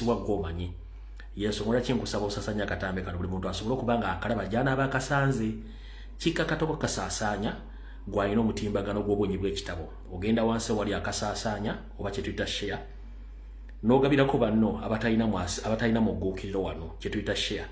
Bw'otuusibwa gw'omanyi. Yensonga lwaki nkusaba osasanya akatambi kano, buli muntu asobole okuba nga akalaba gy'anaaba akasanze. Kikakatako kasaasaanya gw'alina omutimbagano gw'obwenyi bw'ekitabo. Ogenda wansi wali akasaasaanya oba kye tuyita share, n'ogabirako banno abatalina mugguukiriro wano kye tuyita share.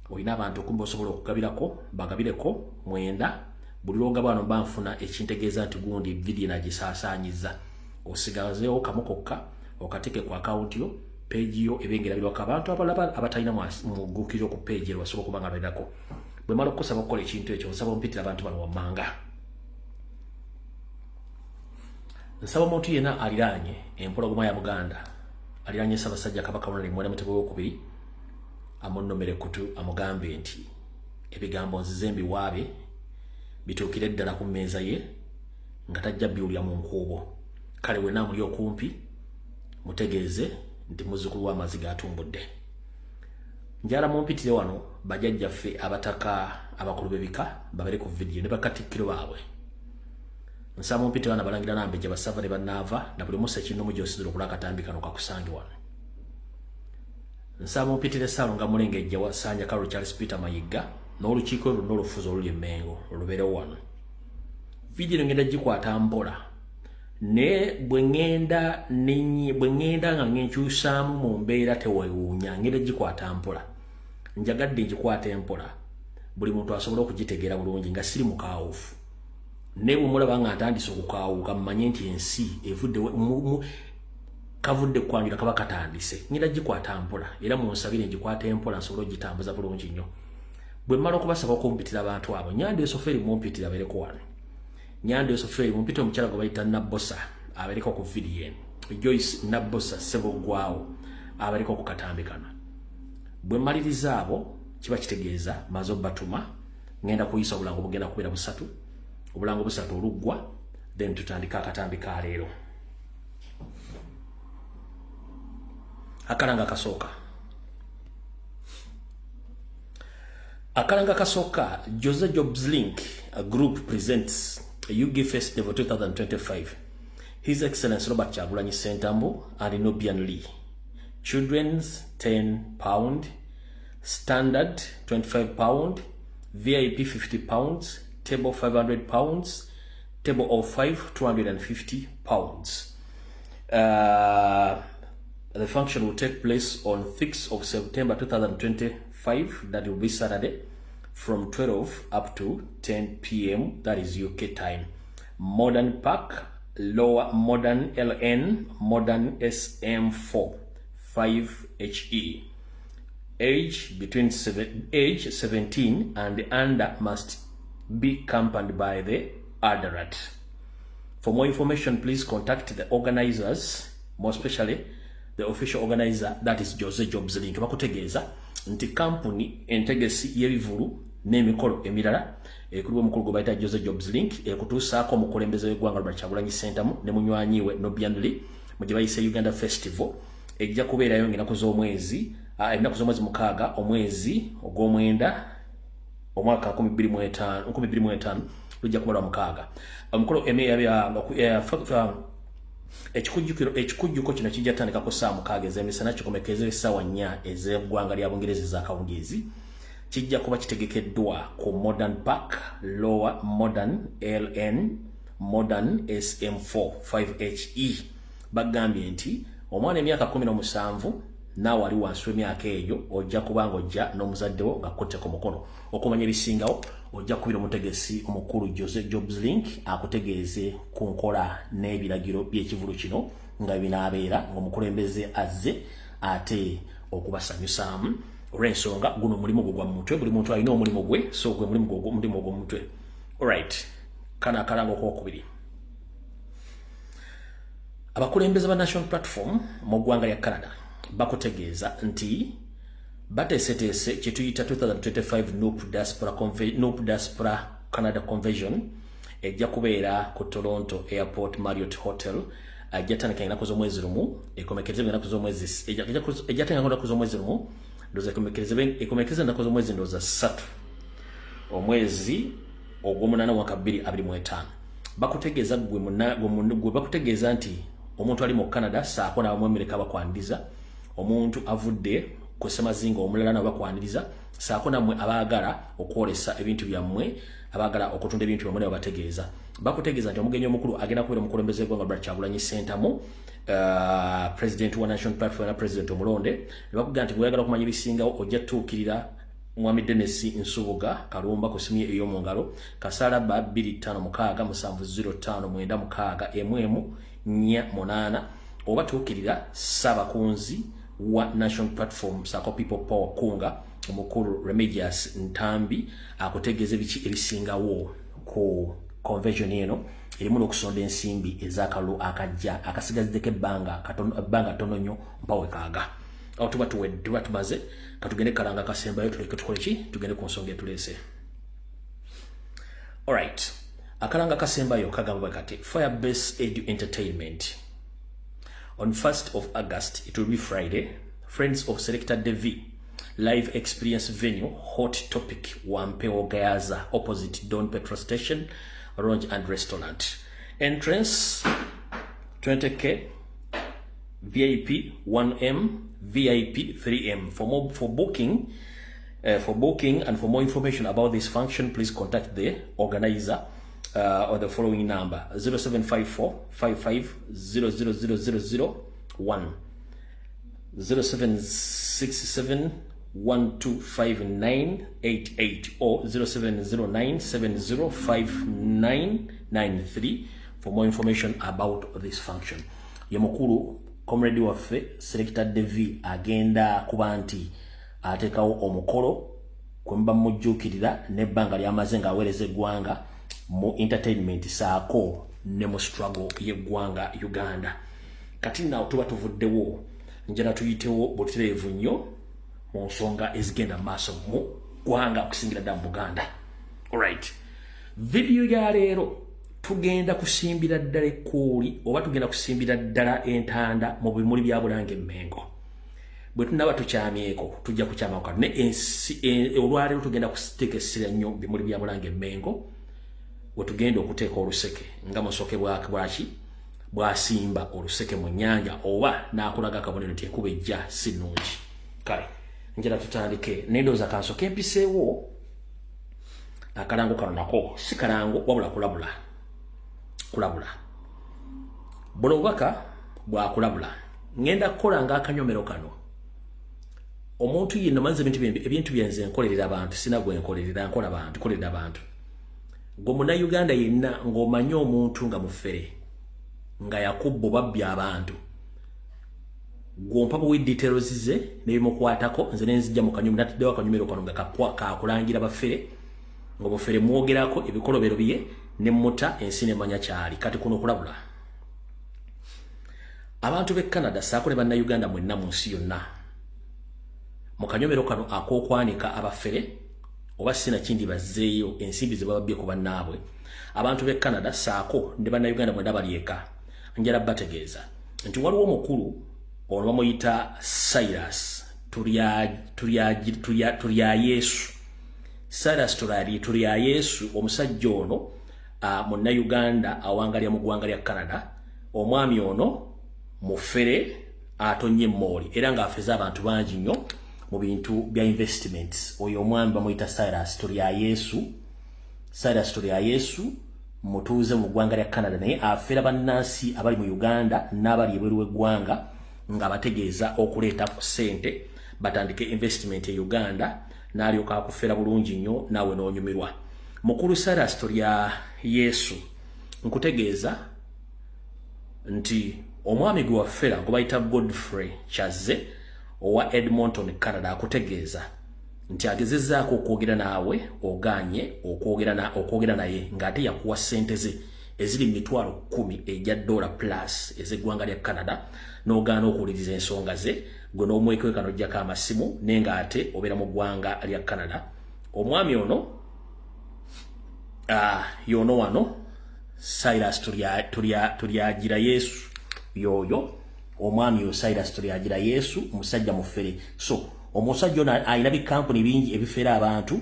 Olina abantu okumba osobola okugabirako, bagabireko mwenda. Buli lwogaba wano mba nfuna ekintegeeza nti gundi vidiyo nagisaasaanyiza. Osigazeewo kamu kokka okateeke ku akawunti yo, peegi yo ebe ng'erabirwako abantu abalaba abatalina mugguukiriro ku peegi ero basobola okuba nga balirako. Bwe mala okukusaba okukola ekintu ekyo, nsaba ompitira abantu bano wammanga. Nsaba omuntu yenna aliraanye empologoma ya Buganda, aliraanye Ssaabasajja Kabaka Ronald Muwenda Mutebi Owokubiri, amunnomere kutu amugambe nti ebigambo nzize mbiwaabe bituukire ddala ku mmeeza ye nga tajja biwulira mu nkuubo. Kale wenna amuli okumpi mutegeeze nti muzzukulu w'amaziga atumbudde. Njala mumpitire wano bajajjaffe abataka abakulu b'ebika babere ku vidiyo ne bakatikkiro baabwe. Nsaba mumpitire wano abalangira n'ambejja basava ne bannaava na buli musa ekinnomu gy'osinzira okula akatambi kano kakusange wano. Nsaba mumpitire Ssaalonga Mulengejja wa Ssanja Carol Charles Peter Mayigga n'olukiiko lwonna olufuzi oluli e Mmengo olubeerewo wano. Vidiyo eno ngenda gikwata mpola naye bwe ŋŋenda nga ngenkyusaamu mu mbeera tewewuunya, ngenda gikwata mpola. Njagadde ngikwata empola buli muntu asobole okugitegeera bulungi nga siri mukaawufu. Naye bwe mulaba nga ntandise okukaawuka mumanye nti ensi evudde kavudde kwanjula kaba katandise. Ngenda gikwata mpola era munsabire ngikwata empola nsobole ogitambuza bulungi nnyo. Bwe mmala okubasaba okumpitira abantu abo, Nyanda Esoferi mumpitira abeereko wano. Nyanda Esoferi mumpite omukyala gwe bayita Nabbosa abeereko ku vidiyo eno. Joyce Nabbosa Ssebuggwawo abeereko ku katambi kano. Bwe mmaliriza abo kiba kitegeeza maze obbatuma, ngenda kuyisa obulango bugenda kubeera busatu, obulango busatu oluggwa then tutandike akatambi ka leero. Akalanga kasooka. Akalanga kasooka, Jose Jobs Link a group presents a UG Festival 2025. His Excellency Robert Kyagulanyi Ssentambu and Nubian Lee. Children's £10, standard £25, VIP £50, table £500, table of 5 £250. The function will take place on 6th of September 2025, that will be Saturday, from 12 up to 10 p.m., that is UK time. Modern Park, Lower Modern LN, Modern SM4, 5HE. Age between age 17 and under must be accompanied by the adult. For more information, please contact the organizers, more especially the official organizer, that is Jose Jobs Link. Bakutegeeza nti kampuni entegesi y'ebivulu n'emikolo emirala ekulibwa omukulu gwe bayita Jose Jobs Link ekutuusaako omukulembeze w'eggwanga Robert Kyagulanyi Ssentamu ne munywanyi we Nubian Lee mu gye bayise Uganda Festival ejja kubeerayo ng'ennaku z'omwezi ennaku z'omwezi 6 omwezi ogw'omwenda omwaka 2025 lujja kuba lwa 6. Omukolo ekikujjuko kino kijja tandika ku ssaawa 6 ez'emisana kikomekeze essaawa 4 ez'eggwanga lya Bungereza ez'akawungeezi. Kijja kuba kitegekeddwa ku Modern Park, Lower Modern LN, Modern SM4 5HE. Bagambye nti omwana emyaka 17 naawe ali wansi w'emyaka eyo ojja kuba ng'ojja n'omuzadde wo nga kutte ku mukono. Okumanya ebisingawo ojja kubira omutegesi omukulu Jose Jobs Link akutegeeze ku nkola n'ebiragiro by'ekivulu kino nga binaabeera ng'omukulembeze azze ate okubasanyusaamu. Olw'ensonga guno omulimu gwo gwa mutwe, buli muntu alina omulimu gwe, so gwe mulimu gwo omulimu gw'omutwe. Alright, kano akalango okokubiri. Abakulembeze ba National Platform mu ggwanga lya Canada bakutegeeza nti bateeseteese kye tuyita 2025 NUP Diaspora Canada Convention ejja kubeera ku Toronto Airport Marriott Hotel. Ejja tandika ennaku z'omwezi 1 ekomekereze ennaku z'omwezi, ejja tandika ennaku z'omwezi 1, ndowooza ekomekereze ennaku z'omwezi ndowooza 3 omwezi ogw'omunaana mwaka 2025. Bakutegeeza gwe bakutegeeza nti omuntu ali mu Canada saako n'abamwemereka bakwaniriza Omuntu avudde ku ssemazinga omulala nabo bakwaniriza, saako nammwe abaagala okwolesa ebintu byammwe, abaagala okutunda ebintu byammwe, nabo bategeeza, bakutegeeza nti omugenyi omukulu agenda kubeera omukulembeze w'eggwanga Robert Kyagulanyi Ssentamu, president wa National Platform na president omulonde. Ne bakugamba nti bw'oyagala okumanya ebisingawo, ojja tutuukirira Mwami Dennis Nsubuga Kalumba ku simu ye ey'omu ngalo, kasalaba 256 705 96 1 1 4 8, oba tuukirira Ssaabakunzi wa National Platform saako People Power Kunga, omukulu Remigius Ntambi, akutegeeza biki ebisingawo ku convention eno erimu n'okusonda ensimbi ez'akalulu akajja akasigaziddeko ebbanga ttono nnyo mpawe kaaga. Awo tuba tuwedde, tuba tumaze. Katugende kalanga kasembayo, tuleke tukole ki, tugende ku nsonga etuleese. Alright, akalanga kasembayo kagamba bwe kati: Firebase Edu Entertainment, on 1st of August, it will be Friday, Friends of Selector Devi live experience venue, Hot Topic, Wampewo Gayaza, opposite Don Petrol Station Lounge and Restaurant. Entrance 20K, VIP 1M, VIP 3M. For booking and for more information about this function, please contact the organizer on the following number: 0754 55 00001, 0767 125988 or 0709 705993 for more information about this function. Ye mukulu comrade waffe Selector Devi agenda kuba nti ateekawo omukolo kwe muba mujjuukirira n'ebbanga ly'amaze ng'aweereza eggwanga mu entertainment saako ne mu struggle y'eggwanga Uganda. Kati naawo tuba tuvuddewo, njala tuyitewo butereevu nnyo mu nsonga ezigenda mu maaso mu ggwanga, okusingira ddala mu Buganda. Alright, vidiyo ya leero tugenda kusimbira ddala ekkuuli oba tugenda kusimbira ddala entanda mu bimuli bya Bulange Emmengo. Bwe tunaba tukyamyeko, tujja kukyamako ne ensi. Olwaleero tugenda kuteeka essira nnyo mu bimuli bya Bulange Emmengo, we tugenda okuteeka oluseke nga musoke bwaki bwasimba oluseke mu nnyanja oba n'akulaga akabonero nti enkuba ejja si nnungi. Kale njala tutandike nendowooza kansoke empiseewo akalango kano. Nako si kalango wabula kulabula, kulabula. Buno obubaka bwakulabula. Ŋŋenda kukola ng'akanyomero kano. Omuntu yenna manzi ebintu byenze nkolerera abantu, sina gwe nkolerera, nkola bantu, nkolerera abantu. Gwe Munnayuganda yenna ng'omanyi omuntu nga mufere, nga yakubba babbye abantu, gwompa buwi details ze n'ebimukwatako, nze nenzijja mu kanyumiro. Nataddewo akanyumiro kano nga kakulangira bafere, ng'omufere mwogerako ebikolobero bye ne muta ensi nemanya kyali. Kati kuno okulabula abantu b'e Canada saako ne Bannayuganda mwenna mu nsi yonna, mu kanyomero kano ak'okwanika abafere oba sinakindi bazzeeyo ensimbi ze bababbye ku bannaabwe. Abantu b'e Canada saako ne Bannayuganda mwenna bali eka, njala bategeeza nti waliwo omukulu ono bamuyita Cyrus Turya Yesu. Cyrus Turya Yesu, omusajja ono Munnayuganda awangalya mu ggwanga lya Canada. Omwami ono mufere atonye emmooli era ng'afeze abantu bangi nnyo mu bintu bya investments. Oyo omwami bamuyita Cyrus Turya Yesu. Cyrus Turya Yesu mutuuze mu ggwanga lya Canada, naye afera bannansi abali mu Uganda n'abali ebweru w'eggwanga, nga bategeeza okuleeta ku ssente batandike investment e Uganda, n'alyoka akufera bulungi nnyo naawe n'onyumirwa. Mukulu Cyrus Turya Yesu, nkutegeeza nti omwami gwe wafera gwe bayita Godfrey Kyazze owa Edmonton, Canada, akutegeeza nti agezezzaako okwogera naawe, oganye okwogera naye, ng'ate yakuwa ssente ze eziri 100,000 ejja dollar plus ez'eggwanga lya Canada, n'ogaana okuwuliriza ensonga ze, gwe n'omwekweka n'oggyako amasimu, naye ng'ate obeera mu ggwanga lya Canada. Omwami ono y'ono wano, Cyrus Turyagira Yesu. Yoyo omwami oyo Cyrus Turyagira Yesu, musajja mufere. So omusajja ono alina bikampuni bingi ebifera abantu,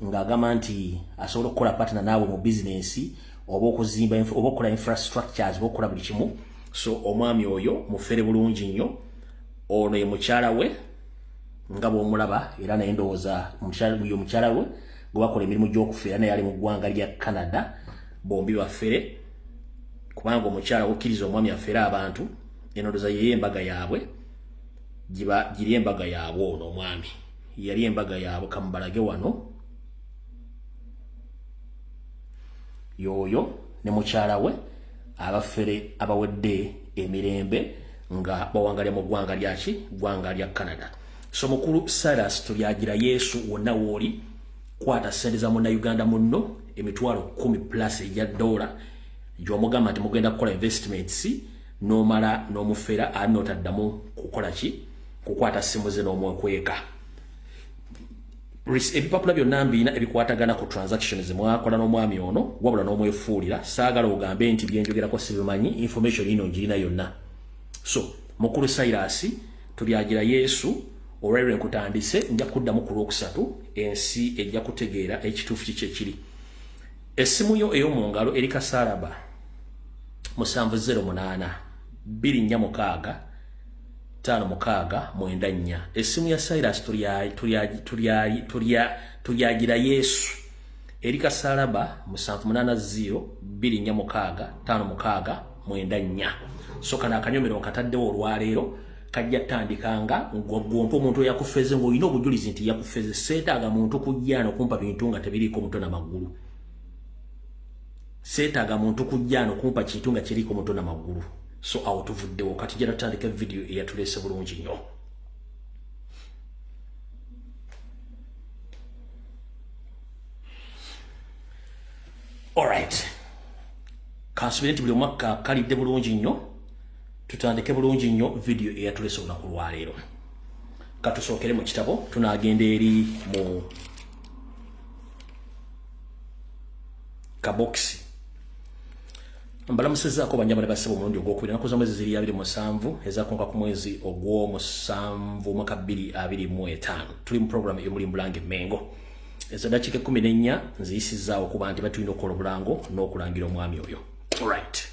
ng'agamba nti asobola okukola partner naawe mu bizinensi oba okuzimba oba okukola infrastructures oba okukola buli kimu. So omwami oyo mufere bulungi nnyo. Ono ye mukyala we nga bw'omulaba, era naye ndowooza ye mukyala we gwe bakola emirimu gy'okufeera, naye ali mu ggwanga lya Canada. Bombi bafere, kubanga omukyala wokkiriza omwami afere abantu. Eno ndowooza yeye embaga yaabwe, giri embaga yaabwe. Ono omwami yali embaga yaabwe, kamubalage wano. Yoyo ne mukyala we abafere abawedde emirembe nga bawangalya mu ggwanga lyaki? Ggwanga lya Canada. So mukulu Cyrus Tulyagira Yesu, wonna wooli, kwata sente za Munnayuganda munno 100,000 plus ejja dola gy'omugamba nti mugenda kukola investments, n'omala n'omufera, ate n'otaddamu kukola ki? Kukwata simu ze n'omwekweka. Ebipapula byonna mbiina ebikwatagana ku transactions mwakola n'omwami ono, wabula n'omwefuulira. Saagala ogambe nti byenjogerako sibimanyi. Information ino ngirina yonna. So mukulu Cyrus Tulyagira Yesu, olwaliro nkutandise, nja kuddamu ku Lwokusatu, ensi ejja kutegeera ekituufu kiki ekiri. Essimu yo ey'omu ngalo eri kasaalaba 708 246 5694. Essimu ya Cyrus Tulyagira Yesu eri kasaalaba 780 246 5694. So kano akanyomero nkataddewo olwaleero, kajja tandikanga gwompa omuntu eyakufeze ng'olina obujulizi nti yakufeze. Seetaaga muntu kujja nokumpa bintu nga tebiriiko mutwe na magulu. Seetaaga muntu kujja nokumpa kintu nga kiriiko mutwe na magulu. So awo tuvuddewo, kati jja tutandika vidiyo eyatuleese bulungi nnyo. Alright, kansubire nti buli omwaka kalidde bulungi nnyo. Tutandike bulungi nnyo vidiyo eyatulese olunaku lwaleero. Katusookere mu kitabo, tunaagenda eri mu kabokisi. Mbalamusizaako banyama ne basebo omulundi ogwokubiri. Naku z'omwezi ziri 27 ezakonka ku mwezi ogw'omusanvu omwaka 2025. Tuli mu programu ey'omuli Mbulange Mengo. Ezo dakiika 14 nziyisizaawo okuba nti batulina okukola obulango n'okulangira omwami oyo. Alright,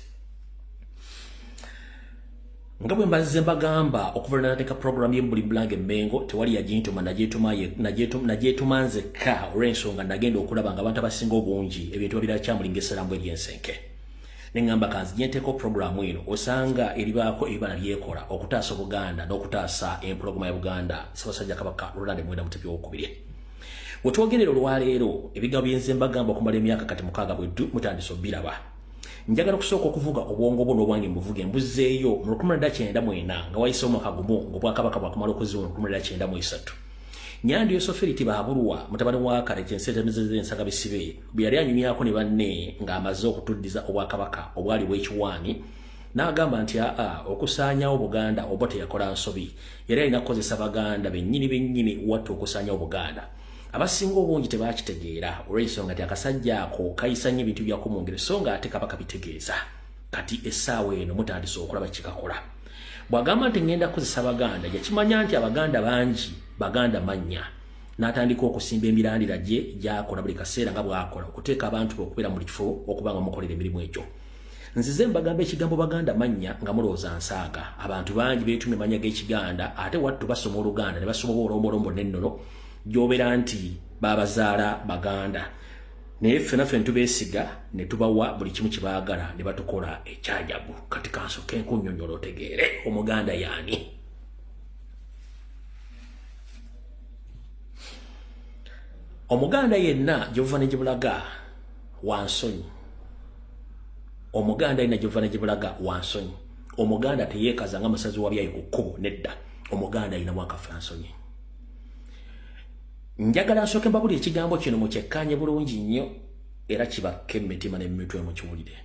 nga bwe mbazze mbagamba okuva lwe natandika programu y'Embuli Bulange Mengo, tewali yagintuma, nagyetuma nzekka, olw'ensonga nagenda okulaba nga abantu abasinga obungi ebintu babira kyamuli ng'essalamu ery'ensenke. Neŋŋamba kanzije nteeko programu eno, osanga eribaako ebibala byekola okutaasa Obuganda n'okutaasa empologoma ya Buganda, Ssaabasajja Kabaka Ronald Mwenda Mutebi Owokubiri. Wetwogerera olwaleero, ebigambo byenze mbagamba okumala emyaka kati 6 bweddu mutandise obiraba. Njagala okusooka okuvuga obwongo bwo n'obwange mbuvuge mbuzeeyo mu 1994, nga wayise omwaka gumu ng'obwakabaka bwakumala okuziwa mu 1993. Nyandi Yosoferi Tibaabulwa, mutabani wa Kalekye Nsetemezeze Bisibe, bwe yali anyumyako ne banne ng'amaze okutuddiza obwakabaka obwali bw'ekiwaani, n'agamba nti aa, okusaanyawo Buganda oba teyakola nsobi, yali alina kukozesa Baganda bennyini bennyini watta okusaanyawo Buganda. Abasinga obungi tebakitegeera olw'ensonga nti akasajja ako kayisa nnyo ebintu byako mu ngeri, so nga ate kaba kabitegeeza. Kati essaawa eno mutandise okulaba kikakola. Bw'agamba nti ŋŋenda kukozesa Baganda, yakimanya nti Abaganda bangi Baganda mannya, n'atandika okusimba emirandira gye gy'akola buli kaseera nga bw'akola okuteeka abantu be okubeera mu kifo okuba nga mukolera emirimu egyo. Nzize mbagamba ekigambo Baganda mannya nga mulowooza nsaaga. Abantu bangi beetumye mannya g'Ekiganda, ate wattu basoma Oluganda ne basoma oba olombolombo n'ennono gy'obeera nti babazaala Baganda, naye ffena ffe ntubeesiga ne tubawa buli kimu kye baagala ne batukola ekyajabu. Kati kansooke nkunnyonnyola otegeere Omuganda yaani. Omuganda yenna gyebuva ne gyebulaga wansonyi. Omuganda yenna gyebuva ne gyebulaga wansonyi. Omuganda teyeekaza nga musazi wa byayi ku kkubo, nedda. Omuganda ayinamu akafansonyi. Njagala nsooke mbabuli ekigambo kino mukyekkaanye bulungi nnyo, era kibakke emitima n'emitwe mukiwulire.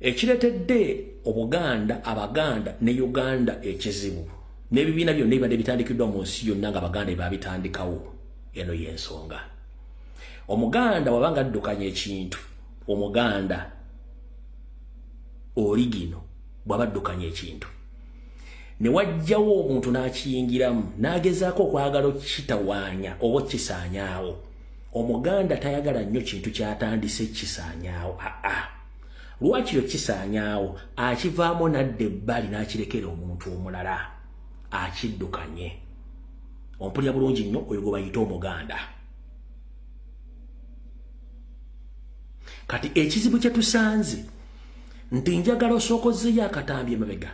Ekireetedde Obuganda, Abaganda ne Uganda ekizibu n'ebibiina byonna ebibadde bitandikiddwa mu nsi yonna nga Abaganda ebabitandikawo, eno y'ensonga. Omuganda wabanga addukanya ekintu, Omuganda oligino bw'aba addukanya ekintu ne wajjawo omuntu n'akiyingiramu n'agezaako okwagala okukitawaanya oba okkisaanyaawo, Omuganda tayagala nnyo kintu kyatandise kisaanyaawo. Aa, Lwakiro kisaanyaawo, akivaamu nadda ebbali n'akirekera omuntu omulala akiddukanye. Ompulira bulungi nnyo? Oyo gwe bayita Omuganda. Kati ekizibu kye tusanze nti njagala osookozeyo akatambi emabega.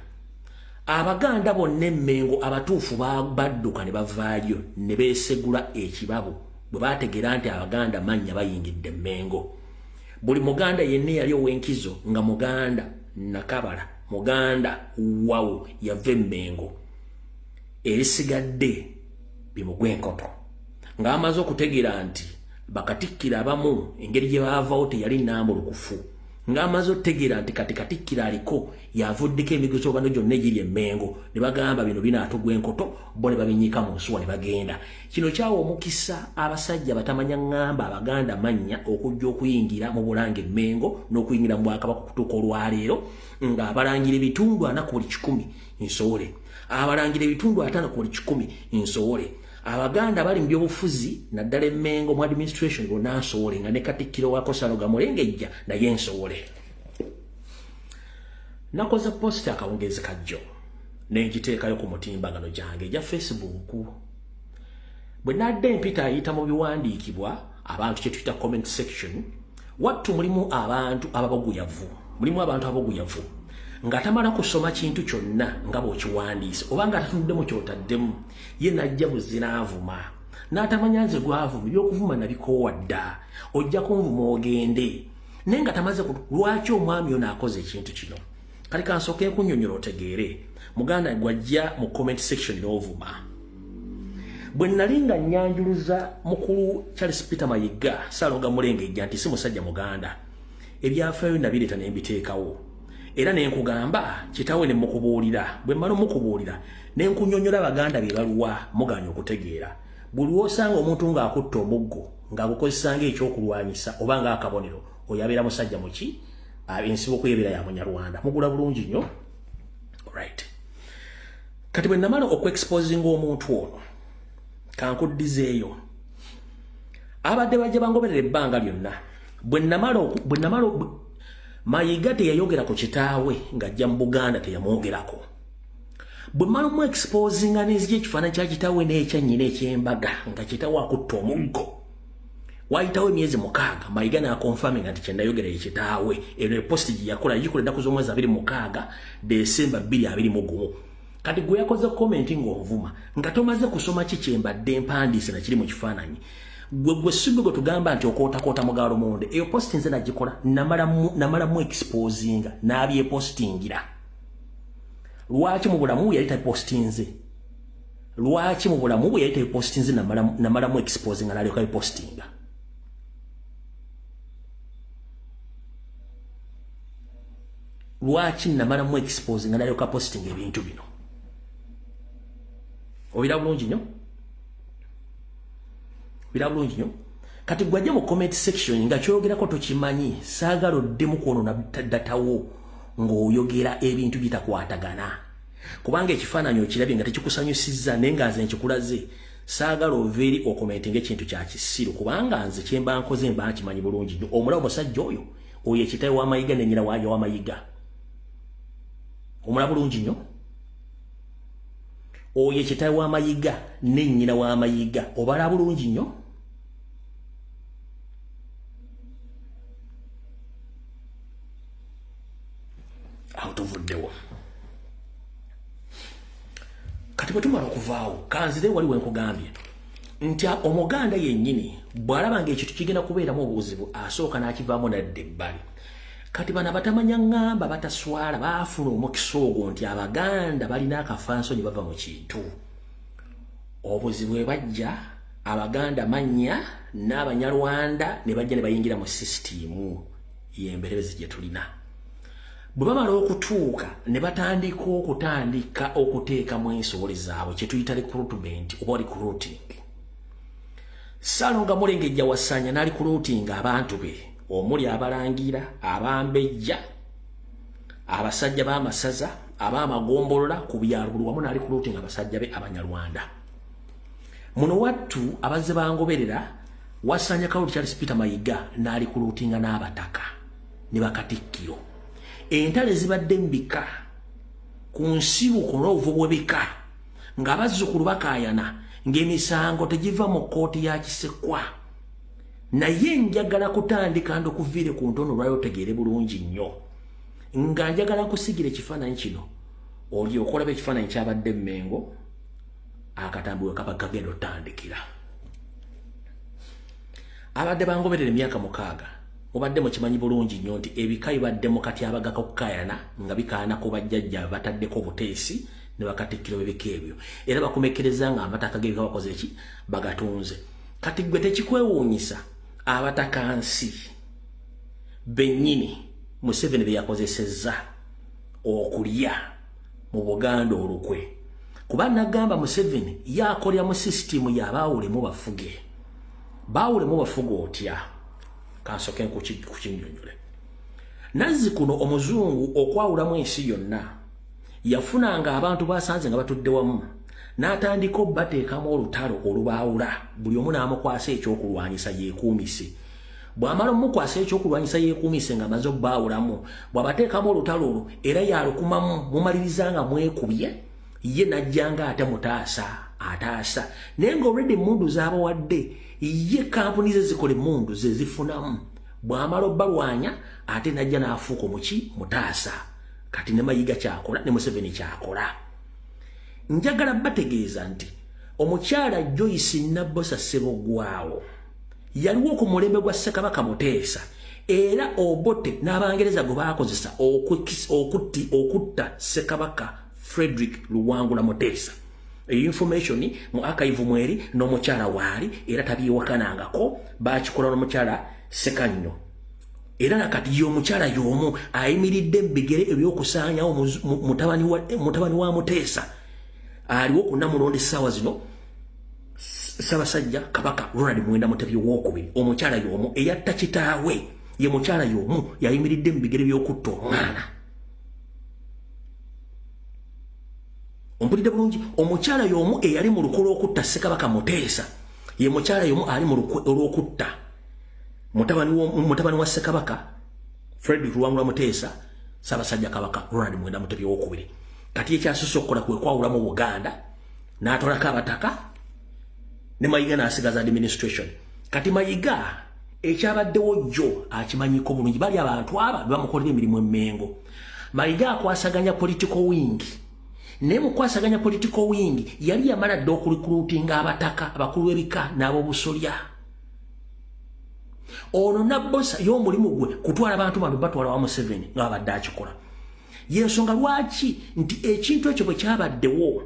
Abaganda bonna Emmengo abatuufu badduka ne bavaayo ne beesegula ekibabu bwe baategeera nti Abaganda mannya bayingidde Emmengo. Buli Muganda yenna eyali ow'enkizo nga Muganda Nakabala, Muganda wawo, yava Emmengo. Ebisigadde bimugwa enkoto ng'amaze okutegeera nti bakatikkiro abamu engeri gye baavawo teyali nnambulukufu, ng'amaze okutegeera nti kati katikkiro aliko yavuddeko emigosobano gyonna egiri Emmengo, ne bagamba bino binaatugwa enkoto, bo ne babinyiika mu nsuwa ne bagenda. Kino kyawa omukisa abasajja batamanya ŋŋamba Abaganda mannya okujja okuyingira mu Bulange Emmengo n'okuyingira mu Bwakabaka okutuuka olwaleero ng'abalangira ebitundu 40 ku buli 100 nsowole, abalangira ebitundu 50 ku buli 100 nsowole, Abaganda bali mu byobufuzi naddala Emmengo mu administration bonna nsowole, nga ne katikkiro wa Kosaloga Mulengejja naye nsowole. Nakoze post akawungeezi kajjo nengiteekayo ku mutimbagano gyange egya Facebook. Bwe nadda empita ayita mu biwandiikibwa abantu kye tuyita comment section, wattu mulimu abantu ababoguyavu, mulimu abantu ababoguyavu nga tamala kusoma kintu kyonna nga bw'okiwandiise oba nga tatunuddemu kyotaddemu, ye najja buzinaavuma n'atamanya nze gwavuma. Ebyokuvuma nabikoowa dda, ojja kunvuma ogende, naye nga tamaze. Lwaki omwami ono akoze ekintu kino? Kati kansooke nkunnyonnyola otegeere. Muganda gwajja mu comment section n'ovuma, bwe nali nga nnyanjuluza mukulu Charles Peter Mayiga Saalonga Mulengejja nti si musajja Muganda, ebyafaayo nabireeta ne mbiteekawo era ne nkugamba kitaawe ne mukubuulira. Bwe mmala omukubuulira ne nkunyonnyola Abaganda be baluwa, muganya okutegeera. Buli lw'osanga omuntu ng'akutta omuggo ng'agukozesa ng'ekyokulwanyisa oba ng'akabonero, oyo abeera musajja muki? Ensibuko yebeera ya Munyarwanda. Mugula bulungi nnyo. Right, kati bwe namala okuexposinga omuntu ono, kankuddizeeyo abadde bajja bangoberera ebbanga lyonna. Bwe namala, Mayiga teyayogera ku kitaawe ng'ajja mu Buganda, teyamwogerako. Bwe mmala omu exposinga nenzija ekifaananyi kya kitaawe n'ekya nnyina ekyembaga nga kitaawe akutta omuggo, wayitawo emyezi 6, Mayiga n'aconfirminga nti kyenayogera ye kitaawe. Eno epost gye yakola yagikola ennaku z'omwezi 26 Desemba 2021. Kati gwe yakoze comment ng'onvuma nga tomaze kusoma ki kyembadde mpandiise nakiri mu kifaananyi, gwe sigwe gwe tugamba nti okootakoota mugaalo monde. Eyo post nze nagikola, namalamu exposinga n'abyepostingira. Lwaki mu bulamu yali tapostinze? Lwaki mu bulamu bwe yali tapostinze? Namalamu exposinga n'alyoka bipostinga. Lwaki namalamu exposinga n'alyoka postinga ebintu bino? Obira bulungi nnyo, obira bulungi nnyo. Kati gwajja mu comment section nga kyogerako tokimanyi, saagala oddemu kwonona data wo ng'oyogera ebintu bitakwatagana, kubanga ekifaananyi okirabye nga tekikusanyusizza, naye nga nze nkikulaze. Saagala ova eri ocommentinga ekintu kya kisiru, kubanga nze kyemba nkoze mba nkimanyi bulungi nnyo. Omulaba omusajja oyo? Oyo ekitawe w'Amayiga nenyina waayo w'Amayiga. Omulaba bulungi nnyo? Oyo ekitawe w'Amayiga nennyina w'Amayiga, obala bulungi nnyo? Awo tuvuddewo. Kati bwe tumala okuvaawo, kanzire wali wenkugambye nti Omuganda yennyini bw'alaba ng'ekintu kigenda kubeeramu obuzibu, asooka n'akivaamu nadda ebbali. Kati bano abatamanya ŋŋamba bataswala baafuna omukisa ogwo nti Abaganda balina akafansonyi, bava mu kintu obuzibu bwe bajja Abaganda mannya n'Abanyarwanda ne bajja ne bayingira mu system y'embererezi gye tulina. Bwe bamala okutuuka ne batandika okutandika okuteekamu ensowole zaabwe, kye tuyita recruitment oba recruiting. Ssalonga Mulengejja Wasanya n'arecruitinga abantu be omuli abalangira, abambejja, abasajja b'amasaza, ab'amagombolola ku byalo, buli wamu n'arecruitinga abasajja be Abanyarwanda. Muno wattu abazze bangoberera Wasanya Kawuli Charles Peter Mayiga n'arecruitinga n'abataka ne bakatikkiro. Entalo ezibadde mu bika ku nsibuko n'obuvo bw'ebika, ng'abazzukulu bakaayana, ng'emisango tegiva mu kkooti ya Kisekwa. Naye njagala kutandika ndokuviire ku ntono lwayo otegeere bulungi nnyo, nga njagala nkusigira ekifaananyi kino oli okolaba ekifaananyi kyabadde Mmengo, akatambi we kaba kagenda otandikira. Abadde bangoberera emyaka 6, mubadde mukimanyi bulungi nnyo nti ebika bibadde mu katyabaga k'okukaayana, nga bikaayana ku bajjajja bataddeko obuteesi ne bakatikkiro b'ebika ebyo, era bakomekkereza nga amataka g'ebika bakoze ki? Bagatunze. Kati gwe tekikwewuunyisa abatakansi bennyini Museveni be yakozesezza okulya mu Buganda olukwe? Kuba nagamba Museveni yakolera mu sisitimu yabaawulemu bafuge. Baawulemu bafuge otya? Kansoke nkukinnyonnyole. Nazzi kuno omuzungu okwawulamu ensi yonna, yafunanga abantu basanze nga batudde wamu n'atandika obbateekamu olutalo olubaawula, buli omu n'amukwasa ekyokulwanyisa yeekuumise. Bw'amala omukwasa ekyokulwanyisa yeekuumise, ng'amaze obbaawulamu, bw'abateekamu olutalo olwo era yalukumamu, mumaliriza nga mwekubye, ye najjanga ate mutaasa ataasa, naye nga already emmundu z'abawadde ye, kampuni ze zikola emmundu ze zifunamu. Bw'amala obbalwanya, ate najja n'afuuka omuki? Mutaasa. Kati ne Mayiga kyakola, ne Museveni kyakola. Njagala bategeeza nti omukyala Joyce Nabbosa Ssebogwawo yaliwo ku mulembe gwa Ssekabaka Muteesa, era Obote n'Abangereza gwe baakozesa okutta Ssekabaka Frederick Luwangula Muteesa. Eyo information mu archive mweri, n'omukyala waali, era tabyewakanangako. Bakikola n'omukyala Sekannyo, era nakati ye omukyala y'omu ayimiridde mu bigere ebyokusaanyawo mutabani wa Muteesa aliwo ku Namulondo essaawa zino, Ssaabasajja Kabaka Ronald Muwenda Mutebi Owokubiri. Omukyala y'omu eyatta kitaawe ye mukyala y'omu yayimiridde mu bigere by'okutta omwana. Ompulidde bulungi? Omukyala y'omu eyali mu lukwe lw'okutta Ssekabaka Muteesa ye mukyala y'omu ali mu lukwe olw'okutta mutabani wa Ssekabaka Frederick Luwangula Muteesa, Ssaabasajja Kabaka Ronald Muwenda Mutebi Owokubiri. Kati ekyasoose okukola kwe kwawulamu Buganda, n'atolako abataka ne Mayiga n'asigaza administration. Kati Mayiga ekyabaddewo jjo akimanyiko bulungi. Bali abantu aba bebamukolera emirimu Emmengo. Mayiga akwasaganya political wing, naye mukwasaganya political wing yali yamala dde okurecruitinga abataka abakulu b'ebika n'ab'obusolya. Ono Nabbosa y'omulimu gwe kutwala abantu bano, batwala wa Museveni nga babadde akikola. Yensonga lwaki nti ekintu ekyo bwe kyabaddewo,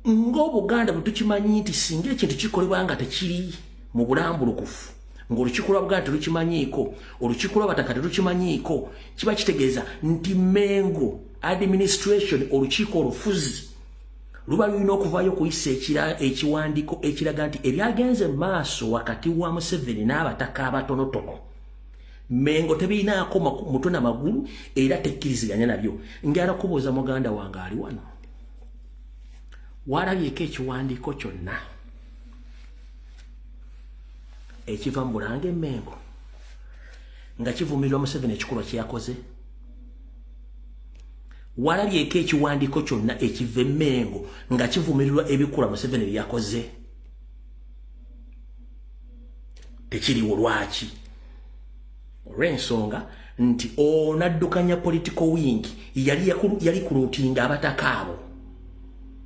ng'Obuganda bwe tukimanyi nti singa ekintu kikolebwa nga tekiri mu bulambulukufu, ng'olukiiko lwa Buganda terukimanyiiko, olukiiko lw'abataka terukimanyiiko, kiba kitegeeza nti Mengo administration, olukiiko olufuzi, luba lulina okuvaayo okuyisa ekiwandiiko ekiraga nti ebyagenze maaso wakati wa Museveni n'abataka abatonotono, Mengo tebirinaako mutwe na magulu era tekkiriziganya nabyo. Njala kubuuza muganda wange ali wano, walabyeko ekiwandiiko kyonna ekiva mu Bulange Emmengo nga kivumirirwa Museveni ekikolwa kyeyakoze? Walabyeko ekiwandiiko kyonna ekiva Emmengo nga kivumirirwa ebikolwa Museveni byeyakoze? Tekiriwo. Lwaki? Olw'ensonga nti onaddukanya political wing yali recruitinga abataka abo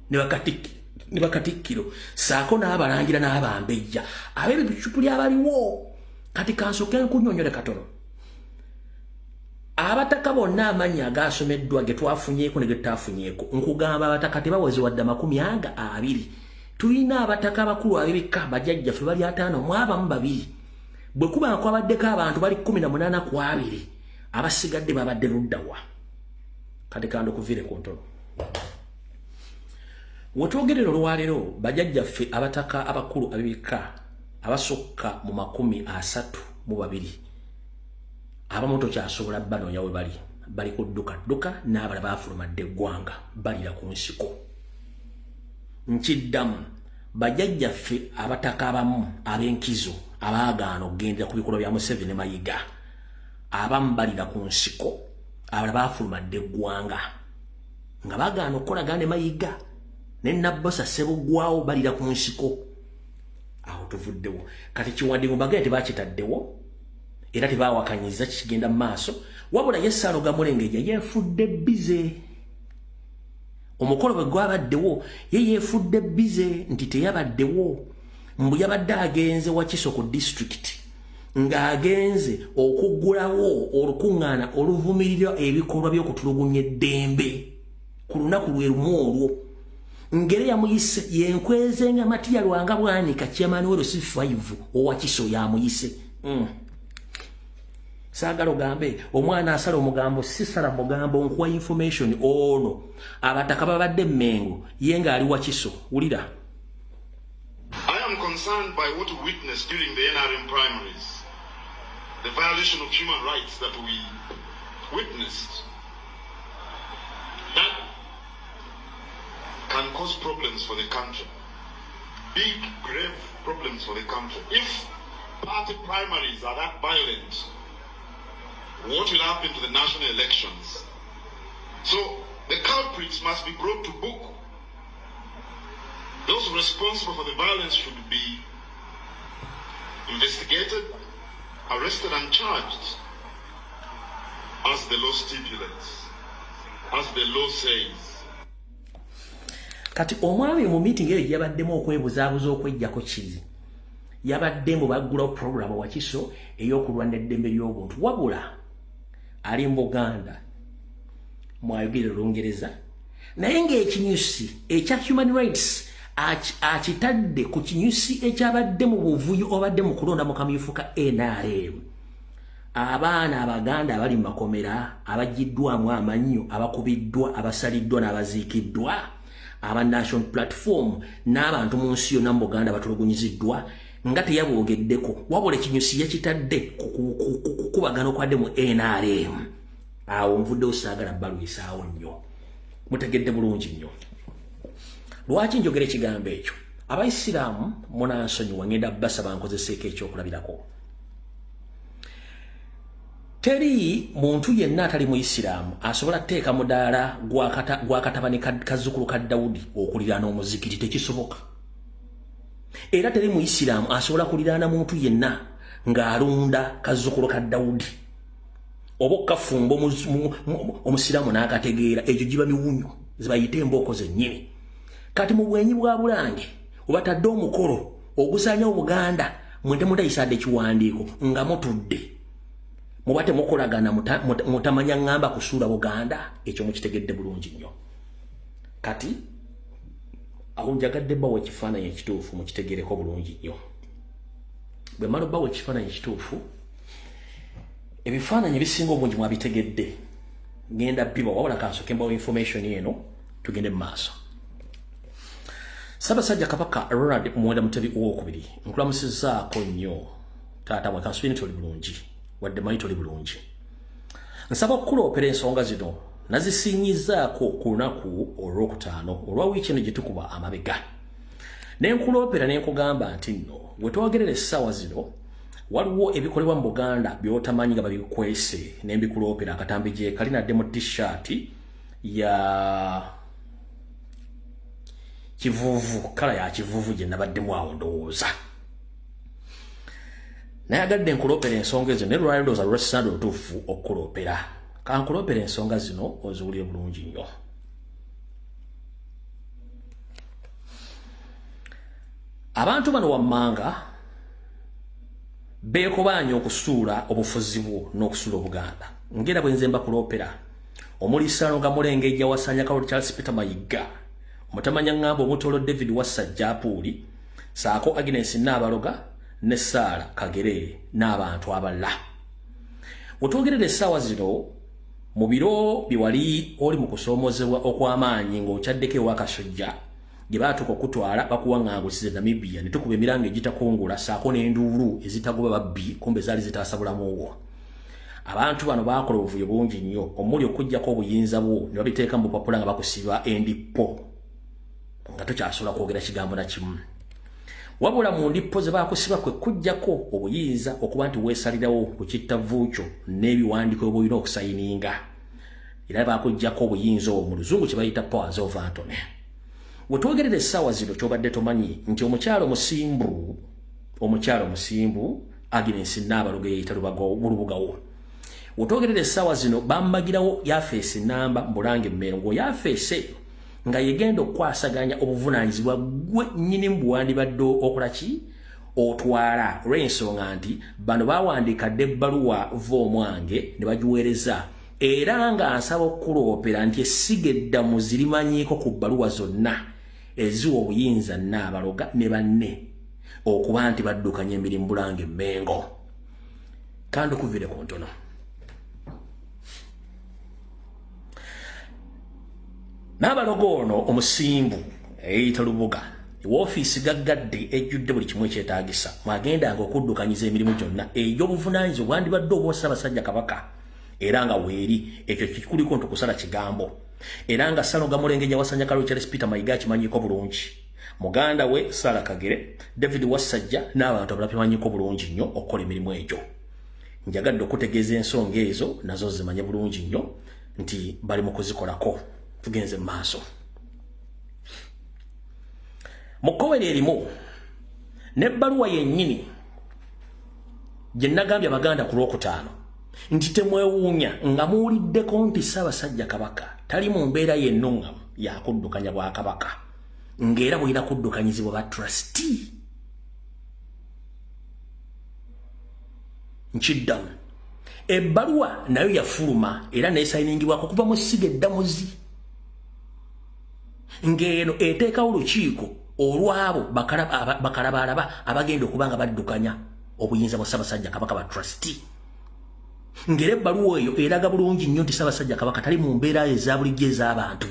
ne bakatikkiro saako n'abalangira n'abambejja ab'ebicupuli abaliwo. Kati kansooke nkunnyonnyole katono. Abataka bonna amannya agasomeddwa ge twafunyeeko ne ge tutaafunyeeko, nkugamba abataka tebaweze wadde 20. Tulina abataka abakulu ab'ebika bajjajjaffe bali 52. Bwe kuba nga kwabaddeko abantu bali 18 ku 20, abasigadde babadde luddawa? Kati kando kuviire ku ntono wetwogerera olwaleero, bajjajjaffe abataka abakulu ab'ebika abasukka mu 32, abamu tokyasobola banoonya we bali, bali kudduka dduka, n'abala baafulumadde eggwanga, balira ku nsiko. Nkiddamu, bajjajjaffe abataka abamu ab'enkizo abaagaana okugendera ku bikolwa bya Museveni ne Mayiga. Abamu balira ku nsiko, abalala bafulumadde eggwanga nga bagaana okukolagana ne Mayiga ne Nabbosa Ssebuggwawo, balira ku nsiko. Awo tuvuddewo. Kati kiwandiiko mbagenda tebakitaddewo era tebawakanyiza kikigenda mu maaso, wabula ye Ssaalongo Mulengejja yeefudde busy. Omukolo bwe gwabaddewo, ye yeefudde busy nti teyabaddewo, mbu yabadde agenze Wakiso ku disitulikiti ng'agenze okuggulawo olukuŋŋaana oluvumirira ebikolwa by'okutulugunya eddembe ku lunaku lwe lumu olwo. Ngere yamuyise yenkwezenga Matiya Lwanga Bwanika, chairman wa LC5 owakiso yamuyise. Saagala ogambe omwana asala omugambo, sisala mugambo, nkuwa information. Ono abataka babadde Mmengo, ye ng'ali Wakiso. Wulira. I am concerned by what we witnessed during the NRM primaries, the violation of human rights that we witnessed. That can cause problems for the country. Big, grave problems for the country. If party primaries are that violent, what will happen to the national elections? So the culprits must be brought to book. Those responsible for the violence should be investigated, arrested, and charged as the law stipulates, as the law says. Kati omwami mu meeting eyo yabaddemu okwebuzaabuza okwejjako kiri, yabadde mu baggulawo program Wakiso ey'okulwana eddembe ly'obuntu, wabula ali mu Buganda mwayogere Olungereza, naye ng'ekinyusi ekya human rights akitadde ku kinyusi ekyabadde mu buvuyo obadde mu kulonda mu kamyufu ka NRM. Abaana Abaganda abali mu makomera, abagiddwamu amannyo, abakubiddwa, abasaliddwa n'abaziikiddwa, aba National Platform n'abantu mu nsi yonna mu Buganda batulugunyiziddwa, nga teyabwogeddeko, wabula ekinyusi yakitadde kukubagana okwadde mu NRM. Awo nvuddewo, saagala balwisaawo nnyo, mutegedde bulungi nnyo lwaki njogera ekigambo ekyo. Abaisiraamu munansonyiwa, ngenda basaba nkozeseeko ekyokulabirako. Teri muntu yenna atali muisiraamu asobola kuteeka mudaala gwa katabani kazzukulu ka Dawudi okuliraana omuzikiti, tekisoboka. Era teri muisiraamu asobola kuliraana muntu yenna ng'alunda kazzukulu ka Dawudi oba okukafumba omusiraamu n'akategeera. Egyo giba miwunyo zibayite embooko zennyini. Kati mu bwenyi bwa Bulange obatadde omukolo ogusaanya Obuganda, mwente mutayisadde ekiwandiiko nga mutudde muba temukolagana, mutamanya ŋŋamba kusuula Buganda. Ekyo mukitegedde bulungi nnyo. Kati awo njagadde bawa ekifaananyi ekituufu, mukitegereko bulungi nnyo. Bwe mala obbawa ekifaananyi ekituufu, ebifaananyi ebisinga obungi mwabitegedde, ngenda biba, wabula kansooke mbawo information eno, tugende mu maaso. Ssaabasajja Kabaka Ronald Muwenda Mutebi Owokubiri, nkulamusizzaako nnyo taata mwe. Kansubire nti oli bulungi, wadde manyi toli bulungi. Nsaba okukuloopera ensonga zino nazisinyizaako ku lunaku olwokutaano olwa wiiki eno gye tukuba amabega, ne nkuloopera ne nkugamba nti nno we twogerera essaawa zino waliwo ebikolebwa mu Buganda by'otamanyi nga babikwese, ne mbikuloopera. Akatambi gye kali nadde mu T-shirt ya kivuvu, colour ya kivuvu gye nabaddemu awo. Ndowooza nayagadde nkuloopera ensonga ezo, naye lwali ndowooza lwesanda olutuufu okukuloopera. Kankuloopera ensonga zino oziwulire bulungi nnyo. Abantu bano wammanga beekobaanya okusuula obufuzi bwo n'okusuula Obuganda, ngera bwe nze mbakuloopera, omuli Ssaalongo Mulengejja Wasanya Kaloli Charles Peter Mayiga, omutamanya ŋŋamba Omutolo David Wassajja Apuuli, saako Agnes Naabaloga ne Saala Kagere n'abantu abalala. Wetwogerera essaawa zino, mu biro bye wali oli mu kusoomozebwa okw'amaanyi ng'okyaddeko ewa Kasujja gye baatuuka okutwala bakuwaŋŋangusize Namibia, ne tukuba emiranga egitakungula saako n'enduulu ezitagoba babbi, kumbe zaali zitaasa bulamu bwo. Abantu bano baakola obuvuyo bungi nnyo, omuli okuggyako obuyinza bwo ne babiteeka mu bupapula nga bakusiba endippo nga tokyasobola kwogera kigambo na kimu. Wabula mu ndippo ze baakusiba kwe kuggyako obuyinza okuba nti weesalirawo ku kittavu kyo n'ebiwandiiko bye olina okusayininga. Era baakuggyako obuyinza obwo mu Luzungu kye bayita powers of attorney. We twogerera essaawa zino ky'obadde tomanyi nti omukyala omusimbu, omukyala omusimbu Agnes Nnaabalogo eyeyita Lubugawo. We twogerera essaawa zino bamubagirawo yafeesi nnamba Bulange Mmengo. Yafeesi eyo nga yegenda okukwasaganya obuvunaanyizibwa gwe nnyini mbu wandibadde okola ki otwala, olw'ensonga nti bano baawandiika dda ebbaluwa v'omwange ne bagiweereza, era nga nsaba okukuloopera nti essiga eddamuzi limanyiiko ku bbaluwa zonna eziwa obuyinza Nnaabaloga ne banne okuba nti baddukanya emirimu Bulange Mmengo. Kandi okuvire ku ntono. N'abalogo ono omusimbu eyeyita Lubuga, woofiisi gaggadde ejjudde buli kimu ekyetaagisa mwagendanga okuddukanyiza emirimu gyonna egy'obuvunaanyizibwa obwandibadde obwa Ssaabasajja Kabaka, era nga weeri ekyo kikuliko nti okusala kigambo, era nga Ssalonga Mulengejja Wasanja Kalulu Charles Peter Mayiga akimanyiiko bulungi, muganda we Sarah Kagere, David Wassajja n'abantu abalala bamanyiko bulungi nnyo okukola emirimu egyo. Njagadde okutegeeza ensonga ezo nazo zimanye bulungi nnyo nti bali mu kuzikolako. Tugenze mu maaso. Mu kkowero erimu n'ebbaluwa yennyini gye nagambye Abaganda ku Lwokutaano nti temwewuunya nga muwuliddeko nti Ssaabasajja Kabaka tali mu mbeera yennuŋŋamu yakuddukanya Bwakabaka, ng'era bulina kuddukanyizibwa ba trustee. Nkiddamu, ebbaluwa nayo yafuluma era n'esayiningibwako okuva mu ssiga eddamuzi, ng'eno eteekawo olukiiko olw'abo bakalabaalaba abagenda okuba nga baddukanya obuyinza bwa Ssaabasajja Kabaka, ba trustee. Ng'era ebbaluwa eyo eraga bulungi nnyo nti Ssaabasajja Kabaka tali mu mbeera eza bulijjo ez'abantu,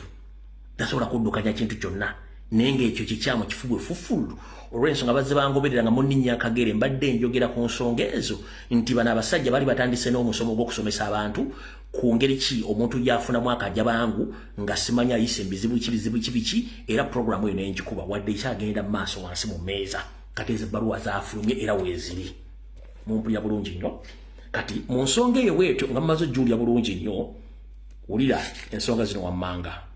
tasobola kuddukanya kintu kyonna, naye ng'ekyo kikyamu kifubwe fufulu olw'ensonga bazze bangoberera nga munninnya akagere. Mbadde njogera ku nsonga ezo nti bano abasajja bali batandise n'omusomo gw'okusomesa abantu ku ngeri ki omuntu gy'afunamu akajabangu nga simanyi ayise ebizibu ki bizibu ki biki, era pulogulaamu eyo n'engikuba wadde ekyagenda mu maaso wansi mu mmeeza. Kati ezo ebbaluwa zaafulumye era weeziri, mumpulira bulungi nnyo. Kati mu nsonga eyo bwetyo nga mumaze ojjuulira bulungi nnyo, wulira ensonga zino wammanga.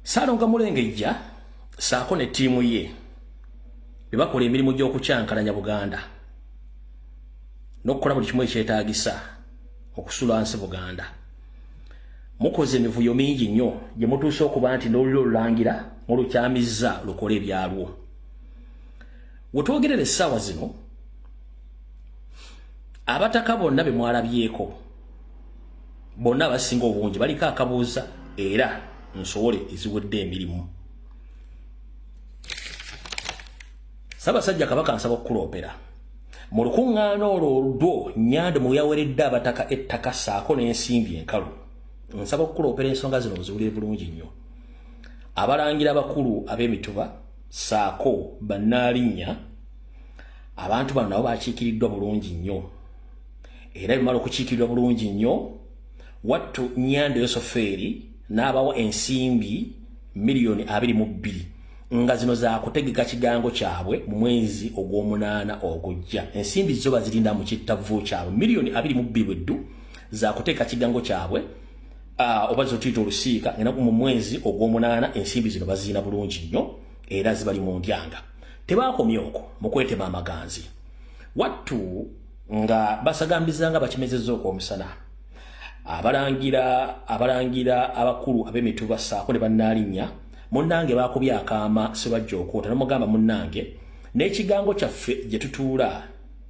Saalonga Mulengejja saako ne ttiimu ye be bakola emirimu gy'okukyankalanya Buganda n'okukola buli kimu ekyetaagisa okusula nsi Buganda. Mukoze emivuyo mingi nnyo gye mutuuse okuba nti n'olulyo olulangira mulukyamizza lukole ebyalwo. We twogerera essaawa zino abataka bonna be mwalabyeko bonna abasinga obungi baliko akabuuza era nsobole eziwedde emirimu. Ssaabasajja Kabaka nsaba okukuloopera mu lukuŋŋaana olwo olwo Nyando mwe yaweredde abataka ettaka ssaako n'ensimbi enkalu. Nsaba okukuloopera ensonga zino oziwulire bulungi nnyo. Abalangira abakulu ab'emituba ssaako bannaalinnya, abantu bano nabo bakiikiriddwa bulungi nnyo, era bimala okukiikirirwa bulungi nnyo wattu Nyando Yosofeeri n'abawa ensimbi 22 miliyoni nga zino zakutegeka kigango kyabwe mu mwezi ogw'omunaana ogujja. Ensimbi zo bazirinda mu kittavu kyabwe, 22 miliyoni bweddu zakuteeka kigango kyabwe, oba zotuyita olusiika, era mu mwezi ogw'omunaana ensimbi zino bazirina bulungi nnyo era zibali mu ndyanga. Tebakomye okwo mu kwetema amaganzi, wattu nga basagambiza nga bakimezezza okw'omusana abalangira abakulu ab'emituba ssaako ne bannaalinnya. Munnange baakubye akaama Sirwajja okwota nomugamba, munnange n'ekigango kyaffe gye tutuula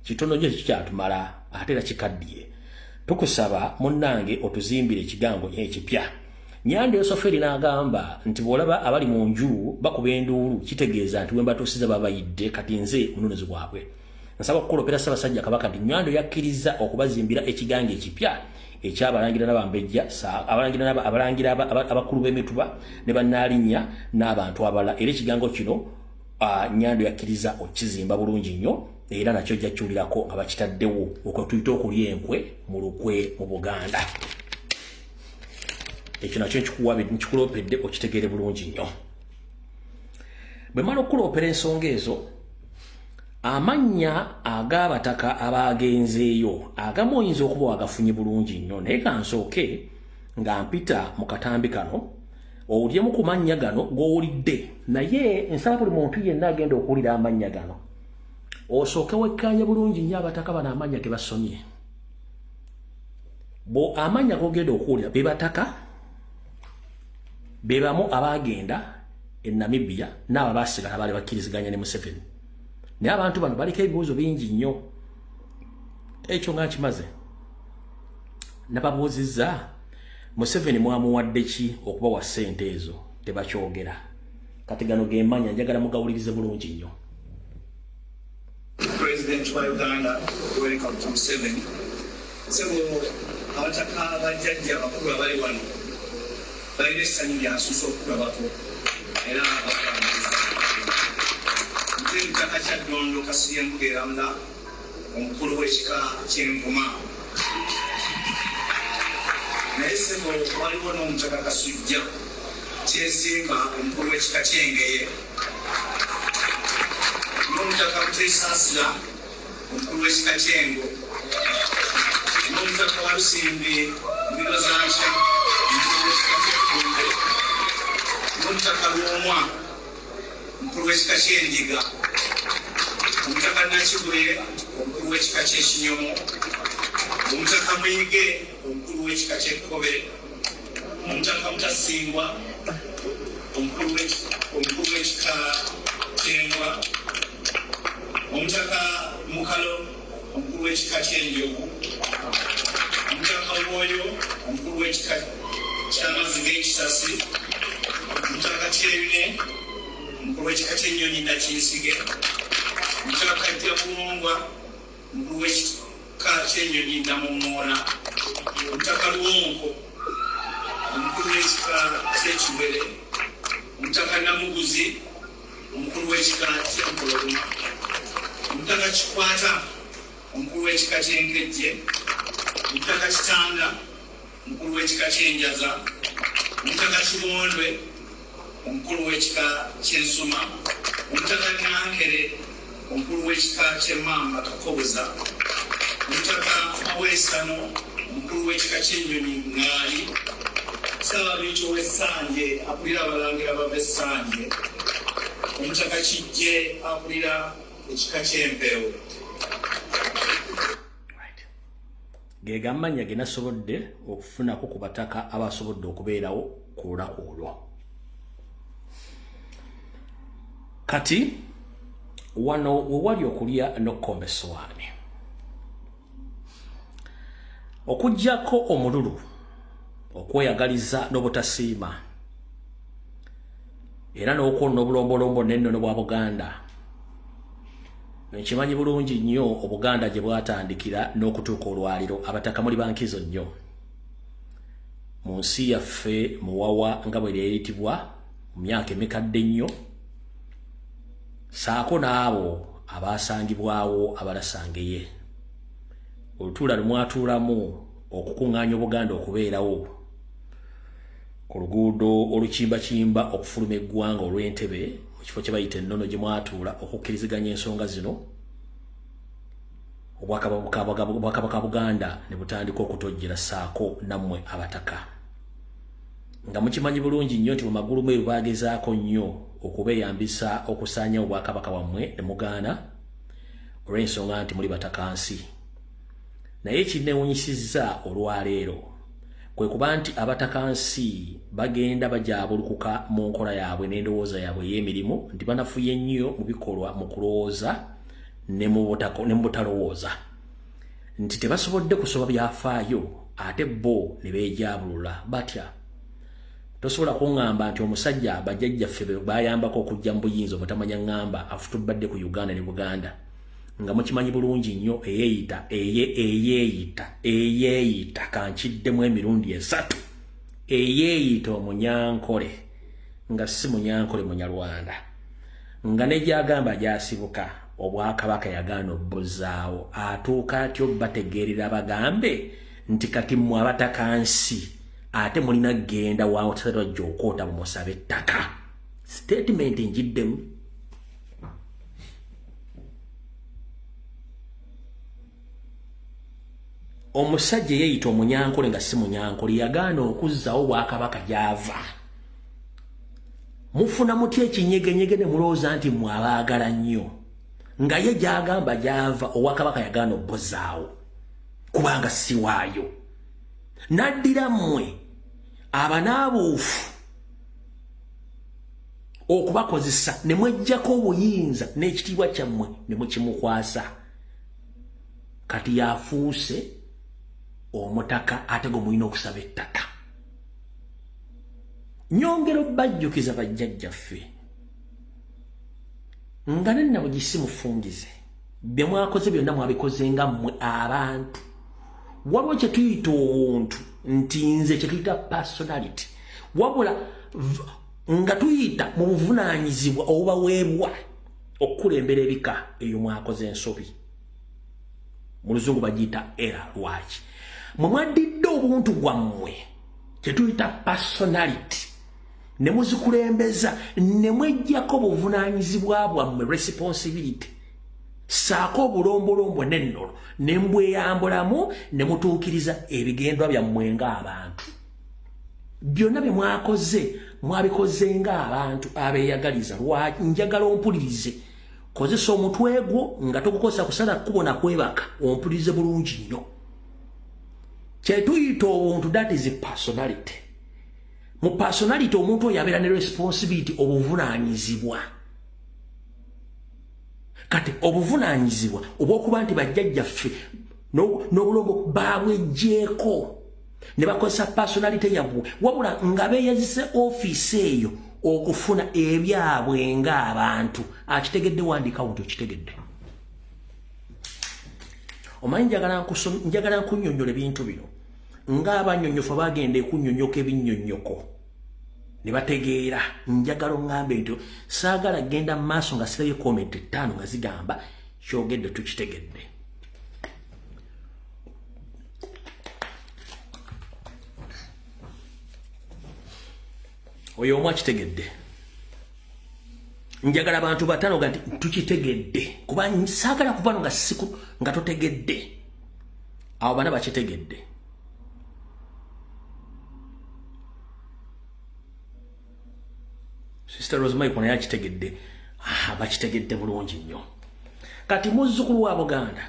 kitono nnyo, tekikyatumala ate era kikaddiye, tukusaba munnange otuzimbire ekigango ekipya. Nyanda Yosoferi n'agamba nti bw'olaba abali mu nju bakuba enduulu kitegeeza nti wembatuusiza babayidde, kati nze mununuzi bwabwe. Nsaba okukulopera Ssaabasajja Kabaka nti Nywando yakkirizza okubazimbira ekigango ekipya ekyabalangira n'abambejja, abalangira abalangira abakulu b'emituba ne bannaalinnya n'abantu abalala, era ekigango kino Nyando yakkiriza okizimba bulungi nnyo, era nakyo ojja kiwulirako nga bakitaddewo. Okwo tuyite okulya enkwe mu lukwe mu Buganda. Ekyo nakyo nkikuloopedde okitegeere bulungi nnyo. Bwe mala okuloopera ensonga ezo, amannya ag'abataka abagenzeeyo agamu oyinza okuba wagafunye bulungi nnyo, naye kansooke nga mpita mu katambi kano owulyemu ku mannya gano g'owulidde. Naye nsaba buli muntu yenna agenda okuwulira amannya gano osooke wekkaanye bulungi nnyo abataka bano amannya ge basomye. Bo amannya g'ogenda okuwulira be bataka be bamu abagenda e Namibia n'abo abaasigala baali bakkiriziganya ne Museveni, naye abantu bano baliko ebibuuzo bingi nnyo. Ekyo nga nkimaze, nababuuzizza, Museveni mwamuwadde ki okubawa ssente ezo? Tebakyogera. Kati gano gemanya, njagala mugawulirize bulungi nnyo. President wa Uganda Yoweri Kaguta Museveni, ssebo, abataka bajjajja abakulu abali wano balina essanyu lyansusa okukulabako era bakwaniriza. Nze Mutaka Kyaddondo Kasirye Mbuga Eramula, omukulu w'ekika ky'Envuma. Naye ssebo, waliwo n'Omutaka Kasujja Kyesimba, omukulu w'ekika ky'Engeye, n'Omutaka Muteesaasira, omukulu w'ekika ky'Engo, n'Omutaka Walusimbi Mbirozankya, omukulu w'ekika ky'Effumbe, n'Omutaka Lwomwa, omukulu w'ekika ky'Endiga, Omutaka Nakigule, omukulu w'ekika ky'Ekinyomo, Omutaka Muyige, omukulu w'ekika ky'Ekkobe, Omutaka Mutasingwa, omukulu w'ekika ky'Embwa, Omutaka Mukalo, omukulu w'ekika ky'Enjovu, Omutaka Lwoyo, omukulu w'ekika ky'Amazzi g'Ekisasi, Omutaka Kyeyune, omukulu w'ekika ky'Ennyonyi Nakinsige, Omutaka Kajjabuwongwa, omukulu w'ekika ky'Ennyonyi Namuŋŋoona, Omutaka Luwonko, omukulu w'ekika ky'Ekiwere, Omutaka Namuguzi, omukulu w'ekika ky'Empologoma, Omutaka Kikwata, omukulu w'ekika ky'Enkejje, Omutaka Kitanda, omukulu w'ekika ky'Enjaza, Omutaka Kibondwe, omukulu w'ekika ky'Ensuma, Omutaka Nankere, omukulu w'ekika ky'Emmamba Kakoboza, Omutaka Maweesano, omukulu w'ekika ky'Ennyonyi Ŋŋaali, Ssaababiito w'Essanje akulira abalangira bava Essanje, Omutaka Kijje akulira ekika ky'Empeewo. Ge gamannya ge nasobodde okufunako ku bataka abasobodde okubeerawo ku lunaku olwo. Kati wano wewali okulya n'okukomba essowaani, okuggyako omululu, okweyagaliza n'obutasiima, era n'okwonona obulombolombo n'ennono bwa Buganda. Nkimanyi bulungi nnyo Obuganda gye bwatandikira n'okutuuka olwaliro. Abataka muli bankizo nnyo mu nsi yaffe Muwawa nga bwe lyeyitibwa mu myaka emikadde ennyo, saako n'abo abaasangibwawo abalasangeye olutuula lumwatuulamu okukuŋŋaanya Obuganda okubeerawo ku luguudo olukimbakimba okufuluma eggwanga olw'Entebe, mu kifo kye bayita Ennono, gye mwatuula okukkiriziganya ensonga zino. Obwakabaka Buganda ne butandika okutojjera, saako nammwe abataka nga mukimanyi bulungi nnyo nti mu magulu meeru bagezaako nnyo okubeeyambisa okusaanya obwakabaka bwammwe ne mugaana olw'ensonga nti muli bataka nsi. Naye ekinneewunyisizza olwaleero kwe kuba nti abataka nsi bagenda bajabulukuka mu nkola yaabwe n'endowooza yaabwe ey'emirimu, nti banafuye nnyo mu bikolwa, mu kulowooza ne mu butalowooza, nti tebasobodde kusoba byafaayo, ate bo ne beejabulula batya. Tosobola kuŋŋamba nti omusajja bajjajjaffe bayambako okujja mu buyinza, omutamanya ŋŋamba afutubbadde ku Uganda ne Buganda, nga mukimanyi bulungi nnyo, eyeeyita eyeeyita eyeeyita, kankiddemu emirundi 3, eyeeyita Omunyankole nga si Munyankole, Munyalwanda. Nga ne gy'agamba gy'asibuka obwakabaka yagaana obbuzaawo, atuuka atyo bategeerera bagambe nti kati mmwe abataka nsi ate mulina genda waotasajja okwota mumusabe ettaka. Statement njiddemu. Omusajja yeeyita Omunyankole nga si Munyankole yagaana okuzzaawo bwakabaka gy'ava. Mufuna mutya ekinyegenyege ne mulowooza nti mmwe abaagala nnyo, nga ye gy'agamba gy'ava obwakabaka yagaana obbuzaawo kubanga si waayo. N'addira mmwe abanaabuufu okubakozesa ne mweggyako obuyinza n'ekitiibwa kyammwe ne mukimukwasa. Kati yafuuse omutaka ate gwe mulina okusaba ettaka. Nyongera obbajjukiza bajjajjaffe nga ne Nabugisi mufungize, bye mwakoze byonna mwabikoze nga mmwe abantu. Waliwo kye tuyita obuntu, nti nze kye tuyita personality, wabula nga tuyita mu buvunaanyizibwa obubaweebwa okukulembera ebika, eyo mwakoze ensobi. Mu luzungu bagiyita era. Lwaki mwe mwaddidde obuntu bwammwe kye tuyita personality ne muzikulembeza ne mweggyako obuvunaanyizibwa bwammwe, responsibility, ssaako obulombolombo n'ennono ne mbweyambulamu ne mutuukiriza ebigendwa byammwe ng'abantu? Byonna bye mwakoze mwabikoze ng'abantu abeeyagaliza. Lwaki? Njagala ompulirize, kozesa omutwe gwo nga togukozesa kusala kkubo na kwebaka, ompulirize bulungi nnyo. Kyetuyita obuntu, that is personality. Mu personality omuntu oyo abeera ne responsibility, obuvunaanyizibwa. Kati obuvunaanyizibwa obw'okuba nti bajjajjaffe n'obulongo babweggyeko ne bakozesa personality yabwe, wabula nga beeyazise ofiisi eyo okufuna ebyabwe ng'abantu. Akitegedde, wandikawo nti okitegedde. Omanyi njagala nkunnyonnyola ebintu bino ng'abannyonnyofu bagenda ekunnyonnyoka ebinnyonnyoko ne bategeera. Njagala oŋŋambe nti saagala genda mu maaso nga sirabye comment 5 nga zigamba kyogedde tukitegedde. Oyo omu akitegedde. Njagala abantu 5 ga nti tukitegedde, kuba saagala kuva nga siku nga totegedde. Awo bana bakitegedde. Sister Rosemary naye akitegedde. Bakitegedde bulungi nnyo. Kati muzzukulu wa Buganda,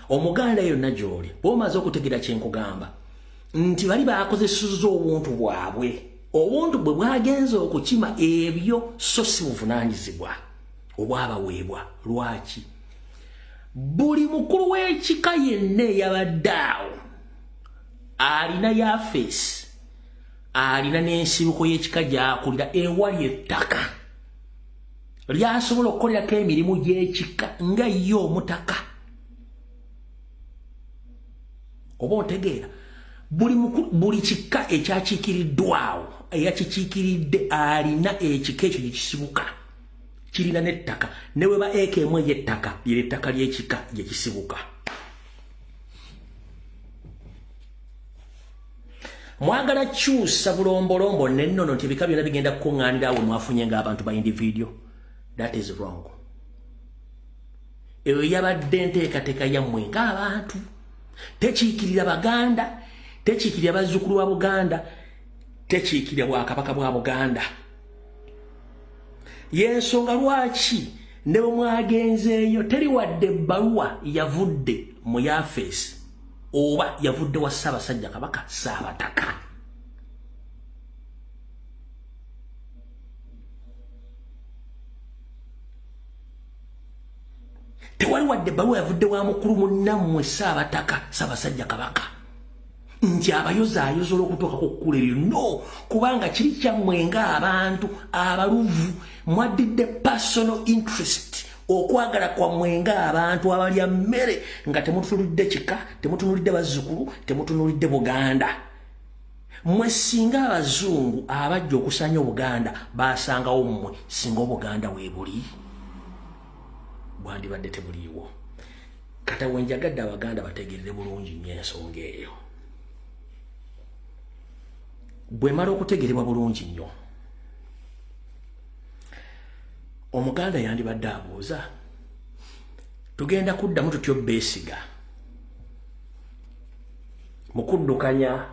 Omuganda yonna gy'oli, bw'omaze okutegeera kye nkugamba nti bali bakozesezza obuntu bwabwe, obuntu bwe bwagenze okukima ebyo so si buvunaanyizibwa obwabaweebwa. Lwaki buli mukulu w'ekika yenna eyabadde awo alina yafeesi, alina n'ensibuko y'ekika gy'akulira ewali ettaka lyasobola okukolerako emirimu gy'ekika nga ye omutaka? Oba otegeera, buli kika ekyakiikiriddwawo, eyakikiikiridde alina ekika ekyo gye kisibuka kirina n'ettaka, ne bweba eka emu ey'ettaka, lyera ettaka ly'ekika gye kisibuka. Mwagala kyusa bulombolombo nennono nti ebika byonna bigenda kukuŋŋaanira awo mwafunye ng'abantu ba individual. That is wrong. Eyo yabadde enteekateeka yammwe ng'abantu, tekiikirira Baganda, tekiikirira bazzukulu ba Buganda, tekiikirira bwakabaka bwa Buganda. Yensonga lwaki ne bwe mwagenzeeyo teri wadde ebbaluwa yavudde mu yafeesi oba yavudde wa Ssaabasajja Kabaka Ssaabataka. Tewali wadde ebbaluwa yavudde wa mukulu munnammwe Ssaabataka Ssaabasajja Kabaka nti abayozaayoza olw'okutuuka ku kkula eryo. No, kubanga kiri kyammwe ng'abantu abaluvu, mwaddidde personal interest, okwagala kwammwe ng'abantu abalya mmere, nga temutunulidde kika, temutunulidde bazzukulu, temutunulidde Buganda. Mmwe singa abazungu abajja okusanya Obuganda basangawo mmwe, singa Obuganda weebuli bwandibadde tebuliiwo. Kata wenjagadde Abaganda bategerere bulungi nnyo ensonga eyo. Bwemala okutegerebwa bulungi nnyo, Omuganda yandibadde abuuza, tugenda kuddamu tutyo beesiga mu kuddukanya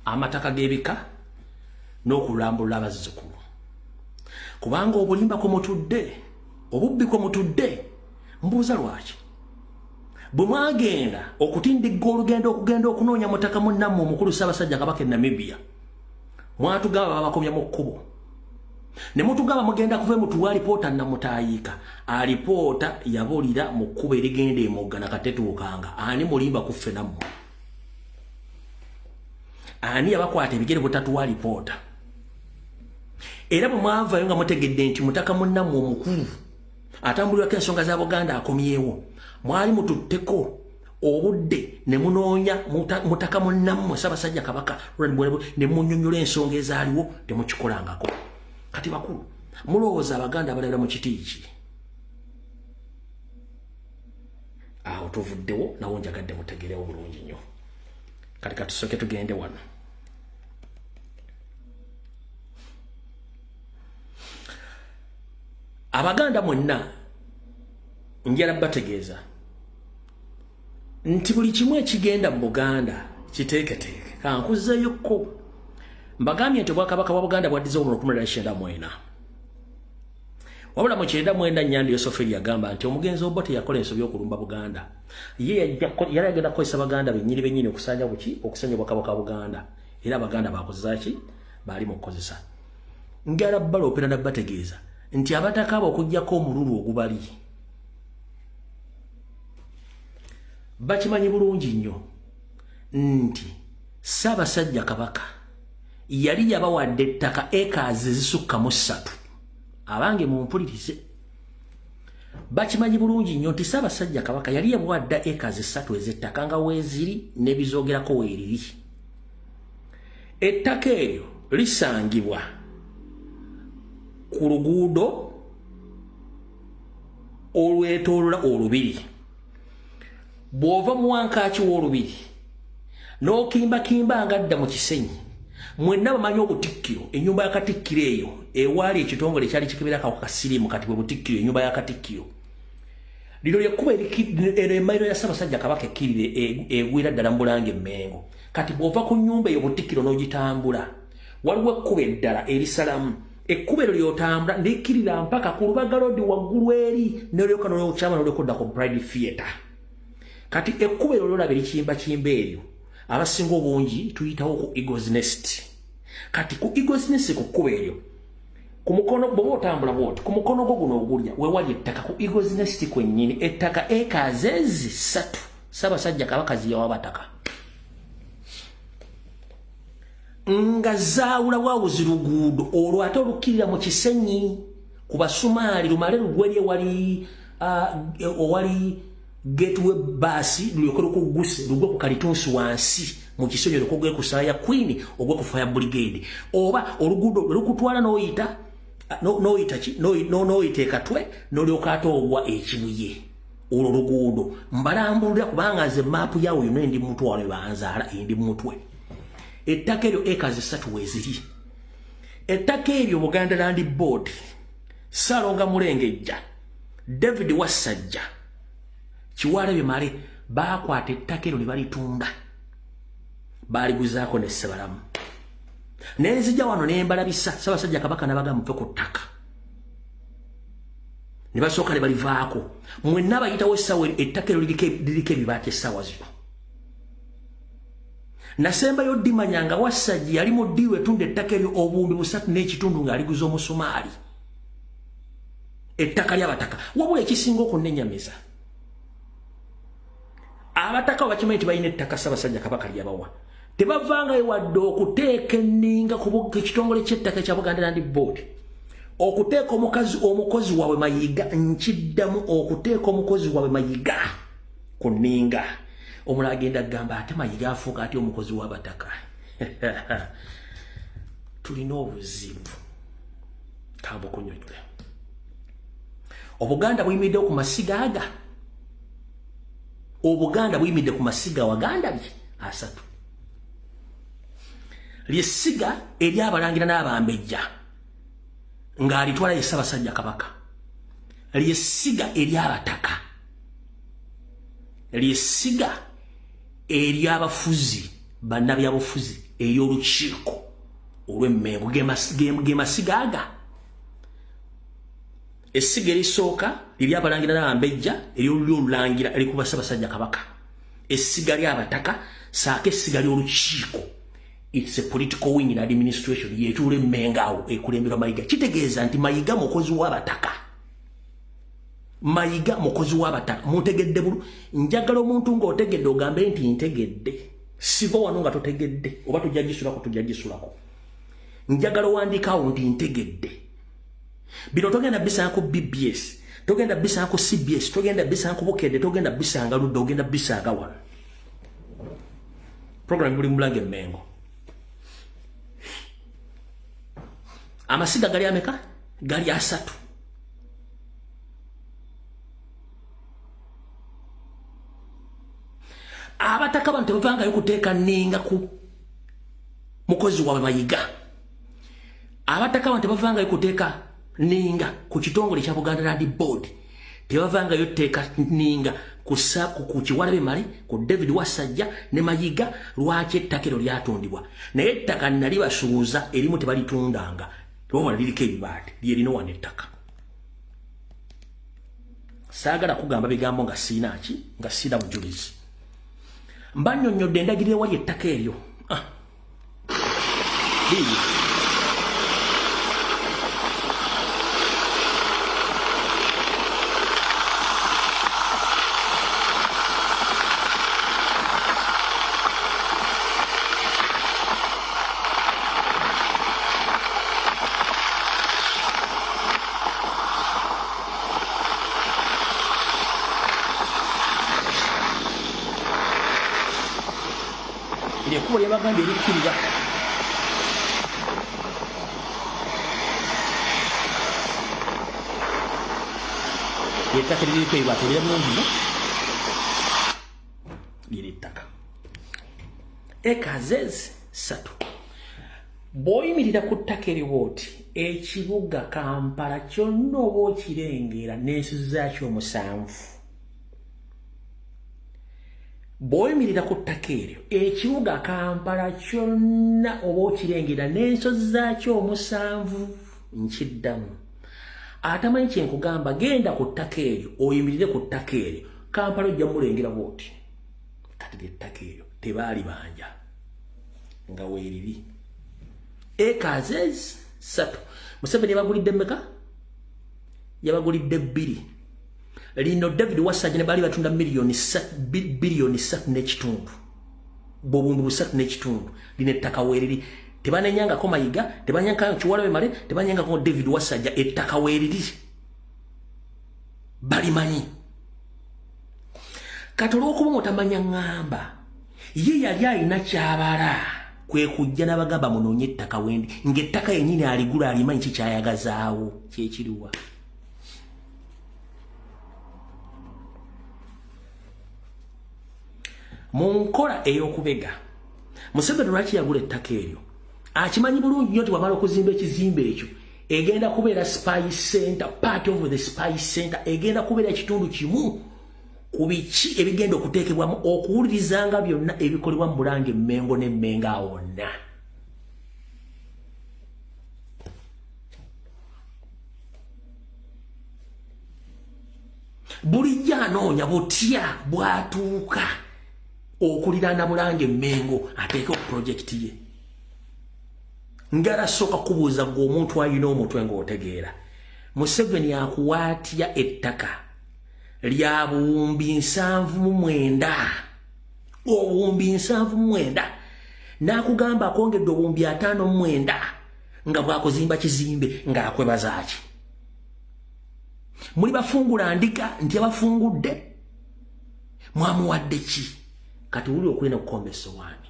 amataka g'ebika n'okulambulula abazzukulu? Kubanga obulimba kwe mutudde, obubbi kwe mutudde, mbuuza lwaki bwe mwagenda okutindigga olugendo okugenda okunoonya mutaka munnammwe omukulu Ssaabasajja Kabaka e Namibia, mwatugamba babakomya mu kkubo, ne mutugamba mugenda kuva mutuwa alipoota? Namutaayiika alipoota yabulira mu kkubo erigenda emugga nakatetuukanga. Ani mulimba ku ffe nammwe? Ani yabakwata ebigere butatuwa alipoota? Era bwe mwavayo nga mutegedde nti mutaka munnammwe omukulu atambulirwako ensonga za Buganda akomyewo, mwali mututteko obudde ne munoonya mutaka munnammwe Ssaabasajja Kabaka ne munyonnyola ensonga ezaaliwo? Temukikolangako. Kati bakulu, mulowooza Abaganda abalabira mu kiti ki? Awo tuvuddewo, nawo njagadde mutegerewo bulungi nnyo. Kati katusooke tugende wano. Abaganda mwenna, njala bategeeza nti buli kimu ekigenda mu Buganda kiteeketeeke. Kankuzeeyokko, mbagambye nti obwakabaka bwa Buganda bwaddizewo mu 1994. Wabula mu 94, Nyanda Yosoferi yagamba nti omugenzi Obote yakola ensobi okulumba Buganda. Ye yali agenda kukozesa Baganda bennyini bennyini okusanya buki, okusanya obwakabaka bwa Buganda. Era Abaganda bakozesa ki? Baali mu kukozesa. Njala baloopera nabategeeza nti abataka abo, okugjako omululu ogubali, bakimanyi bulungi nnyo nti Ssaabasajja Kabaka yali yabawadde ettaka ekazi ezisukka mu 3. Abange, mumpulirize. Bakimanyi bulungi nnyo nti Ssaabasajja Kabaka yali yabawadde ekazi 3 ez'ettaka, nga weeziri n'ebizoogerako weeriri. Ettaka eryo lisangibwa ku luguudo olwetoolola olubiri. Bw'ova mu wankaaki w'olubiri n'okimbakimba nga dda mu Kisenyi, mwenna bamanyi obutikkiro, ennyumba ya Katikkiro eyo ewaali ekitongole ekyali kikebera akawuka ka siriimu, kati bwe butikkiro, ennyumba ya Katikkiro. Lino lyekkuba eno emayiro ya Ssaabasajja Kabaka ekkirire egwira ddala mu Bulange Emmengo. Kati bw'ova ku nnyumba eyo butikkiro n'ogitambula, waliwo ekkuba eddala erisalamu. Ekkuba eryo lyotambula likkirira mpaka ku Lubaga Road waggulu eri, nolyoka nolyokyama nolyoka odda ku Pride Theatre. Kati ekkuba eryo lyolaba erikimbakimba eryo, abasinga obungi tuyitawo ku Eagles Nest. Kati ku Eagles Nest, ku kkuba eryo, ku mukono, bw'oba otambula bwoti, ku mukono gwo guno ogulya wewali ettaka ku Eagles Nest kwennyini, ettaka ekazi ezi 3 Ssaabasajja Kabaka ziyawa bataka, nga zaawula bwawuzi luguudo olwo ate olukkirira mu Kisenyi ku Basumaali, lumale lugweri ewali owali Gateway Bus, lulyoke lukugguse lugwe ku kalitunsi wansi mu Kisenyi, olyoke ogwe ku Saaya Queen, ogwe ku Fire Brigade, oba oluguudo lukutwala n'oyita n'oyita ki, n'oyita Ekatwe, n'olyoka ate ogwa Ekibuye. Olwo luguudo mbalambulira, kubanga nze maapu yawo yonna endi mutwe, wano banzaala, endi mutwe. Ettaka eryo ekazi 3 weeziri. Ettaka eryo Buganda Land Board, Ssalonga Mulengejja, David Wassajja, Kiwalabye Male, baakwata ettaka eryo ne balitunda, baaliguzaako ne Ssebalamu. Nenzija wano nembalabisa Ssaabasajja Kabaka nabaga muve ku ttaka, ne basooka ne balivaako. Mwenna bayitawo essaawa, ettaka eryo liriko ebibaati essaawa zino. Nasembayo ddimanya nga Wassajja yali mu ddiiru etunda ettaka eryo 3500,000, ng'aliguza Omusomaali, ettaka ly'abataka. Wabula ekisinga okunnenyamiza, abataka bakimanyi nti balina ettaka Ssaabasajja Kabaka lyabawa, tebavangayo wadde okuteeka enninga ku kitongole ky'ettaka ekya Buganda Land Board, okuteeka omukazi omukozi waabwe Mayiga. Nkiddamu, okuteeka omukozi waabwe Mayiga ku nninga. Omulala agenda kugamba ate Mayiga afuuka atya omukozi w'abataka? Tulina obuzibu, kambukunyonyole. Obuganda buyimiridde ku masiga aga, Obuganda buyimiridde ku masiga waganda bye asatu. Lyessiga eryabalangira n'abambejja ng'alitwala ye Ssaabasajja Kabaka, lyessiga eryabataka, lyessiga eryabafuzi bannabyabufuzi ery'olukiiko olw'Emmengo. Ge masiga aga. Essiga erisooka liryabalangira n'abambejja, ery'olulyo olulangira erikuba Ssaabasajja Kabaka, essiga ly'abataka saako essiga ly'olukiiko. It's a political wing in administration yetuula Emmengo awo ekulemberwa Mayiga. Kitegeeza nti Mayiga mukozi w'abataka, Mayiga mukozi w'abataka. Muntegedde bulu? Njagala omuntu ng'otegedde ogambe nti ntegedde. Siva wano nga totegedde, oba tujja gisulako, tujja gisulako. Njagala owandiikaawo nti ntegedde. Bino togenda bisanga ku BBS, togenda bisanga ku CBS, togenda bisanga ku Bukedde, togenda bisanga ludda, ogenda bisanga wano. Program buli mulange Emmengo. Amasiga gali ameka? Gali asatu. Abataka bano tebavangayo kuteeka nninga ku mukozi waabwe Mayiga. Abataka bano tebavangayo kuteeka nninga ku kitongole kya Buganda Land Board, tebavangayo teeka nninga ku Kiwalabe Male, ku David Wasajja ne Mayiga. Lwaki ettaka eryo lyatundibwa? Naye ettaka nali basuuza erimu tebalitundanga, wabula liriko ebibaati lyerina wano ettaka. Saagala kugamba bigambo nga siina ki, nga siina bujulizi. Mbanyonnyodde endagiriro ewali ettaka eryo. Ah. Liiyo. Ekkubo lyabagambye erikkirira ettaka eririko ebibaati erira bulungi no liri ettaka ekazezi 3. Bw'oyimirira ku ttaka eriwo oti, ekibuga Kampala kyonna oba okirengera n'ensozi zaakyo omusanvu. Bw'oyimirira ku ttaka eryo, ekibuga Kampala kyonna oba okirengera n'ensozi zaakyo omusanvu. Nkiddamu, atamanyi kyenkugamba, genda ku ttaka eryo, oyimirire ku ttaka eryo, Kampala ojja mulengera bwoti. Kati lyettaka eryo tebaali banja nga weeriri acres 3. Museveni yabagulidde mmeka? Yabagulidde 2. Lino David Wasajja ne baali batunda miliyoni 3.5 biliyoni, bwobuwumbi 3.5. Lino ettaka weeriri, tebanenyangako Mayiga, tebanyenyangako Kiwalabe Male, tebanyenyangako David Wasajja. Ettaka weeriri balimanyi. Kati olwokuba mutamanya ŋŋamba ye yali alina kyabala, kwe kujja n'abagamba munoonye ettaka wendi, ng'ettaka yennyini aligula alimanyi kikyayagazaawo kyekiriwa. Mu nkola ey'okubega, Museveni lwaki yagula ettaka eryo? Akimanyi bulungi nnyo nti wamala okuzimba ekizimbe ekyo, egenda kubeera spy center, part of the spy center, egenda kubeera ekitundu kimu ku biki ebigenda okuteekebwamu okuwulirizanga byonna ebikolebwa mu Bulange Emmengo n'Emmengo awonna. Bulijjo anoonya butya bw'atuuka okuliraana Bulange Emmengo ateekewo pulojekiti ye. Ngala sooka kubuuza gwe omuntu alina omutwe ng'otegeera, Museveni akuwa atya ettaka lya buwumbi 79, obuwumbi 79, n'akugamba akwongedde obuwumbi 59 nga bwakuzimba kizimbe, ng'akwebazaaki? Muli bafungula ndiga nti abafungudde mwamuwadde ki? Kati wuli okulina okukomba essowaani.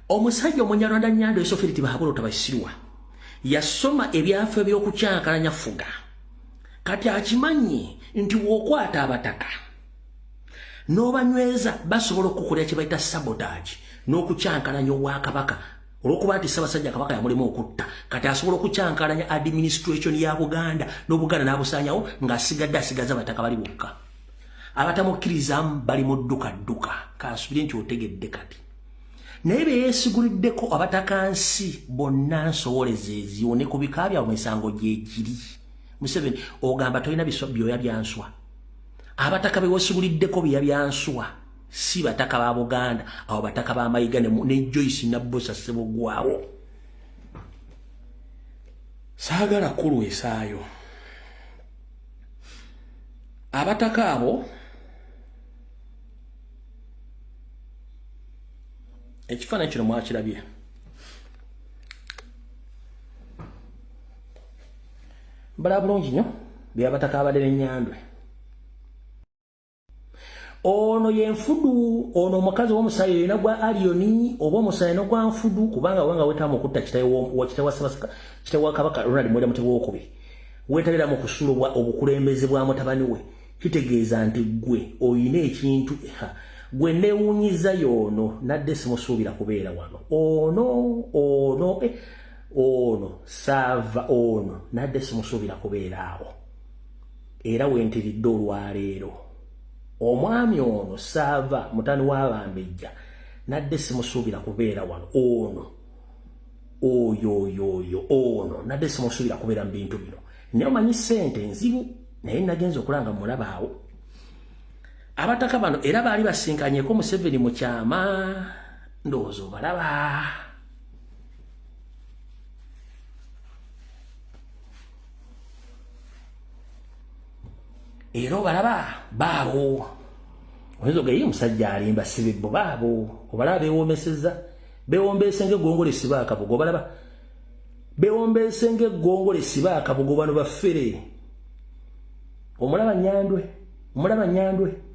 Omusajja Omunyarwanda Nyando Yosofiri Tibahabura Otabasirwa yasoma ebyafa eby'okukyankalanya fuga. Kati akimanyi nti w'okwata abataka n'obanyweza basobola okukukolera kye bayita sabotage n'okukyankalanya obwakabaka. Olw'okuba nti Ssaabasajja Kabaka yamulimu okutta, kati asobola okukyankalanya administration ya Buganda n'Obuganda n'abusaanyawo ng'asigadde asigaza abataka bali bokka. Abatamukkirizamu bali mu dduka dduka. Kansubire nti otegedde kati. Naye be yeesiguliddeko abataka nsi bonna nsowoleza eziwo ne ku bika byabwe emisango gyegiri. Museveni ogamba tolina byoya bya nswa. Abataka be weesiguliddeko byoya bya nswa si bataka ba Buganda, abo bataka ba Mayiga ne Joyce Nabbosa Ssebugwawo. Saagala kulwesaayo. Abataka abo ekifaananyi kino mwakirabye. Mbala bulungi nnyo byabataka abadde n'ennyandwe. Ono ye nfudu, ono omukazi w'omusaayi yena gwa Aliyoni oba omusaayi n'ogwa nfudu, kubanga wanga wetaamu okutta kitawe wa Kabaka Ronald Mwenda Mutebi Owokubiri, weetabira mu kusulubwa obukulembeze bwa mutabani we, kitegeeza nti ggwe oyina ekintu. Gwe neewuunyiza y'ono, nadde simusuubira kubeera wano. Ono ono ono saava ono nadde simusuubira kubeera awo. Era wentiridde olwaleero. Omwami ono saava mutani w'abambejja nadde simusuubira kubeera wano. Ono oyo oyo oyo ono nadde simusuubira kubeera mu bintu bino. Naye omanyi ssente nzibu, naye nagenza okulanga mulaba awo. Abataka bano era baali basinkanyeko Museveni mu kyama, ndowooza obalaba. Era obalaba baabo. Oyinza ogamba omusajja alimba sibibbo baabo. Obalaba beewoomesezza, beewombeese ng'eggongolo esiba akabugo. Obalaba beewombeese ng'eggongolo esiba akabugo, bano baffere. Omulaba Nyandwe, omulaba Nyandwe.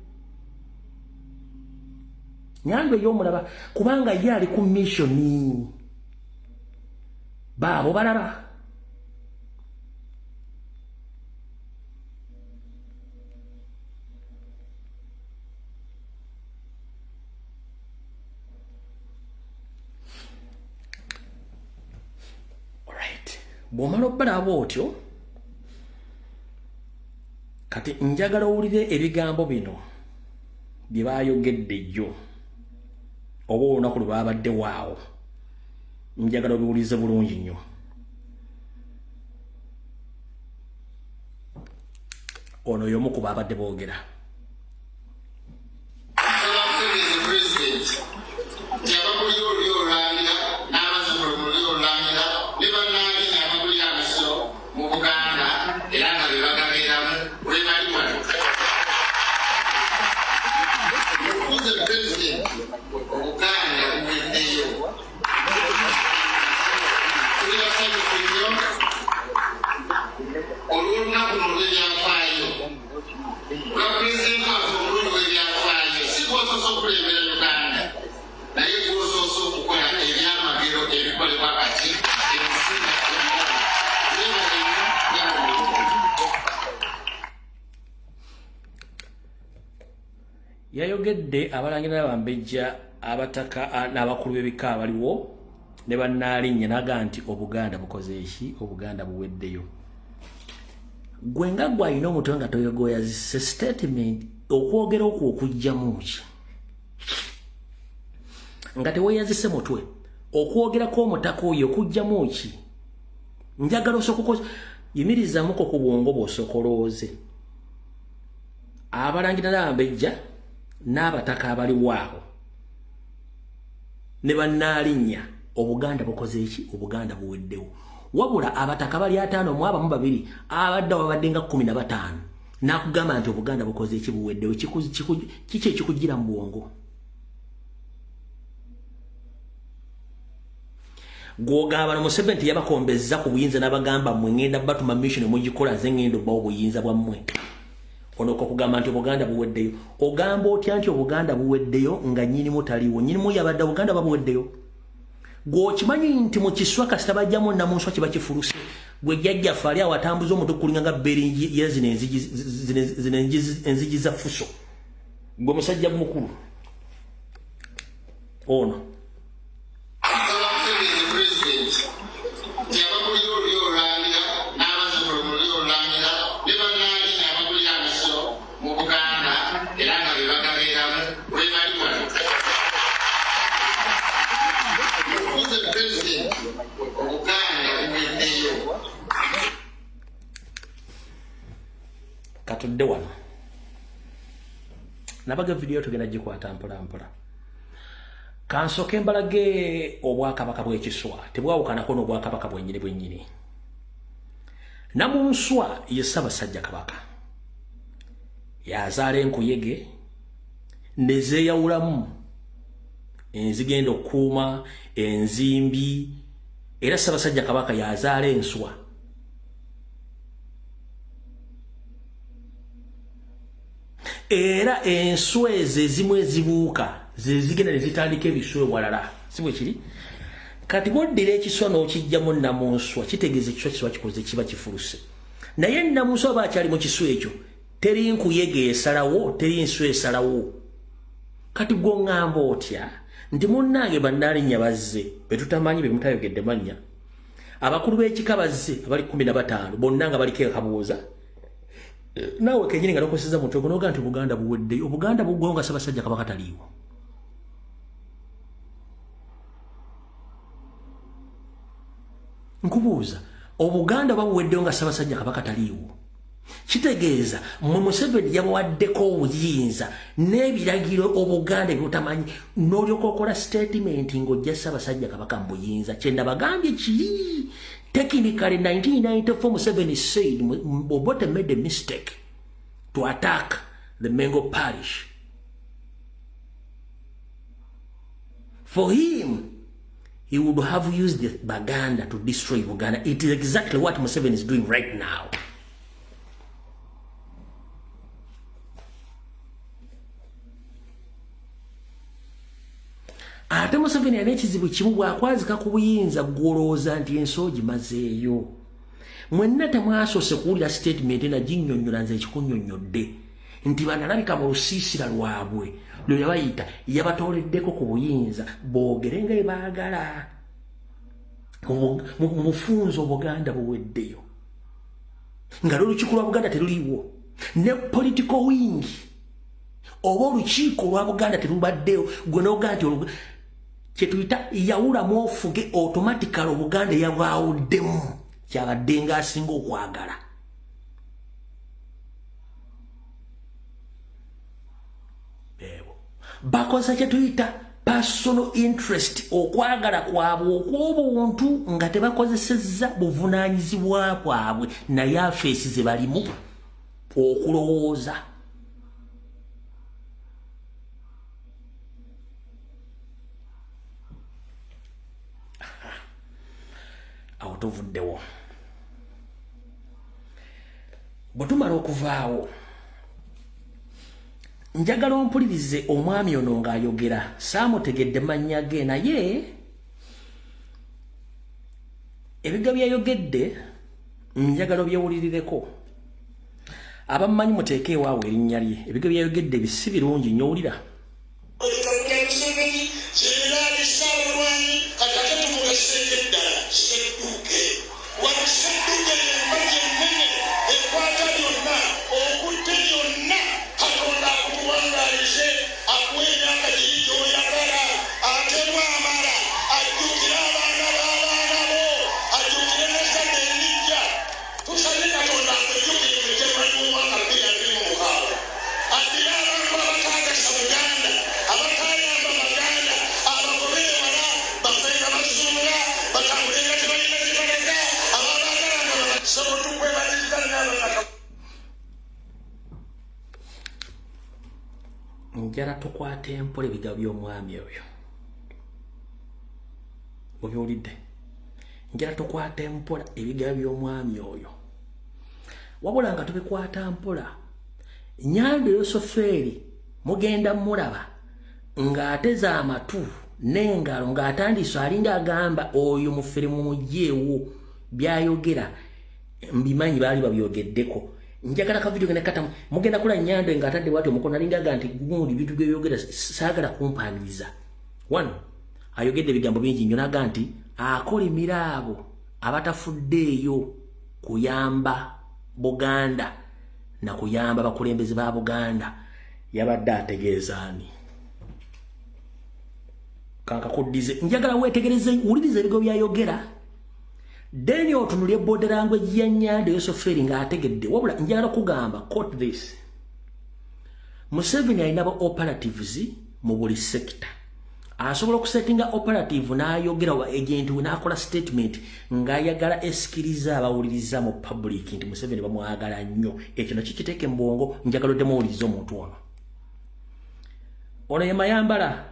Nyandwe ye omulaba kubanga ye ali ku missioni. Baabo balaba. Bw'omala obbalaba otyo, kati njagala owulire ebigambo bino bye baayogedde jjo oba olunaku lwe baabadde waawo. Njagala obiwulize bulungi nnyo. Ono y'omu ku baabadde boogera. Olw'olunaku luno olw'ebyafaayo lwa pulezidenti waffe omulungi w'ebyafaayo, si gwosoose okukulembera Uganda, naye gwosoose okukola ebyamagero ebikolebwa kati ensi. Yayogedde abalangira n'abambejja, abataka n'abakulu b'ebika abaliwo ne bannaalinnya, n'agamba nti Obuganda bukoze eki, Obuganda buweddeyo. Gwe nga gwe alina omutwe nga toyogoyazise statement, okwogera okwo okugyamu ki nga teweeyazise mutwe? Okwogera kw'omutaka oyo okugyamu ki? Njagala osooka yimirizamuko ku bwongo bw'osokolooze. Abalangira n'abambejja n'abataka abaliwo awo ne bannaalinnya, Obuganda bukoze eki, Obuganda buweddewo. Wabula abataka bali 52 mu abamu babiri abadde babadde nga 15, n'akugamba nti Obuganda bukoze eki, buweddewo. Kiki ekikugira mu bwongo gwogamba no Museveni teyabakombezza ku buyinza n'abagamba mmwe ngenda batuma mission mugikola, nze ngenda obbawo obuyinza bwammwe? Ono kokugamba nti Obuganda buweddeyo. Ogamba otya nti Obuganda buweddeyo nga nnyinimu taliiwo? Nnyinimu yabadde Obuganda babuweddeyo. Gw'okimanyi nti mu kiswa kasita bajjamu Namunswa kiba kifuluse. Gwe jjajjaffe ali awo atambuza omutwe kulinga nga beringi ya zino enzigi zino enzigi za fuso. Gwe musajja mukulu ono. Katudde wano nabaga vidiyo tugenda gikwata mpola mpola. Kansoke mbalage obwakabaka bw'ekiswa tebwawukanako n'obwakabaka bwennyini bwennyini. Namunswa ye Ssaabasajja Kabaka yazaala enkuyege ne zeeyawulamu enzigenda okukuuma enzimbi, era Ssaabasajja Kabaka yazaala enswa. Era enswa ezo ezimu ezibuuka ze zigenda ne zitandika ebiswa ewalala, si bwe kiri? Kati bw'oddira ekiswa n'okiggyamu Namunswa, kitegeeza ekiswa kiba kikoze kiba kifuluse. Naye Namunswa aba akyali mu kiswa ekyo, teri nkuyege esalawo, teri nswa esalawo. Kati gwe oŋŋamba otya nti munnange bannalinnya bazze be tutamanyi, be mutayogedde mannya, abakulu b'ekika bazze abali 15 bonna nga baliko ekabuuza, naawe kenyini nga nokoseza mutwe gunoga nti Obuganda buweddeyo. Obuganda buggwawo nga Ssaabasajja Kabaka taliiwo. Nkubuuza, Obuganda babuweddeyo nga Ssaabasajja Kabaka taliiwo? Kitegeeza mmwe Museveni yabawaddeko obuyinza n'ebiragiro Obuganda by'otamanyi, n'olyoka okola sitatimenti ng'ojja Ssaabasajja Kabaka mu buyinza. Kye nabagambye kiri technically 1994 Museveni said Obote made a mistake to attack the Mengo parish. For him, he would have used the Baganda to destroy Uganda. It is exactly what Museveni is doing right now. Ate Museveni alina ekizibu kimu, bw'akwazika ku buyinza gw'olowooza nti ensi ogimazeeyo. Mwenna temwasoose kuwulira statement naginnyonnyola nze ekikunnyonnyodde nti banalabika mu lusiisira lwabwe lwe yabayita yabatooleddeko ku buyinza boogere nga bye baagala. Mu bufunze Obuganda buweddeyo nga n'olukiiko lwa Buganda teruliiwo, ne political wing oba olukiiko lwa Buganda terubaddeyo. Gwe n'ogaa nti kyetuyita yawulamu ofuge automatically Obuganda yabwawuddemu, kyabadde ng'asinga okwagala. Beebo bakozesa kyetuyita personal interest, okwagala kwabwe okw'obuntu, nga tebakozesezza buvunaanyizibwa bwabwe naye afeesi ze balimu okulowooza. Awo tuvuddewo. Bwe tumala okuvaawo, njagala ompulirize omwami ono ng'ayogera. Saamutegedde mannya ge, naye ebiga byayogedde njagala obyewulirireko. Abammanyi muteeke ewaawe erinnya lye. Ebiga byayogedde bisi birungi nnyo, owulira. Jenerali Ssaabalwanyi, kati ate tumugaseeko eddala Ssedduke. Wano Ssedduke y'empagi ennene ekwata byonna, okutte byonna. Katonda akutuwangaalize, akuwe emyaka giri gy'oyagala, ate bw'amala ajjukire abaana b'abaana bo, ajjukire n'ezzadde eririjja. Tusabye Katonda akujjukire mu January w'omwaka 2026. Addire abantu abataagasa Buganda, abataayamba Baganda, abagobere wala, bafe nga bazunga, batambule nga tebalina gye balaga, ababaagala nga baba. Ssebo tukwebalizza nnyo abataka. Njala tukwate empola ebigambo by'omwami oyo. Mubiwulidde? Njala tukwate mpola ebigambo by'omwami oyo, wabula nga tubikwata mpola. Nyando Yosoferi mugenda mulaba ng'ateze amatu n'engalo ng'atandise alinga agamba oyo mufere mumuggyeewo, byayogera mbimanyi, baali babyogeddeko. Njagala ka video kata mugenda kula Nyando ng'atadde bwati omukono, alinga aga nti gundi bintu byeyogera saagala kumpandiriza. One, ayogedde ebigambo bingi nnyo, naga nti akolimira abo abatafuddeeyo kuyamba Buganda na kuyamba bakulembeze ba Buganda. Yabadde ategeeza ani? Kankakuddize, njagala weetegereze, wuliriza ebigo byayogera, then otunulye body language ya Nyando Yosoferi ng'ategedde. Wabula njagala kugamba, quote this: Museveni alina ba operatives mu buli sector. Asobola okusettinga operative n'ayogera wa agent we n'akola statement ng'ayagala esikiriza abawuliriza mu public nti Museveni bamwagala nnyo. Ekyo nakyo kiteeke mu bwongo. Njagala oddemu owuliriza omuntu ono. Ono ye Mayambala.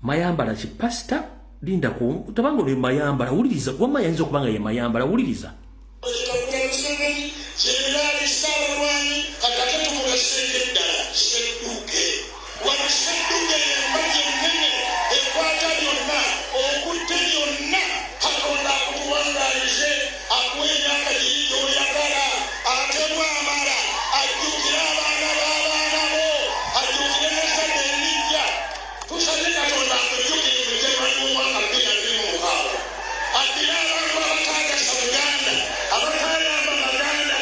Mayambala ki? Pasita, linda ku tabanga oli Mayambala, wuliriza. Wamma yayinza okuba nga ye Mayambala, wuliriza. Museveni, Jenerali Ssaabalwanyi, kati ate tumugaseeko eddala Ssedduke. Wano Ssedduke y'empagi ennene ekwata byonna, okutte byonna. Katonda akutuwangaalize, akuwa emyaka giri gy'oyagala, ate bw'amala ajjukire abaana b'abaana bo, ajjukire n'ezzadde erijja. Tusabye Katonda akujjukire mu January w'omwaka 2026, addire abantu abataagasa Buganda, abatayamba Baganda.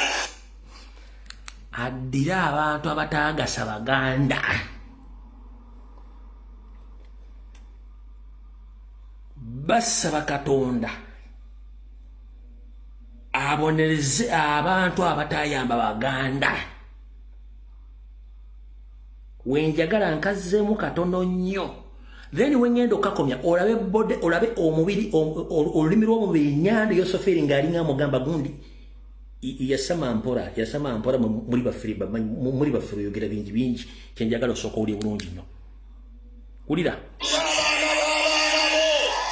Addire abantu abataagasa Baganda. Basaba Katonda abonereze abantu abatayamba Baganda. Wenjagala nkazzeemu katono nnyo, then wengenda okakomya olabe body, olabe omubiri, olulimi lw'omubiri. Nyando Yosoferi ng'alinga amugamba gundi yasama mpola, yasama mpola. Muli bafere, muli bafere, oyogera bingi bingi. Kyenjagala osooka owulire bulungi nnyo, wulira. Abaana b'abaana bo,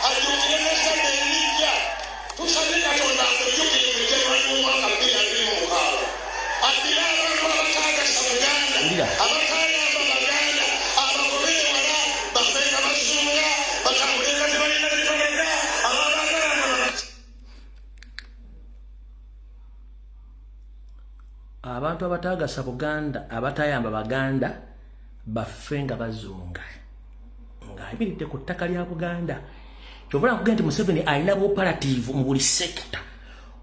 ajjukire n'ezzadde erijja. Tusabye Katonda akujjukire mu January w'omwaka 2026, addire abantu abataagasa Buganda, Wulira. abatayamba Baganda, abagobere wala, bafe nga bazunga, batambule nga tebalina bitoleka, ababagala nga Abantu abataagasa Buganda, abatayamba Baganda, baffe nga bazunga, ng'ayimiridde ku ttaka lya Buganda. Kyova nkugamba nti Museveni alina bu operative mu buli sector.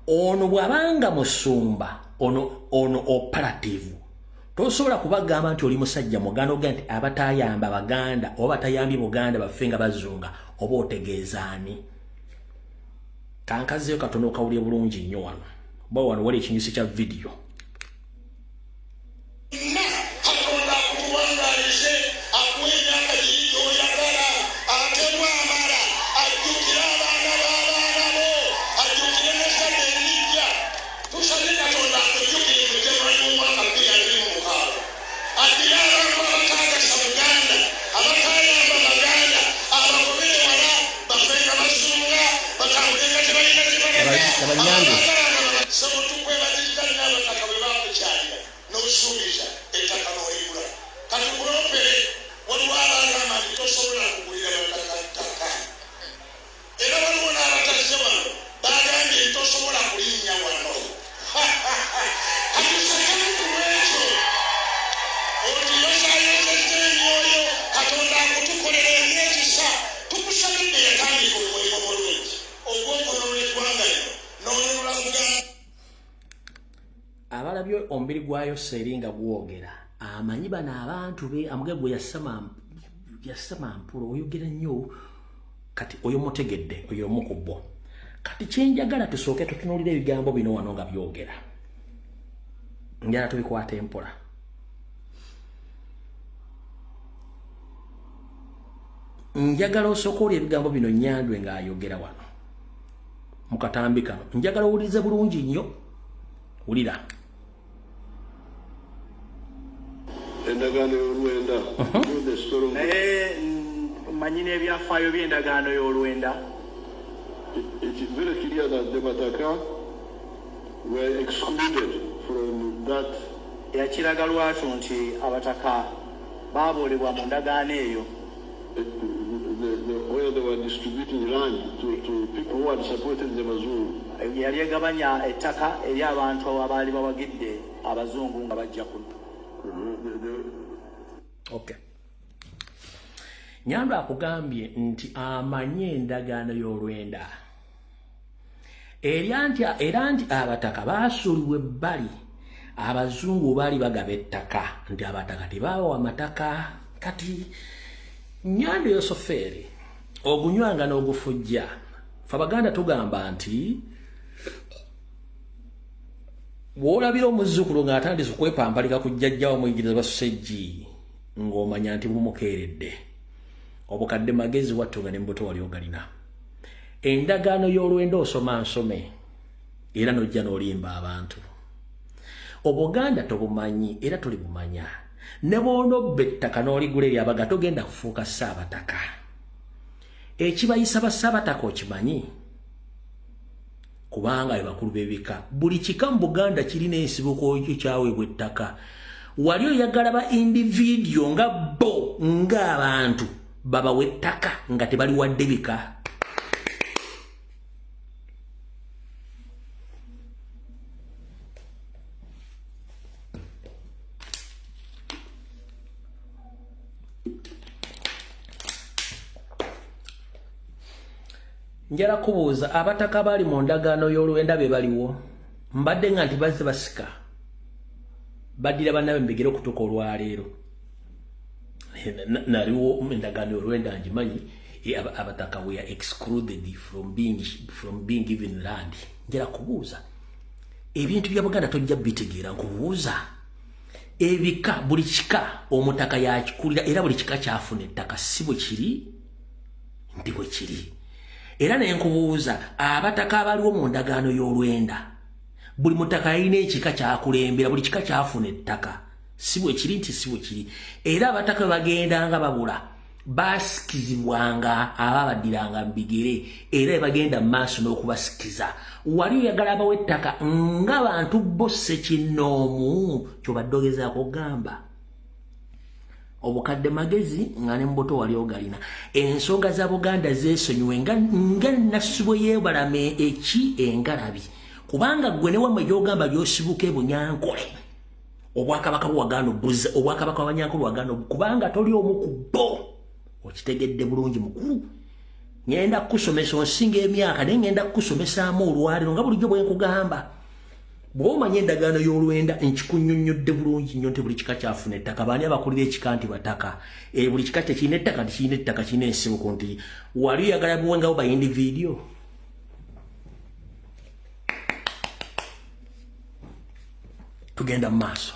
Ono bw'abanga musumba, ono operative. Tosobola kubagamba nti oli musajja muganda ogamba nti abatayamba Baganda oba batayambye Buganda baffe nga bazunga, oba otegeeza ani? Kankazeeyo katono okawulire bulungi nnyo wano. Ba wano wali ekinyusi kya vidiyo. Na Katonda akutuwangaalize, akuwa emyaka giri gy'oyagala, ate bw'amala ajjukire abaana b'abaana bo, ajjukire n'ezzadde erijja. Tusabye Katonda akujjukire mu January w'omwaka 2026, addire abantu abataagasa Buganda, abatayamba Baganda, abagobere wala, bafe nga bazunga, batambule nga tebalina gye Abanyambe. Sebo, tukwebazizza nnyo. Abataka bwe bakukyalira n'osuubiza ettaka n'oligula, katukulopere. Waliwo abagamba nti tosobola kugulira bataka ttaka, era waliwo n'abatazze wano bagambye nti tosobola kulinnya wano. Katusekemu ku lwekyo otuyozayozezza emyoyo. Katonda akutukolera ebyekisa. Tukusabidde yatandika omulimu mulungi ogw'okununula eggwanga lino n'onunula Buganda. Abalabye omubiri gwa Yoseri nga gwogera, amanyi bano abantu be amuge gwe yasama, yasama mpulo, oyogera nnyo. Kati oyo mutegedde, oyo omu ku bo. Kati kyenjagala tusooke tutunuulire ebigambo bino wano nga byogera, njala tubikwata empola. Njagala osooka oli ebigambo bino Nyandwe ng'ayogera wano mu katambi kano, njagala owulirize bulungi nnyo, wulira. Endagaano y'olwenda, the story of Naye mmanyi n'ebyafaayo by'endagaano y'olwenda. It is very clear that the Bataka were excluded from that. Yakiraga lwatu nti abataka baaboolebwa mu ndagaano eyo. Where they were distributing land to people who had supported the Bazungu. Yali egabanya ettaka eri abantu abaali bawagidde abazungu nga bajja kuno. Okay. Nyando akugambye nti amanye endagaano y'olwenda. Era nti abataka baasuulibwa ebbali, abazungu baali bagaba ettaka, nti abataka tebabawa mataka. Kati Nyando Yosoferi ogunywanga n'ogufujja. Ffe Abaganda tugamba nti bw'olabira omuzzukulu ng'atandise okwepambalika ku jjajjawo omuyigiriza Basusejji, ng'omanya nti bumukeeredde. Obukadde magezi wattu nga ne mu buto wali ogalina. Endagaano y'olwenda osoma nsome, era n'ojja n'olimba abantu. Obuganda tobumanyi era tolibumanya. Ne bw'onobba ettaka n'oligula eri Abaga, togenda kufuuka Ssaabataka. Ekibayisa Basaabataka okimanyi? Kubanga be bakulu b'ebika. Buli kika mu Buganda kirina ensibuko kyaweebwa ettaka. Wali oyagala ba individual nga bo ng'abantu babawa ettaka nga tebaliwadde bika? Njala kubuuza, abataka bali mu ndagaano y'olwenda be baliwo? Mbadde nga nti bazze basika baddira bannabe mbigere okutuuka olwaleero. Naliwo endagaano y'olwenda ngimanyi. Abataka were excluded from being given land. Njala kubuuza, ebintu bya Buganda tojja bitegeera. Nkubuuza, ebika, buli kika omutaka yakikulira, era buli kika kyafuna ettaka, si bwe kiri? Nti bwe kiri. Era nenkubuuza, abataka abaliwo mu ndagaano y'olwenda, buli mutaka yalina ekika kyakulembera, buli kika kyafuna ettaka, si bwe kiri? Nti si bwe kiri. Era abataka bwe bagendanga babula, basikizibwanga ababaddiranga mu bigere, era bagenda mu maaso n'okubasikiza. Wali oyagala abawa ettaka nga bantu bo ssekinnoomu? Kyobadde ogezaako okugamba, obukadde magezi nga ne mubuto wali ogalina. Ensonga za Buganda zeesonyiwe nga Nassibwe yeebalame eki engalabi, kubanga gwe ne wammwe gy'ogamba gy'osibuka ebunyankole, obwakabaka bwewagaana obuza, obwakabaka bwanyankole wagaana, kubanga toli omu ku bo. Okitegedde bulungi, mukulu? Ngenda kukusomesa, onsinga emyaka, naye ngenda kukusomesaamu olwaleero nga bulijjo bwe nkugamba. Bw'oba omanya endagaano y'olwenda, nkikunnyonnyodde bulungi nnyo nti buli kika kyafuna ettaka. Baani abakulira ekika? Nti bataka. Buli kika tekirina ettaka? Nti kirina ettaka, kirina ensibuko. Nti wali oyagala buwengawo ba individual? Tugenda mu maaso.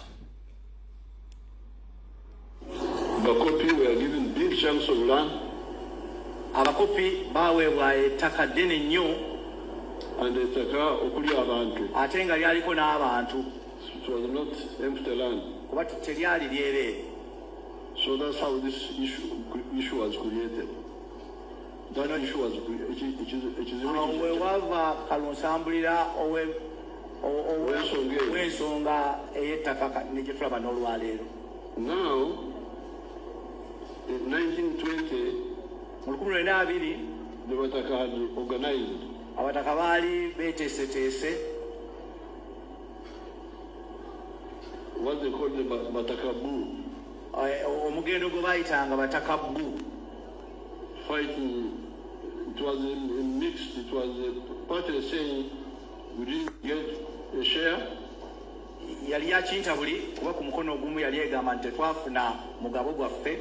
Bakopi were given big chunks of land. Abakopi baweebwa ettaka ddene nnyo. And ettaka okuli abantu. Ate nga lyaliko n'abantu. It was not empty land. Kuba teryali lyereere. So that's how this issue was created. That issue was ekizibu. Awo we wava kalunsambulira Ow'ensonga eyo. Ow'ensonga ey'ettaka ne gye tulaba n'olwaleero. Now, in 1920, Mu 1920, the Bataka had organized abataka baali beeteeseteese what they called the Batakabu, omugendo gwe baayitanga Batakabu. Fighting. It was a mixed, it was a party saying we didn't get a share, Yali yakintabuli, kuba ku mukono ogumu yali egamba nti tetwafuna mugabo gwaffe,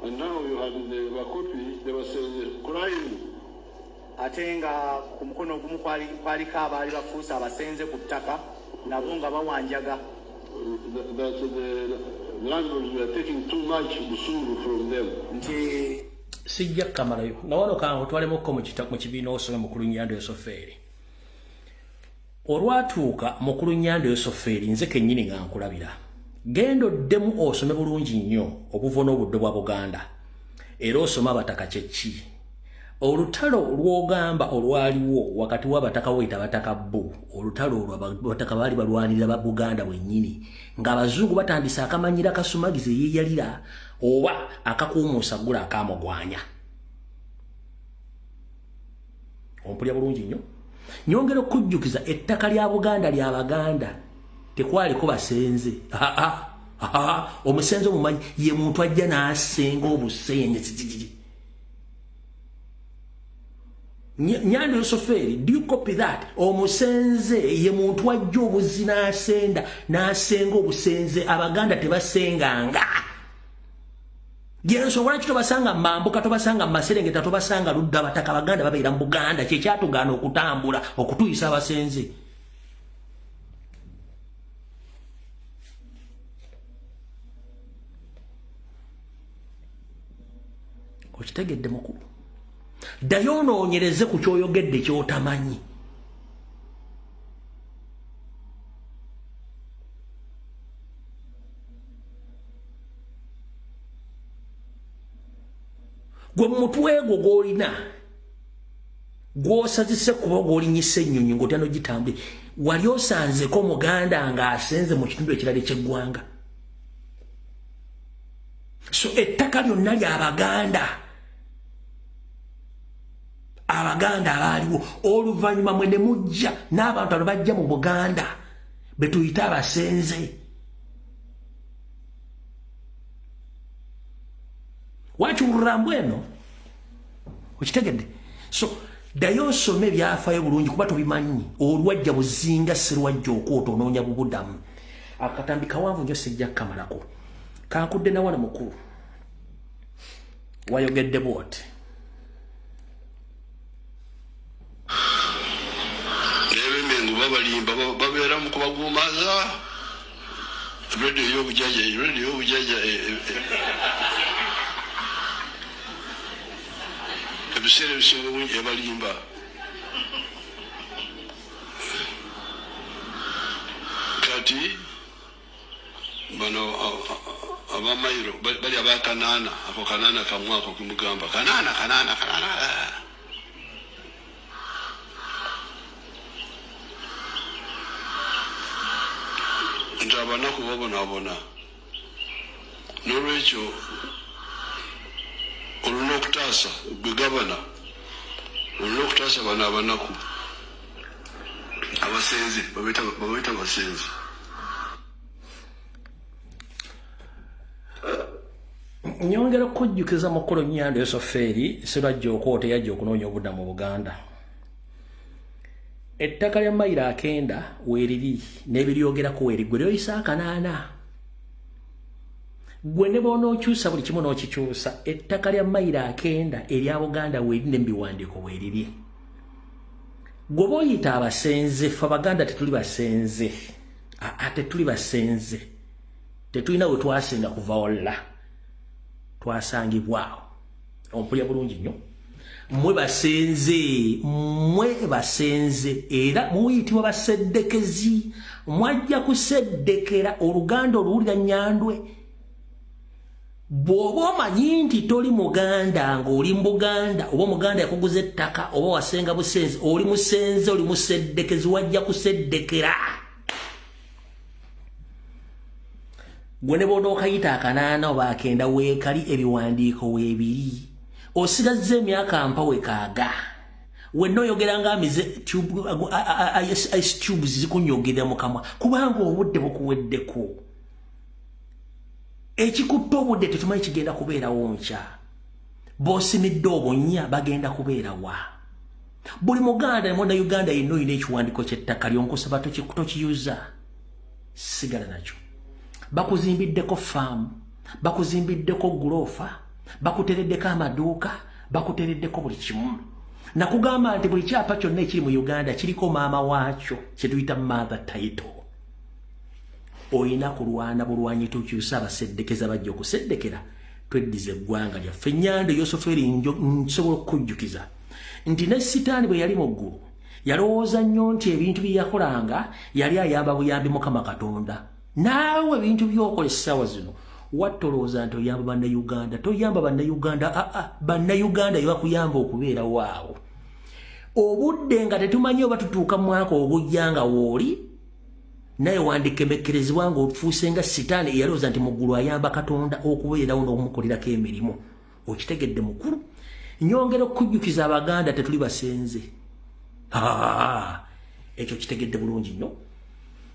and now you had the Bakopi, they were saying the crime ate nga ku mukono ogumu kwaliko abaali bafuuse abasenze ku ttaka, nabo nga bawanjaga that the landlords were taking too much busuulu from them. Nti Sijja kukamalayo nawano, kankutwalemukko mu kibiina osome mukulu Nyando Yosofeeri. Olwatuuka, mukulu Nyando Yosofeeri, nze kennyini nga nkulabira, genda oddemu osome bulungi nnyo obuvo n'obuddo bwa Buganda, era osome abataka kyeki. Olutalo lw'ogamba olwaliwo wakati w'abataka weyita abataka bo, olutalo olwo abataka baali balwanirira ba Buganda bwennyini, ng'abazungu batandise akamanyira kasumagizi eyeeyalira oba akakuumuusa ggula akamugwanya. Ompulya bulungi nnyo. Nyongera okujjukiza ettaka lya Buganda lya Baganda, tekwaliko basenze. Omusenze omumanyi ye muntu ajja n'asenga obusenze. Nyando Yosoferi, do you copy that? Omusenze ye muntu ajja obuzi n'asenda, n'asenga obusenze. Abaganda tebasenganga. Yensonga lwaki tobasanga Mambuka, tobasanga Maserengeta, tobasanga ludda. Abataka Abaganda babeera mu Buganda, kyekyatugaana okutambula okutuyisa abasenze. Okitegedde mukulu? Ddayo onoonyereze ku kyoyogedde kyotamanyi. Gwe mumutwe gwo gw'olina gw'osazise kuba gw'olinyisa ennyonyi ng'otya n'ogitambule, wali osanzeko Muganda ng'asenze mu kitundu ekirala eky'eggwanga? So ettaka lyonna ly'Abaganda, Abaganda abaaliwo oluvannyuma mwe ne mujja n'abantu abo bajja mu Buganda be tuyite abasenze. Wakiwulira mbweno, okitegedde? So ddayo osome ebyafaayo bulungi kuba tobimanyi. Olwajja buzinga Sserwajja okwota onoonya bubudamu. Akatambi kawanvu nnyo, sijja kukamalako. Kankudde nawana mukulu, wayogedde bwoti. N'Ebemengo babalimba, babeera mu kubaguumaza rediyo y'obujaja, rediyo y'obujaja. Ebiseera ebisinga obungi ebalimba. Kati bano abamayiro bali abakanaana, ako kanaana kamu ako kumugamba kanaana kanaana kanaana. Nti abanaku babonaabona, n'olwekyo olina okutaasa, gwe gavana olina okutaasa bano abanaku abasenze, babaita basenze. Nyongera okujjukiza mukulu Nyando Yosoferi Sirajja okwota yajja okunoonya obudda mu Buganda. Ettaka lya mayiro akenda weeriri n'ebiryogerako weeri, gwe lyoyisa akanaana. Gwe ne bw'onookyusa buli kimu n'okikyusa, ettaka lya mayiro akenda erya Buganda weeriri ne mu biwandiiko weeriri. Gwe b'oyita abasenze, ffe Abaganda tetuli basenze. Aa, tetuli basenze. Tetulina we twasenga kuva walla. Twasangibwawo. Ompulya bulungi nnyo. Mmwe basenze, mmwe basenze, era muyitibwa baseddekezi. Mwajja kuseddekera Oluganda oluwulira Nyandwe. Bw'oba omanyi nti toli Muganda ng'oli mu Buganda, oba Omuganda yakuguza ettaka, oba wasenga busenze, oli musenze, oli museddekezi, wajja kuseddekera. Gwe ne bw'onookayita akanaana oba akenda, weekali ebiwandiiko weebiri. Osigazza emyaka mpa wekaaga. Wenna oyogera ng'amize ice cubes zikunyogerera mu kamwa, kubanga obudde bukuweddeko. Ekikutta obudde tetumanyi kigenda kubeerawo nkya. B'osimidde obunnya bagenda kubeerawa? Buli Muganda ne Munnayuganda yenna olina ekiwandiiko ky'ettaka lyo, nkusaba tokiyuza, sigala nakyo. Bakuzimbiddeko faamu, bakuzimbiddeko guloofa, bakutereddeko amaduuka, bakutereddeko buli kimu. Nakugamba nti buli kyapa kyonna ekiri mu Uganda kiriko maama waakyo, kye tuyita mother title. Olina kulwana bulwanyi tukyusa abaseddekeza bajja okuseddekera, tweddiza eggwanga lyaffe. Nyando Yosoferi, nsobola okukujjukiza nti ne Sitaani bwe yali mu ggulu yalowooza nnyo nti ebintu bye yakolanga yali ayamba buyambi Mukama Katonda. Naawe ebintu by'okola essaawa zino Wattolowooza nti oyamba Bannayuganda? Toyamba Bannayuganda. Aa, Bannayuganda yebakuyamba okubeerawo awo. Obudde nga tetumanyi oba tutuuka mu mwaka ogujja nga wooli naye wandikemekkerezebwa ng'ofuuse nga Sitaani eyalowooza nti mu ggulu ayamba Katonda okubeerawo n'okumukolerako emirimu. Okitegedde, mukulu? Nyongera okukujjukiza, Abaganda tetuli basenze. Ekyo kitegedde bulungi nnyo.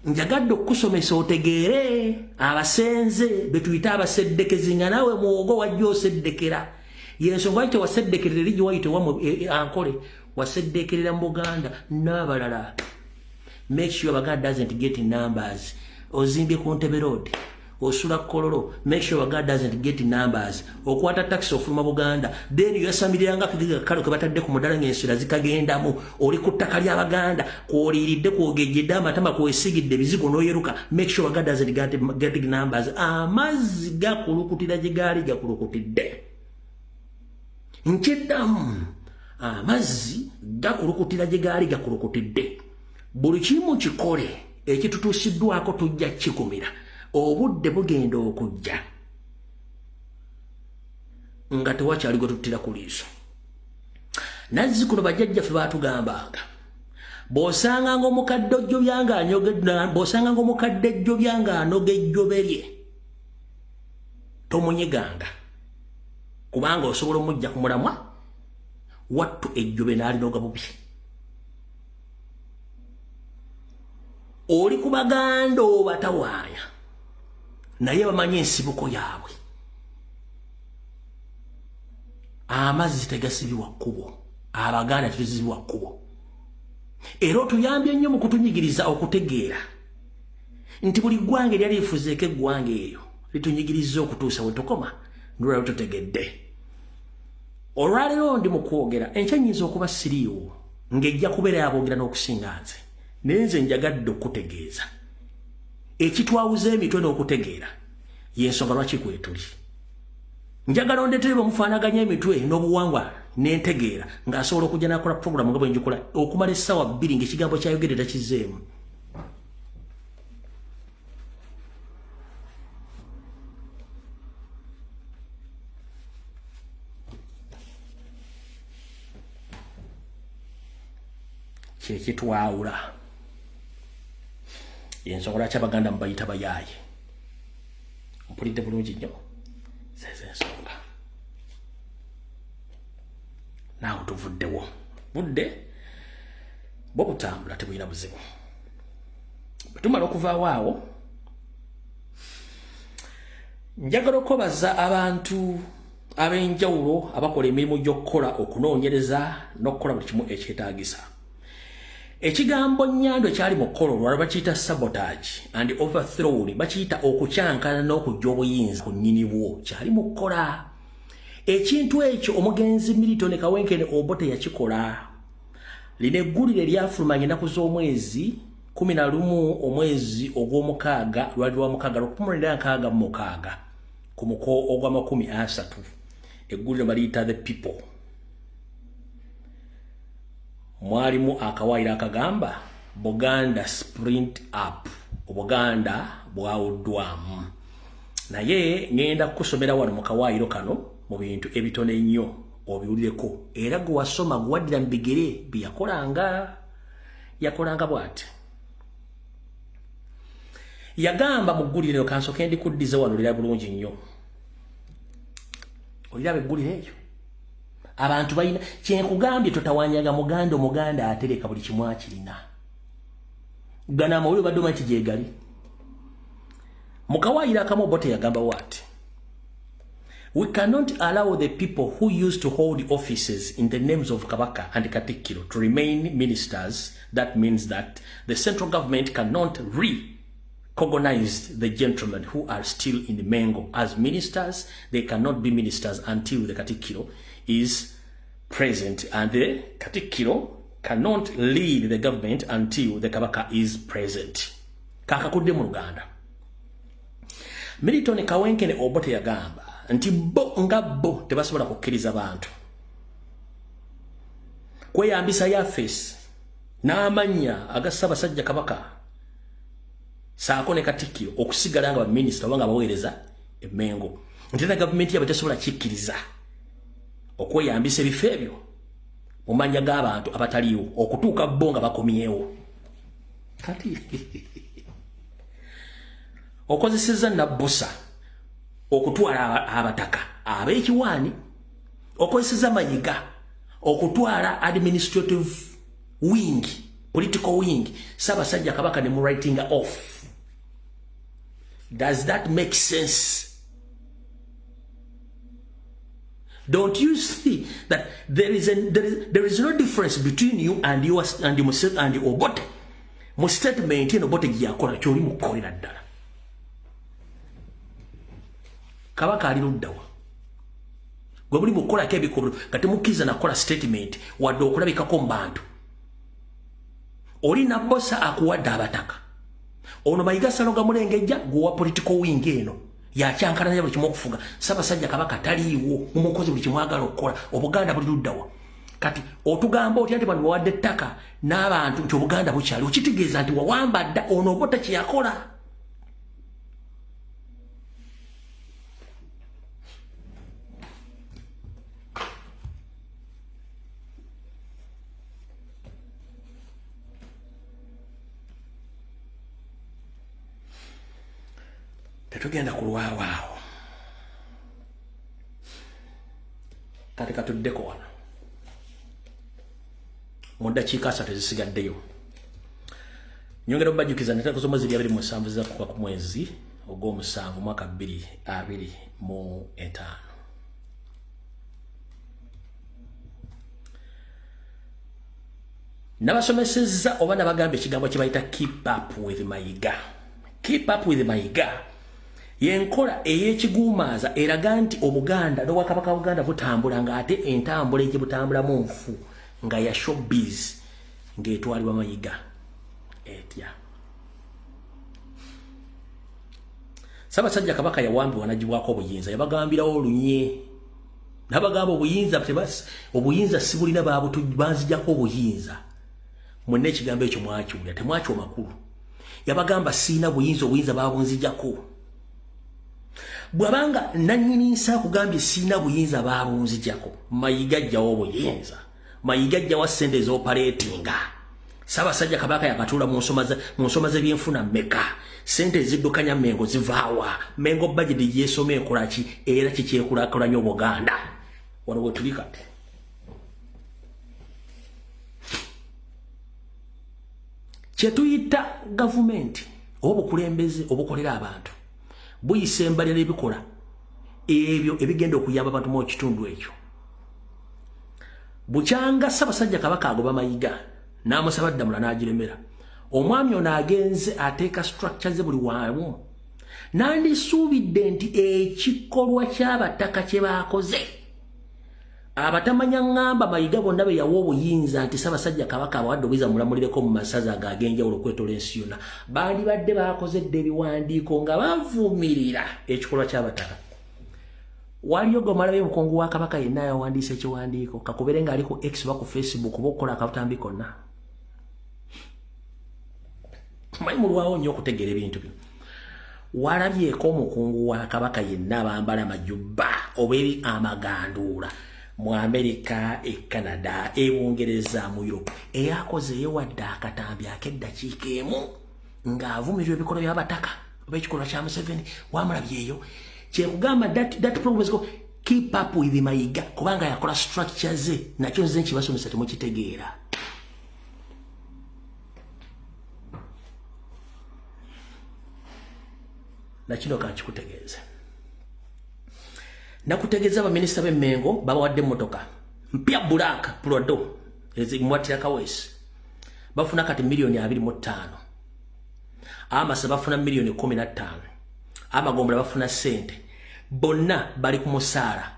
Njagadde okukusomesa otegeere abasenze betuyita abaseddekezi, nga naawe mwogo wajja oseddekera. Yensonga lwaki tewaseddekerera eri gyewayita ewamwe Ankole, waseddekerera mu Buganda n'abalala. Make sure Baganda doesn't get numbers. Ozimbye ku Ntebe Road, osula Kololo, make sure Baganda doesn't get numbers. Okwata taxi ofuluma Buganda, then yasamirira nga kale ke batadde ku mudala ng'enswera zikagendamu. Oli ku ttaka ly'Abaganda, kwoliiridde, kwogejjedde amatama, kwesigidde ebizigo n'oyeruka. Make sure Baganda doesn't get numbers. Amazzi gakulukutira gye gaali gakulukutidde. Nkiddamu, amazzi gakulukutira gye gaali gakulukutidde. Buli kimu kikole ekitutuusiddwako tujja kikumira. Obudde bugenda okujja nga tewakyali gwe tuttira ku liiso. Nazzi kuno bajjajjaffe baatugambanga, bw'osanganga omukadde bw'osanganga omukadde ejjobya ng'anoga ejjobe lye, tomunyiganga, kubanga osobola omujja ku mulamwa. Wattu ejjobe n'alinoga bubi. Oli ku Baganda obatawaanya, naye bamanyi ensibuko yaabwe. Amazzi tegasibibwa kkubo. Abaganda tetuzibwa kkubo. Era otuyambye nnyo mu kutunyigiriza okutegeera nti buli ggwanga eryali lifuzeeko eggwanga eryo litunyigiriza okutuusa we tukoma. Nolwaliro tutegedde. Olwaleero ndi mu kwogera, enkya nyinza okuba siriiwo, ng'ejja kubeera yaboogera n'okusinga nze. Naye nze njagadde okutegeeza ekitwawuza emitwe n'okutegeera yensonga lwaki kwetuli. Njagala ondeetere bamufaanaganya emitwe n'obuwangwa n'entegeera ng'asobola okujja n'akola puroguramu nga bwe njikola okumala essaawa 2 ng'ekigambo kyayogedde takizeemu. Kyekitwawula, yensonga lwaki Abaganda mubayita bayaaye. Mpulidde bulungi nnyo, zezo ensonga. Naawe tuvuddewo, budde bwo butambula, tebulina buzibu. Bwe tumala okuvaawo awo, njagala okwebaza abantu ab'enjawulo abakola emirimu gy'okukola okunoonyereza n'okukola buli kimu ekyetaagisa. Ekigambo nyando ekyali mu kukola olwala bakiyita sabotage and overthrow, bakiyita okukyankana n'okujja obuyinza ku nnyini bwo. Kyali mu kukola ekintu ekyo, omugenzi Milton Kawenkene Obote yakikola. Lino eggulire lyafulumanya ennaku z'omwezi 11, omwezi ogw'omukaaga, lwali lwa mukaaga, 1966, ku muko ogwa 30. Eggulire baliyita The People. Mwalimu akawaayiro akagamba, "Buganda split up", Obuganda bwawuddwamu. Naye ŋŋenda kukusomera wano mu kawaayiro kano mu bintu ebitono ennyo obiwulireko. Era gwe wasoma, gwe waddira mu bigere bye yakolanga, yakolanga bw'ati. Yagamba mu ggulire, kansooke ndikuddize wano, olira bulungi nnyo, oliraba eggulire eryo. Abantu balina kyenkugambye, totawanyaga Muganda. Omuganda atereka buli kimu akirina. Gano amawulire obadde omanyi kigyegali. Mukawaayiro akamu Obote yagamba what? "We cannot allow the people who used to hold offices in the names of Kabaka and Katikkiro to remain ministers. That means that the central government cannot recognize the gentlemen who are still in the Mengo as ministers. They cannot be ministers until the Katikkiro is present, and the Katikkiro cannot lead the government until the Kabaka is present." Kakakudde mu Luganda. Milton Kawenkene Obote yagamba nti bo nga bo tebasobola kukkiriza bantu kweyambisa yafesi n'amannya aga Ssaabasajja Kabaka saako ne Katikkiro okusigala nga baminisita oba nga baweereza. Emengo nti na gavumenti yabwe tesobola kikkiriza okweyambisa ebifo ebyo mu mannya g'abantu abataliiwo okutuuka bo nga bakomyewo. Kati okozesezza Nabbosa okutwala abataka ab'ekiwaani, okozesezza Mayiga okutwala administrative wing, political wing, Ssaabasajja Kabaka ne mu writing off. Does that make sense? Don't you see that there is no difference between you and you and you and Obote? Mu statement eno Obote gye yakola kyoli mukukolera ddala. Kabaka ali luddawa? Gwe muli mukukolako ebikolwa nga temukkiriza nakukola statement wadde okulabikako mu bantu. Oli Nabbosa akuwadde abataka. Ono Mayiga Saloga Mulengejja gwewa political wing eno yakyankalanya buli kimu okufuga. Ssaabasajja Kabaka taliiwo, mumukozi buli kimwagala okukola. Obuganda buli luddawa? Kati otugamba otya nti bano bawadde ettaka n'abantu nti Obuganda bukyali? Okitegeeza nti wawamba dda. Ono Obote kyeyakola. Tetugenda kulwawo awo. Kati katuddeko wano mu ddakiika 30 ezisigaddeyo. Nyongera obajjukiza nteeko z'omwezi 27 zizakuka ku mwezi ogw'omusanvu mwaka 2025. Nabasomesezza oba nabagamba ekigambo kye bayita "keep up with Mayiga". "Keep up with Mayiga" yenkola ey'ekiguumaaza eraga nti Obuganda n'Obwakabaka Buganda butambula, ng'ate entambula egibutambulamu nfu nga ya showbiz, ng'etwalibwa Mayiga. Etya? Ssaabasajja Kabaka yawambibwa n'aggyibwako obuyinza. Yabagambirawo olunye nabagamba obuyinza obuyinza sibulina, banzijako obuyinza. Mwenna ekigambo ekyo mwakiwulira, temwakyo makulu. Yabagamba siina buyinza, obuyinza babunzijako. Bwabanga nanyini nsi akugambye siina buyinza, babunzijako, Mayiga ajjawo obuyinza? Mayiga ajjawa ssente ez'operatinga? Ssaabasajja Kabaka yakatuula mu nsoma z'ebyenfuna mmeka? Ssente eziddukanya Mengo zivaawa? Mengo budget gyesoma ekolaki? Era kikyekulaakulanya Obuganda? Wano we tuli kati. Kyetuyita gavumenti oba obukulembeze obukolera abantu buyisa embalira ebikola ebyo ebigenda okuyamba abantu mu kitundu ekyo. Bukyanga Ssaabasajja Kabaka agoba Mayiga n'amusaba ddamula n'agiremera, omwami ono agenze ateeka structure ze buli wamu. Nandisuubidde nti ekikolwa ky'abataka kye baakoze, abatamanya ŋŋamba Mayiga bonna be yawa obuyinza nti Ssaabasajja Kabaka abawadde obuyinza mulamulireko mu masaza ago ag'enjawulo okwetola ensi yonna, bandibadde baakoze dda ebiwandiiko nga bavumirira ekikolwa ky'abataka. Waliyo gwe omukungu wa Kabaka yenna yawandiisa ekiwandiiko, kakubere ng'ali ku X oba ku Facebook oba okukola akabutambi konna? Manyi mulwawo nnyo okutegeera ebintu bino. Walabyeko omukungu wa Kabaka yenna abambala amajubba oba eri amaganduula mu Amerika, e Canada, e Bungereza, mu Europe, eyakoze eyewadde akatambi ak'eddakiika 1 ng'avumirira ebikolwa by'abataka oba ekikolwa kya Museveni? Wamulabyeyo? Kyekugamba that program is "keep up with Mayiga", kubanga yakola structure ze. Nakyo nze nkibasomesa, temukitegeera. Nakino kankikutegeeze. Nakutegeeza baminisita b'Emmengo babawadde emmotoka mpya, black Prado ezimwatira Kaweesi. Bafuna kati miliyoni 25. Amasa bafuna miliyoni 15. Amagombolola bafuna ssente. Bonna bali ku musaala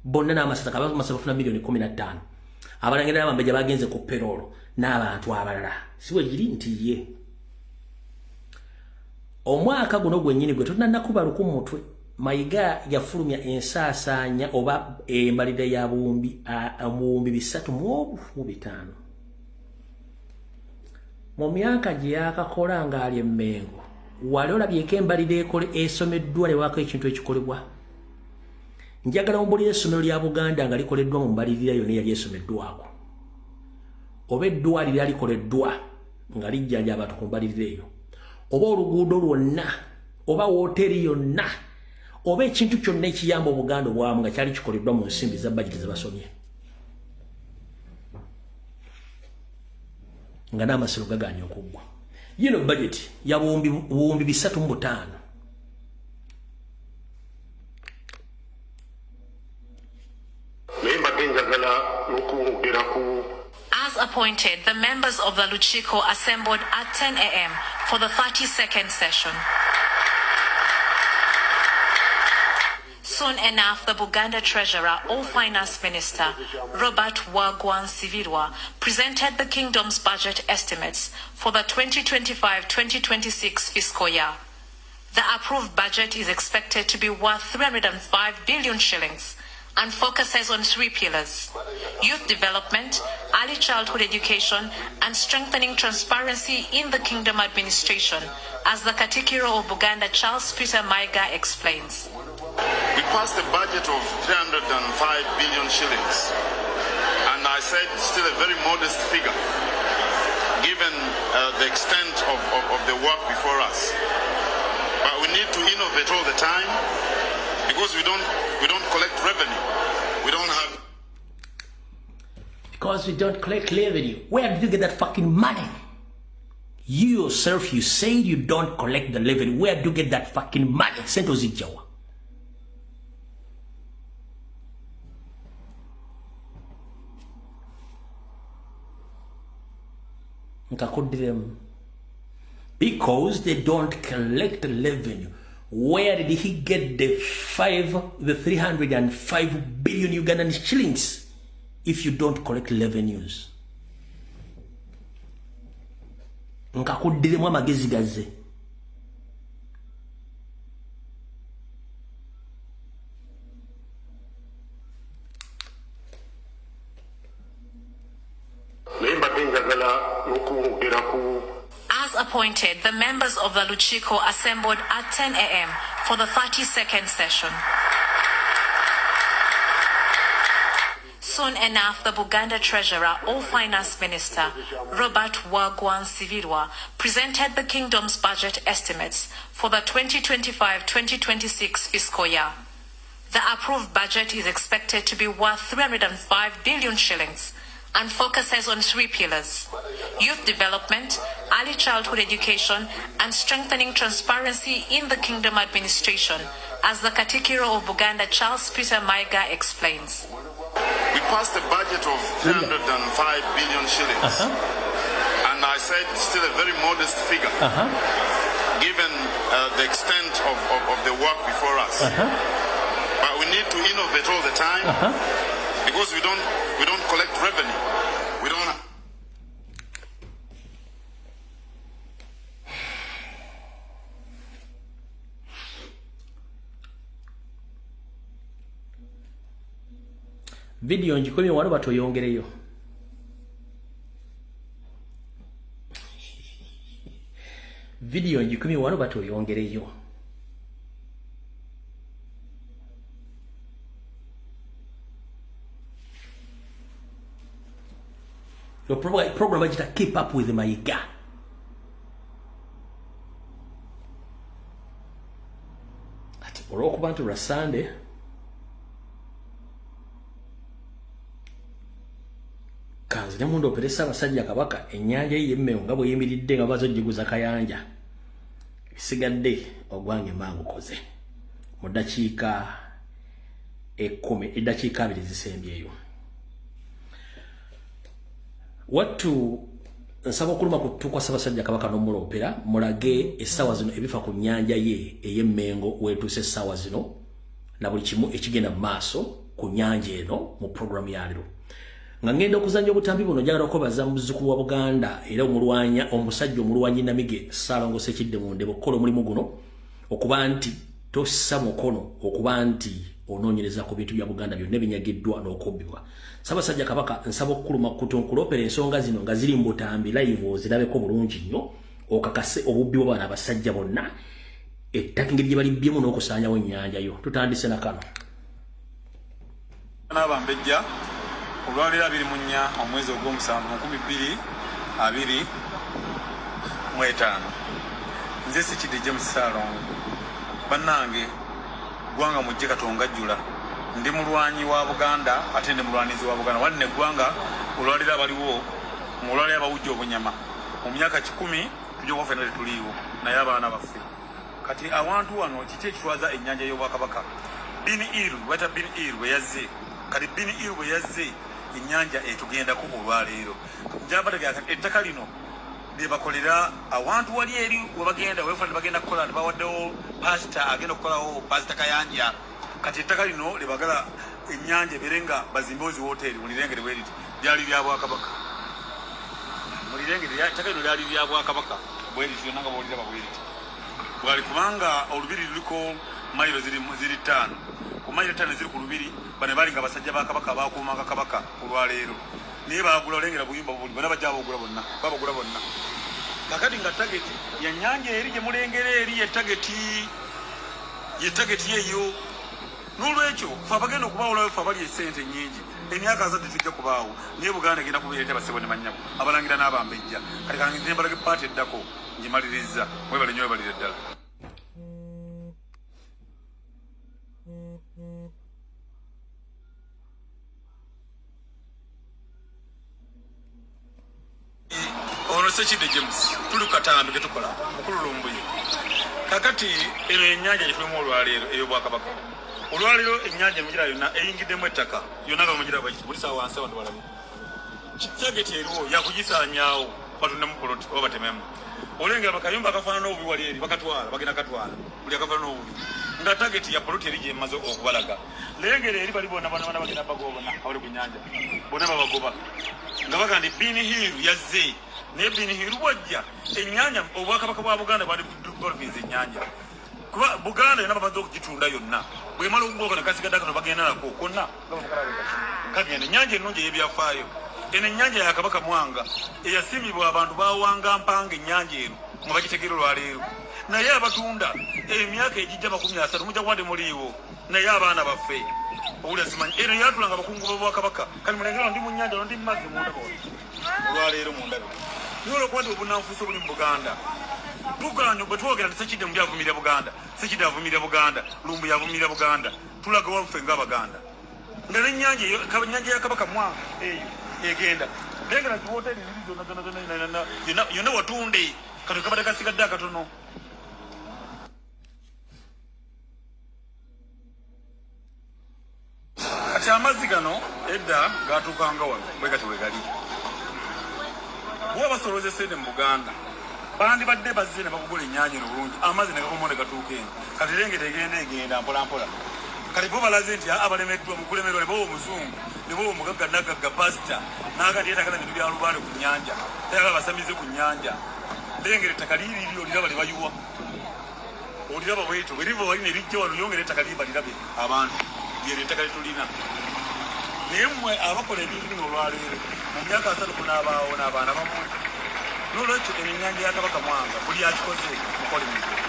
bonna n'amasaza. Kabamasa bafuna miliyoni 15. Abalangira n'abambejja bagenze ku payroll n'abantu abalala. Si bwe giri nti ye omwaka guno gwennyini gwe tunanakuba luku mutwe, Mayiga yafulumya ensaasaanya oba embalira ya 3500 mu myaka gye yakakola ng'ali Emmengo. Wali olabyeko embalirira ekole esomeddwa lewako ekintu ekikolebwa? Njagala ombulira essomero lya Buganda nga likoleddwa mu mbalirira yonna eyali esomeddwako, oba eddwaliro likoleddwa nga lijjanja abantu ku mbalirira eyo, oba oluguudo lwonna, oba wooteri yonna, oba ekintu kyonna ekiyamba Obuganda obwamu nga kyali kikoleddwa mu nsimbi za bajeti ze basomye, nga n'amasiro gagaanye okuggwa. Yino bajeti ya 305,000. As appointed, the members of the Lukiiko assembled at 10 a.m. for the 32nd session. Soon enough, the Buganda Treasurer or Finance Minister, Robert Waggwa Nsibirwa, presented the kingdom's budget estimates for the 2025-2026 fiscal year. The approved budget is expected to be worth 305 billion shillings and focuses on three pillars: youth development, early childhood education, and strengthening transparency in the kingdom administration, as the Katikiro of Buganda, Charles Peter Mayiga, explains. We passed a budget of 305 billion shillings, and I said it's still a very modest figure, given the extent of the work before us. But we need to innovate all the time, because we don't collect revenue. We don't have... Because we don't collect revenue. Where did you get that fucking money? You yourself, you say you don't collect the revenue. Where do you get that fucking money? Sente oziggya wa. Because they don't collect the revenue. Where did he get the 305 billion Ugandan shillings if you don't collect revenues? Nkakuddiremu amagezi gazze. As appointed, the members of the Lukiiko assembled at 10 a.m. for the 32nd session. Soon enough, the Buganda Treasurer or Finance Minister, Robert Waggwa Nsibirwa, presented the kingdom's budget estimates for the 2025-2026 fiscal year. The approved budget is expected to be worth 305 billion shillings and focuses on three pillars: youth development, early childhood education, and strengthening transparency in the kingdom administration, as the Katikiro of Buganda, Charles Peter Mayiga, explains. We passed a budget of 305 billion shillings, and I said it's still a very modest figure, given the extent of the work before us. But we need to innovate all the time, because we don't collect revenue. We don't. Video njikomye wano batoyongereyo. Video njikomye wano batoyongereyo. Your program bagita Keep Up with Mayiga. Ati olwokuba nti lwa Sunday kanzire mundu opere Ssaabasajja Kabaka ennyanja ye y'Emmengo nga bwe yimiridde nga bazojjiguza Kayanja. Ebisigadde ogwange mbangukoze mu ddakiika 10, eddakiika 2 zisembyeyo. Wattu nsaba okuluma kutuukwa Ssaabasajja Kabaka n'omuloopera mulage essaawa zino ebifa ku nnyanja ye ey'Emmengo weetuuse essaawa zino na buli kimu ekigenda mu maaso ku nnyanja eno mu puroguramu ya leero. Nga ngenda okuzannya obutambi buno, njagala okwebaza muzzukulu wa Buganda era omulwanya omusajja omulwanyi Namige Ssaalongo Ssekidde Mundebe okukola omulimu guno, okuba nti tossa mukono, okuba nti onoonyereza ku bintu bya Buganda byonna ebinyagiddwa n'okubbibwa. Ssaabasajja Kabaka nsaba okukuluma kutu nkuloopera ensonga zino nga ziri mu butambi live ozirabeko bulungi nnyo, Okakase obubbi bw'abaana abasajja bonna, ettaka engeri gye balibbyemu n'okusaanyawo ennyanja yo. Tutandise na kano. N'abambejja, olwaleero 24 omwezi ogw'omusanvu 2025, nze Sekidde James Ssaalongo. Bannange, ggwanga mujje katongajjula. Ndi mulwanyi wa Buganda ate ndi mulwanizi wa Buganda. Wanne eggwanga olwaleero abaliwo, olwaleero abawujja obunyama, mu myaka 100 tujja kuba ffenna tetuliiwo, naye abaana baffe. Kati awantu wano kiki ekitwaza ennyanja y'Obwakabaka? Bin Ir bata Bin Ir bwe yazze, kati Bin Ir bwe yazze, ennyanja etugendako olwaleero. Njabategera kati ettaka lino lyebakolera awantu wali eri webagenda wefuna bagenda kukola, bawaddewo pasita agenda okukolawo, Pasita Kayanja. Kati ettaka lino lyebagala ennyanja ebeere nga bazimbewo zi woteeri. Mulirengere bwe riti, lyali lya Bwakabaka. Mulirengere, ettaka lino lyali lya Bwakabaka bwe riti yonna nga bwoliraba bwe riti bwali, kubanga olubiri luliko mayiro ziri 5. Ku mayiro 5 ziri ku lubiri, bano baali nga basajja ba Kabaka abakuumanga Kabaka olwaleero, naye bagula. Olengera buyumba buli bonna bajja babugula bonna, babugula bonna. Kakati nga target ya nnyanja eri gye mulengera eri, ye target, ye target eyo. N'olwekyo fe abagenda okubawolayo, fe abali esente ennyingi, emyaka azadde tujja kubaawo, naye Buganda egenda kubeera etya, basebo ne mannyabo abalangira n'abambejja? Kati kange nze mbalage part eddako, ngimaliriza. Mwebale nnyo, webalire ddala. Ono Sekidde James, tuli ku katambi ketukola mukulu Lumbuye. Kakati eno ennyanja gyetulimu olwaleero ey'Obwakabaka. Olwaleero ennyanja emugira yonna eyingiddemu ettaka yonna nga mugira bwekiti, buli sawa wansi abantu balabe. Target eriwo yakugisaanyaawo, batundemu poloti oba batememu. Olengera bakayumba akafaanana obubi wali eri, bakatwala, bagenda katwala buli akafaanana obubi, nga target ya poloti eri gyemaze okubalaga. Lengera eri bali bonna bonna bonna bagenda bagoba bonna abali ku nnyanja bonna babagoba, nga baga nti Bin Hill yazze. Naye Bin Hill bwajja, ennyanja, Obwakabaka bwa Buganda bwali dolphins ennyanja, kuba Buganda yonna bamaze okugitunda yonna. Bwemala okugoka nekasigadde kano, bagenda nako konna kagenda. Ennyanja ennungi ey'ebyafaayo eno, ennyanja ya Kabaka Mwanga eyasiimibwa abantu bawanga mpanga. Ennyanja eno nga bagitegeera olwaleero, naye abatunda, emyaka egijja 30 mujja kuba temuliiwo, naye abaana baffe. Owulira, simanyi eno yatulanga abakungu b'Obwakabaka. Kati mulengera ndi mu nnyanja, ndi mu mazzi mundaba olwaleero mundabe. Naye olwokuba nti obunanfuusi obuli mu Buganda tuganya, bwe twogera nti Sekidde muli avumirira Buganda, Sekidde avumirira Buganda, Lumbu yavumirira Buganda, tulaga waffe ng'Abaganda nga n'ennyanja eyo, ennyanja ya Kabaka Mwanga eyo egenda. Lengera nti woteri ziri zonna zonna zonna yonna yonna watunde. Kati kabadde kasigadde akatono. Kati amazzi gano edda gatuukanga wano bwe gati we gali. Bwe basolooza esente mu Buganda, bandibadde bazze ne bagugula ennyanja eno bulungi, amazzi ne gakomawo ne gatuuka eno. Kati lengera egenda, egenda mpola mpola. Kati bo balaze nti abalemeddwa mu kulemerwa, ne bawa omuzungu, ne bawa omugagga nagagga pasita n'agati yetagala bintu bya lubaale ku nnyanja, tayagala basamize ku nnyanja. Lengera ettaka liiriri, oliraba lye bayiwa, oliraba bwetyo bwe liva wali ne lijja wano. Yongera ettaka limba lirabe abantu, lyeryo ettaka lyetulina. Naye mmwe abakola ebintu bino olwaleero, mu myaka 30 munaabaawo n'abaana bammwe. N'olwekyo eno ennyanja ya Kabaka Mwanga, buli akikoze mukole mutyo.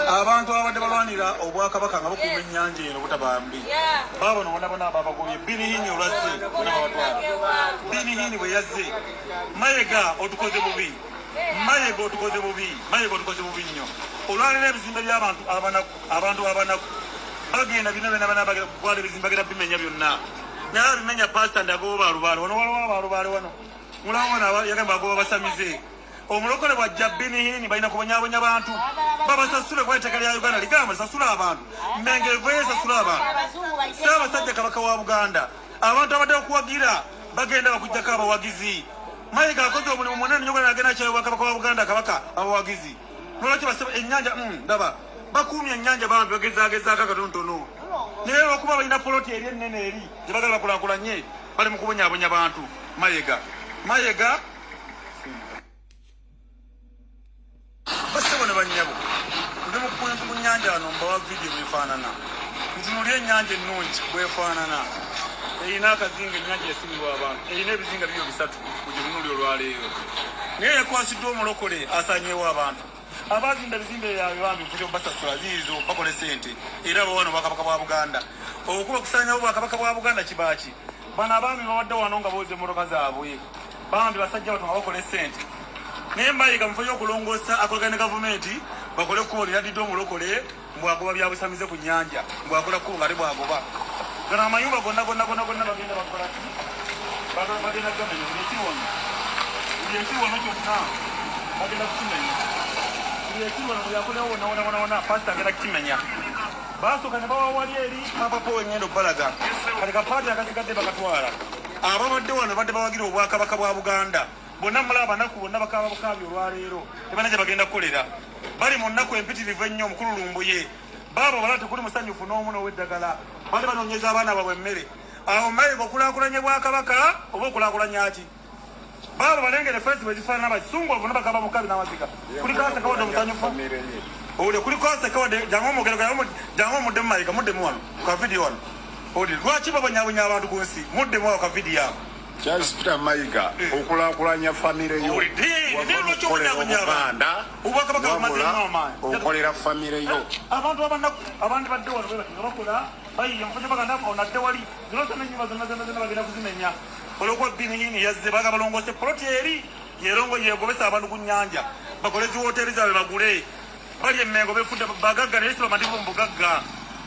Abantu abadde balwanira Obwakabaka nga bakuuma ennyanja eno butabambi baabano bona bona babagobye. Binihini olwazze bona babatwala. Binihini bwe yazze, Mayega otukoze bubi, Mayega otukoze bubi, Mayega otukoze bubi nnyo. Olwaleero ebizimbe by'abantu abanaku, abantu abanaku bagenda bino byona bana bagenda kutwala ebizimbe, bagenda bimenya byonna. Naye abimenya pasita ndagoba balubaale wano, waliwo abalubaale wano, mulawo wano yagamba agoba basamize. Omulokole bwajja binihini balina kubonyabonya bantu, babasasule, kuba etteeka lya Uganda ligamba sasula abantu. Mengo eveyo esasula abantu. Ssaabasajja Kabaka wa Buganda, abantu abadde okuwagira bagenda bakujjako abawagizi. Mayiga akoze omulimu munene nyo, agenda kyayo Kabaka wa Buganda, Kabaka abawagizi. Nolwekyo basaba ennyanja, ndaba bakuumye ennyanja, bambi bagezagezaako akatonotono, naye olwokuba balina poloti eri ennene eri gye bagala bakulakulanye, bali mu kubonyabonya bantu. Mayega, Mayega. Bassebo ne bannyabo, ndi mu ku nnyanja wano, mbawa vidiyo bwefaanana. Ntunulye ennyanja ennungi bwefaanana. Erina akazinga, ennyanja yasimirwa abantu, erina ebizinga bibyo bisatu mugitunuli olwaleero, naye yakwasiddwa omulokole asanyeewo abantu. Abazimba ebizimbe byabwe bambi nfuti obasasula ziizo bakole sente, era bawano obwakabaka bwa Buganda okuba okusanyawo obwakabaka bwa Buganda kibaaki. Bano abaami babadde wano nga booza emmotoka zaabwe, bambi basajja bato nga bakola esente, naye Mayiga mufo y'okulongoosa akolagana ne gavumenti bakole ekkubo lyaddiddwa omulokole mbwagoba byabusamize ku nnyanja, mbwakola kkubo nga ate bwagoba gano amayumba gonna gonna gonna gonna. Bagenda bakola ki? Bagenda gamenya buli ekiri wano, buli ekiri wano kyonna bagenda kukimenya, buli ekiri wano, buli akolerawo wonna wonna wonna wonna pasita agenda kukimenya. Basooka ne bawa wali eri papapo wengendo balaga kati kapaati akasigadde bakatwala. Ababadde wano badde bawagira obwakabaka bwa Buganda bonna, mulaba abanaku bonna bakaaba bukaabi olwaleero, tebana gye bagenda kukolera, bali mu nnaku empitirivu ennyo. Omukulu Lumbuye baaba bala tekuli musanyufu n'omu n'oweddagala, bali banoonyeza abaana baabwe emmere. Awo Mayiga okulaakulanya bwakabaka oba okulaakulanya ki? Baaba balengere feesi bwe zifaanana, basungu bonna bakaba bukabi n'amaziga. Kuliko aseka wadde omusanyufu? Owulire, kuliko aseka wadde? Jangu omugero, jangu omuddemu. Mayiga, muddemu wano ka vidiyo wano. Owulire, lwaki babonyabonya abantu ku nsi? Muddemu awo ka vidiyo ako. Charles Peter Mayiga, okulaakulanya famire yo. Owulidde? Wava Lwaki mu kukolera obonyabonya abantu? Obuganda, Obwakabaka wabula bumazeemu amaanyi. okolera famire yo. Abantu abanaku abandi badde wano bwe bati nga bakola bayiye mukojo baganda ono adde wali zino zonna ennyumba zonna zonna zonna bagenda kuzimenya olwokuba biniyini yazze baga balongoose poloti eri yerongo yegobesa abantu ku nnyanja bakole ziwoteeri zaabwe bagule bali emmengo befudde bagagga, naye si bamativu mu bugagga.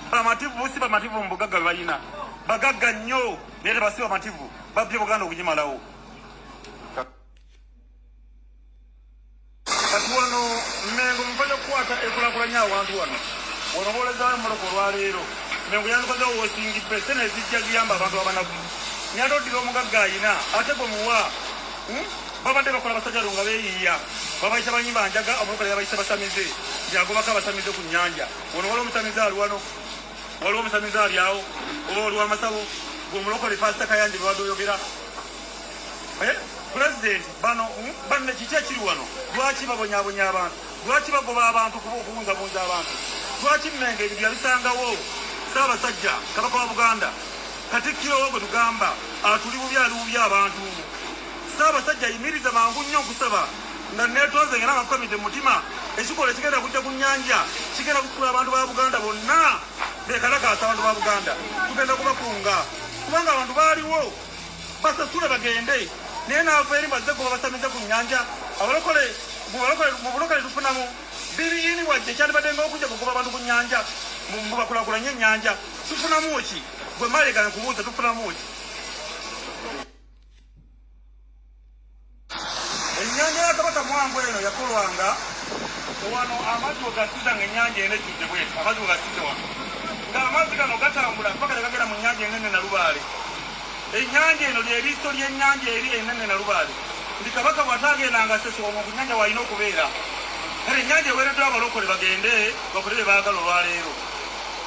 Bamativu si bamativu mu bugagga bwe balina, bagagga nnyo naye tebasi bamativu, babbye Buganda okugimalawo. Kati wano Mmengo muva kukwata ekulakulanya awantu wano wano bolezawo emmotoka olwaleero. Mmengo yandikozewo wosingibbe sene ezijja ziyamba abantu abanaku, naye ate oddira omugagga ayina ate gwe muwa. Babadde bakola basajja nga beeyiiya, babayita banyi banjaga, omulokole yabayise basamize, yagobako abasamize ku nnyanja. Wano waliwo omusamize ali wano, waliwo omusamize ali awo oba waliwo amasabo gwe omulokole Pasita Kayanja bwebadde oyogera. Pulezidenti, bano banne kiki ekiri wano? Lwaki babonyabonya abantu? Lwaki bagoba abantu kuba okubunzabunza abantu? Lwaki Mmengo ebintu yabisangawo? Ssaabasajja Kabaka wa Buganda, Katikkiro wo gwe tugamba atuli bubi, ali bubi abantu. Ssaabasajja, yimiriza mangu nnyo, nkusaba nga neetonze nga namafukamidde mu mutima. Ekikolwa ekigenda kujja ku nnyanja kigenda kusitula abantu ba Buganda bonna bekalakaasa. Abantu ba Buganda tugenda kubakunga kubanga abantu baaliwo basasule bagende, naye naava eri mbazze kuba basamize ku nnyanja. Abalokole mu bulokole tufunamu bibiyini wadde kyandibadde nga okujja kugoba abantu ku nnyanja mubakulakulanye ennyanja, tufunamu ki? Gwe Mayiga nkubuuza, tufunamu ki? Ennyanja ya Kabaka Mwanga eno yakolwanga wano amazzi wegasiza nga ennyanja eno ejjudde bweti, amazzi wegasize wano ng'amazzi gano gatambula paka tegagenda mu nnyanja enene Nalubaale. Ennyanja eno lyeriiso ly'ennyanja eri enene Nalubaale, nti Kabaka bw'ataagendanga Ssese wano ku nnyanja w'alina okubeera. Kale ennyanja eweereddwa abalokole bagende bakole bye baagala olwaleero.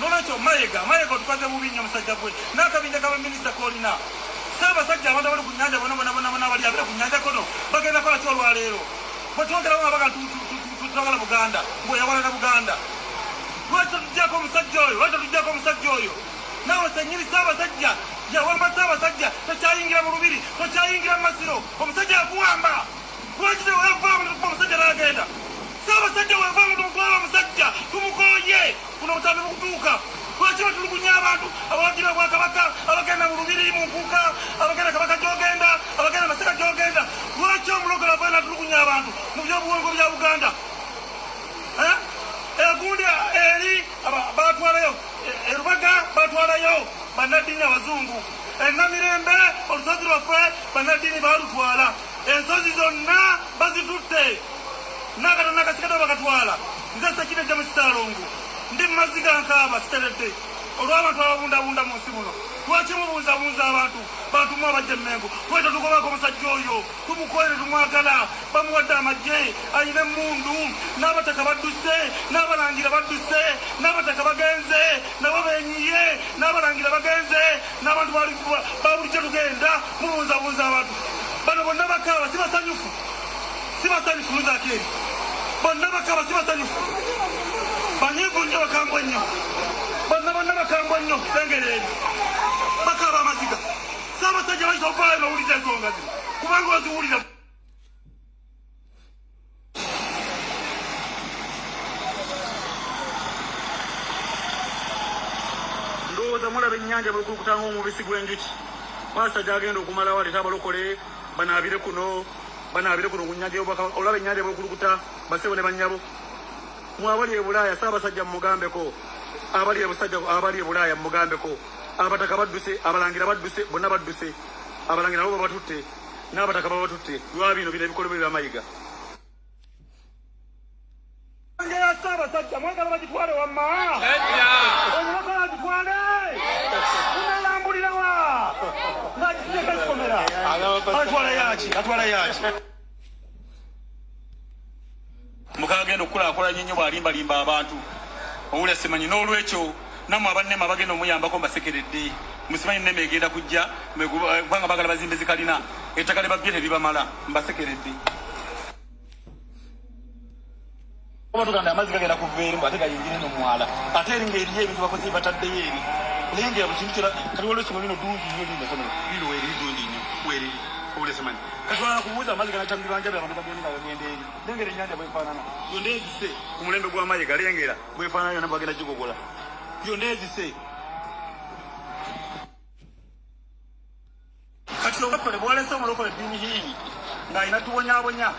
Nolwekyo Mayiga, Mayiga otukaze bubi nnyo musajja gwe n'akabinja k'abaminisita k'olina. Ssaabasajja, abantu abali ku nnyanja bona bona bona bona abali abere ku nnyanja kono bagenda kola ki olwaleero? Bwe twogerawo nga baga twagala Buganda, ng'oyawalana Buganda. Lwaki totuggyako omusajja oyo? Lwaki totuggyako omusajja oyo? Naawe sennyini Ssaabasajja yawamba Ssaabasajja, tokyayingira mu lubiri, tokyayingira mu masiro, omusajja yakuwamba. Lwaki tewevaamu netukuba omusajja n'agenda? Ssaabasajja, wevaamu tumutwala omusajja, tumukooye, buno obutambi bukutuuka. Lwaki batulugunya abantu abawagira obwakabaka, abagenda mu lubiri mu nkuuka, abagenda Kabaka gy'ogenda, abagenda Masaka gy'ogenda? Lwaki omulokole avayo n'atulugunya abantu mu byobuwongo bya Buganda? Egundi eri batwalayo erubaga, batwalayo bannaddiini abazungu. Enamirembe olusozi lwaffe bannaddiini balutwala, ensozi zonna bazitutte, n'akatono akasigadde bakatwala. Nze Sekine James Ssaalongo ndi mu maziga, nkaaba siteredde olw'abantu ababundabunda mu nsi muno. Lwaki mubunzabunza abantu? Bantu mu abajja emmengo, lwaki tetugobako omusajja oyo? Tumukoye, tumwagala. Bamuwadde amagye, ayina emmundu, n'abataka badduse, n'abalangira badduse, n'abataka bagenze nabo benyiye, n'abalangira bagenze, n'abantu ba bulijjo tugenda. Mubunzabunza abantu bano bonna bakaaba, si basanyufu, si basanyufu. Muzakeeri bonna bakaaba, si basanyufu, banyiivu nnyo, bakambwe nnyo, bonna bonna bakambwe nnyo. Engeri eri bakaaba amaziga. ensonga zino kubanga oziwulira. Ndowooza mulaba ennyanja bwekulukuta ng'omubisi gw'enjuki. Pasita gy'agenda okumalawo aleete abalokole banaabire kuno, banaabire kuno ku nnyanja y'Obwakabaka. Olaba ennyanja bwekulukuta, bassebo ne bannyabo. Mwe abali e Bulaaya, Ssaabasajja mumugambeko. Abali e Busajja, abali e Bulaaya mumugambeko. Abataka badduse, abalangira badduse, bonna badduse. Abalangira nabo babatutte, n'abataka babatutte lwa bino bino ebikolobero bya Mayiga. Ennyanja ya Ssaabasajja mwagala bagitwale wamma? Omulokole agitwale? Munalambulira wa? Ng'agisibyeko ekikomera. Atwala yaki? Atwala yaki? Mukagenda okukulaakulanya ennyo bw'alimbalimba abantu. Owulira simanyi. N'olwekyo nammwe aba NEMA abagenda omuyambako mbasekeredde. Musimanyi NEMA egenda kujja kubanga baagala bazimbe zikalina. Ettaka lye babbye teribamala. Mbasekeredde. Oba tugamba amazzi gagenda kuva eri mbu ate gayingire eno mwala ate eri ng'eriyo ebintu bakoze bataddeyo eri lengera buli kintu kyona kati waliwo essomero lino ddungi nnyo lino essomero lino weriri ddungi nnyo weriri obula simanyi kati wala kubuuza amazzi ganata mu bibanja by'abantu bagenda nga gagenda eri lengera ennyanja bwefaanana yonna ezise ku mulembe gwa Mayiga lengera bwefaanana yonna bagenda gigogola yonna ezise. Kati obulokole bwolese omulokole Bin Hinn ng'alina tubonyabonya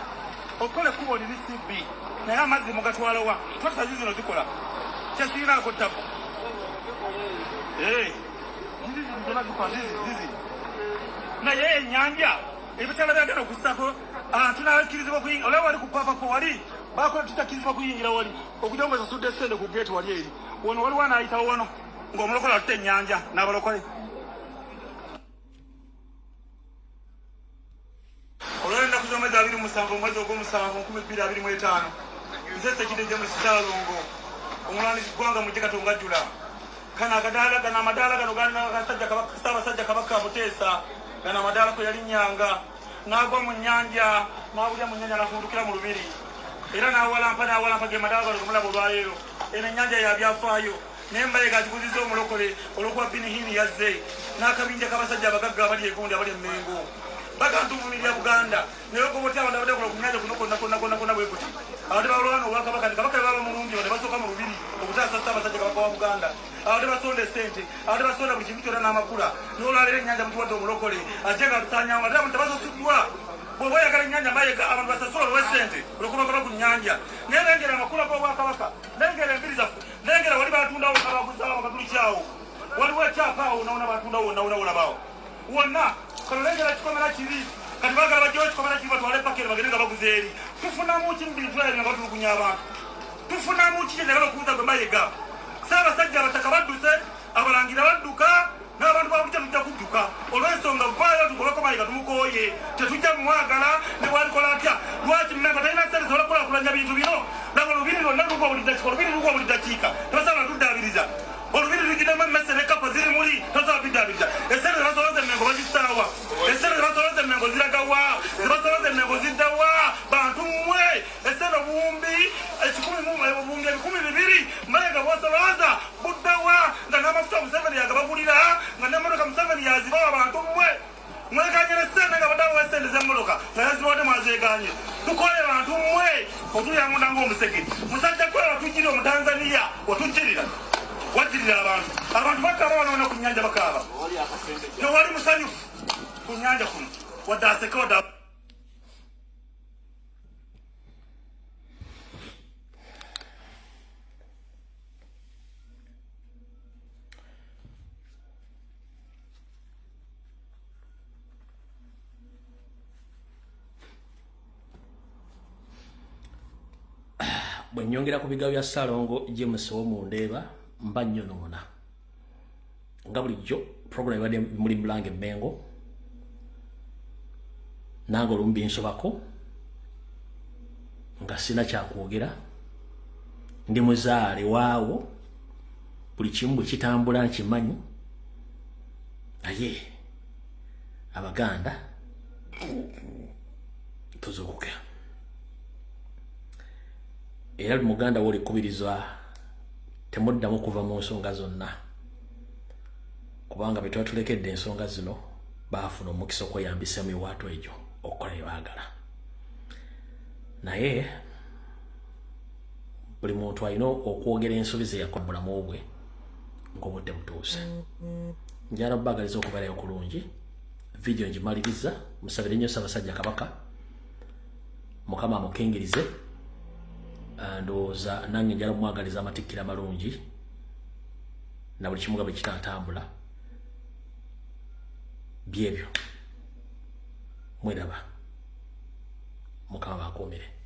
okukola ekkubo liri si bbi naye amazzi mugatwala wa? Twakitazi zino zikola kyesiinaako ttabu naye ennyanja ebitala byagenda okussako tunakkirizibwa okuyingira olaba wali ku papapo wali bakola tutakkirizibwa kuyingira wali okujja nga osasudde ssente ku geeti wali eri wano waliwo anaayitawo wano ng'omulokole atutte ennyanja n'abalokole. Olwaleero ennaku z'omwezi 27 omwezi ogw'omusanvu 2025, nze Ssekidde James Ssaalongo omulwanisi ggwanga mujje Katonga ajjula. Kano akadaala gano amadaala gano gaali Kasajja Kabaka Ssaabasajja Kabaka Muteesa gano amadaala kwe yalinnyanga n'agwa mu nnyanja n'abulira mu nnyanja n'afundukira mu lubiri era n'awalampa n'awalampa ge madaala gano ge mulaba olwaleero. Eno ennyanja ya byafaayo. Naye Mayiga agiguzizza omulokole olwokuba Benny Hinn yazze n'akabinja k'abasajja abagagga abali egundi abali e Mmengo. Bagamba tuvumirira Buganda naye ogoba otya abantu abadde bakola ku nnyanja kuno konna konna konna konna bwe kuti. Abadde balwana Obwakabaka nti Kabaka bwe baba bamulumbye bano basooka mu Lubiri okutaasa Ssaabasajja Kabaka wa Buganda. Abadde basonda essente, abadde basonda buli kintu kyonna n'amakula. N'olwaleero ennyanja mutuwadde omulokole ajje ng'atusaanyaawo ate abantu tebasasuddwa. Bw'oba oyagala ennyanja Mayiga abantu basasule obawe ssente olwokuba bagaba ku nnyanja. Naye lengera amakula g'Obwakabaka, lengera enviiri zaffe. Lengera wali batundawo abaguzawo bakatulikyawo waliwo ekyapa awo wona wona batundawo wona wona wolabawo wonna kano lengera kikomera kibi kati bagala bajjewo ekikomera kibi batwale pakeri bagende nga baguza eri tufunamu ki mu bintu ebyo nga batulugunya abantu tufunamu ki kyenjagala okubuuza gwe Mayiga Ssaabasajja abataka badduse abalangira badduka n'abantu ba bulijjo tujja kudduka olw'ensonga vaayo tugobeko Mayiga tumukooye tetujja mumwagala ne bwalikola atya lwaki Mmengo talina ssente zisobola kukulaakulanya bintu bino laba olubiri lwonna lugwa buli ddakiika olubiri lugwa buli ddakiika tosobola tuddaabiriza olubiri lujjuddemu emmese ne kapa ziri muli tosobola biddaabiriza essente zebasoloza Emmengo bazissaawa essente zebasoloza Emmengo ziragawa zebasoloza Emmengo ziddawa bantu mmwe Essente obuwumbi ekikumi mu obuwumbi 2000 Mayiga bw'osolooza budda wa nga n'amafuta Museveni yagabagulira nga n'emmotoka Museveni yazibawa bantu mmwe mweganye ne ssente nga badde abawa essente z'emmotoka nga yazibawadde mwazeeganye tukooye bantu mmwe otulya munda ng'omusege musajja gwe watujjirira omutanzaniya watujjirira wajjirira abantu abantu bakaaba wano wona ku nnyanja bakaaba tewali musanyufu ku nnyanja kuno wadde aseke wadde Bwe nnyongera ku bigambo bya Ssaalongo James Owomundeeba mba nnyonoona. Nga bulijjo program ebadde muli Bulange Mmengo nange olumu binsobako nga sina kyakwogera ndi muzaale waawo buli kimu bwe kitambula nkimanyi naye abaganda tuzuukuke era buli muganda woli kubirizwa temuddamu kuva mu nsonga zonna kubanga betwatulekedde ensonga zino Baafuna omukisa okweyambisa emiwaatwa egyo okukola bye baagala. Naye buli muntu alina okwogera ensobi ze yakola mu bulamu bwe ng'obudde butuuse. Njala okubaagaliza okubeerayo kulungi. Vidiyo ngimaliriza, musabire nnyo Ssaabasajja Kabaka, Mukama amukingirize. Ndowooza nange njala omwagaliza amatikkira amalungi na buli kimu nga bwe kitaatambula. Byebyo, mweraba. Mukama bakuumire.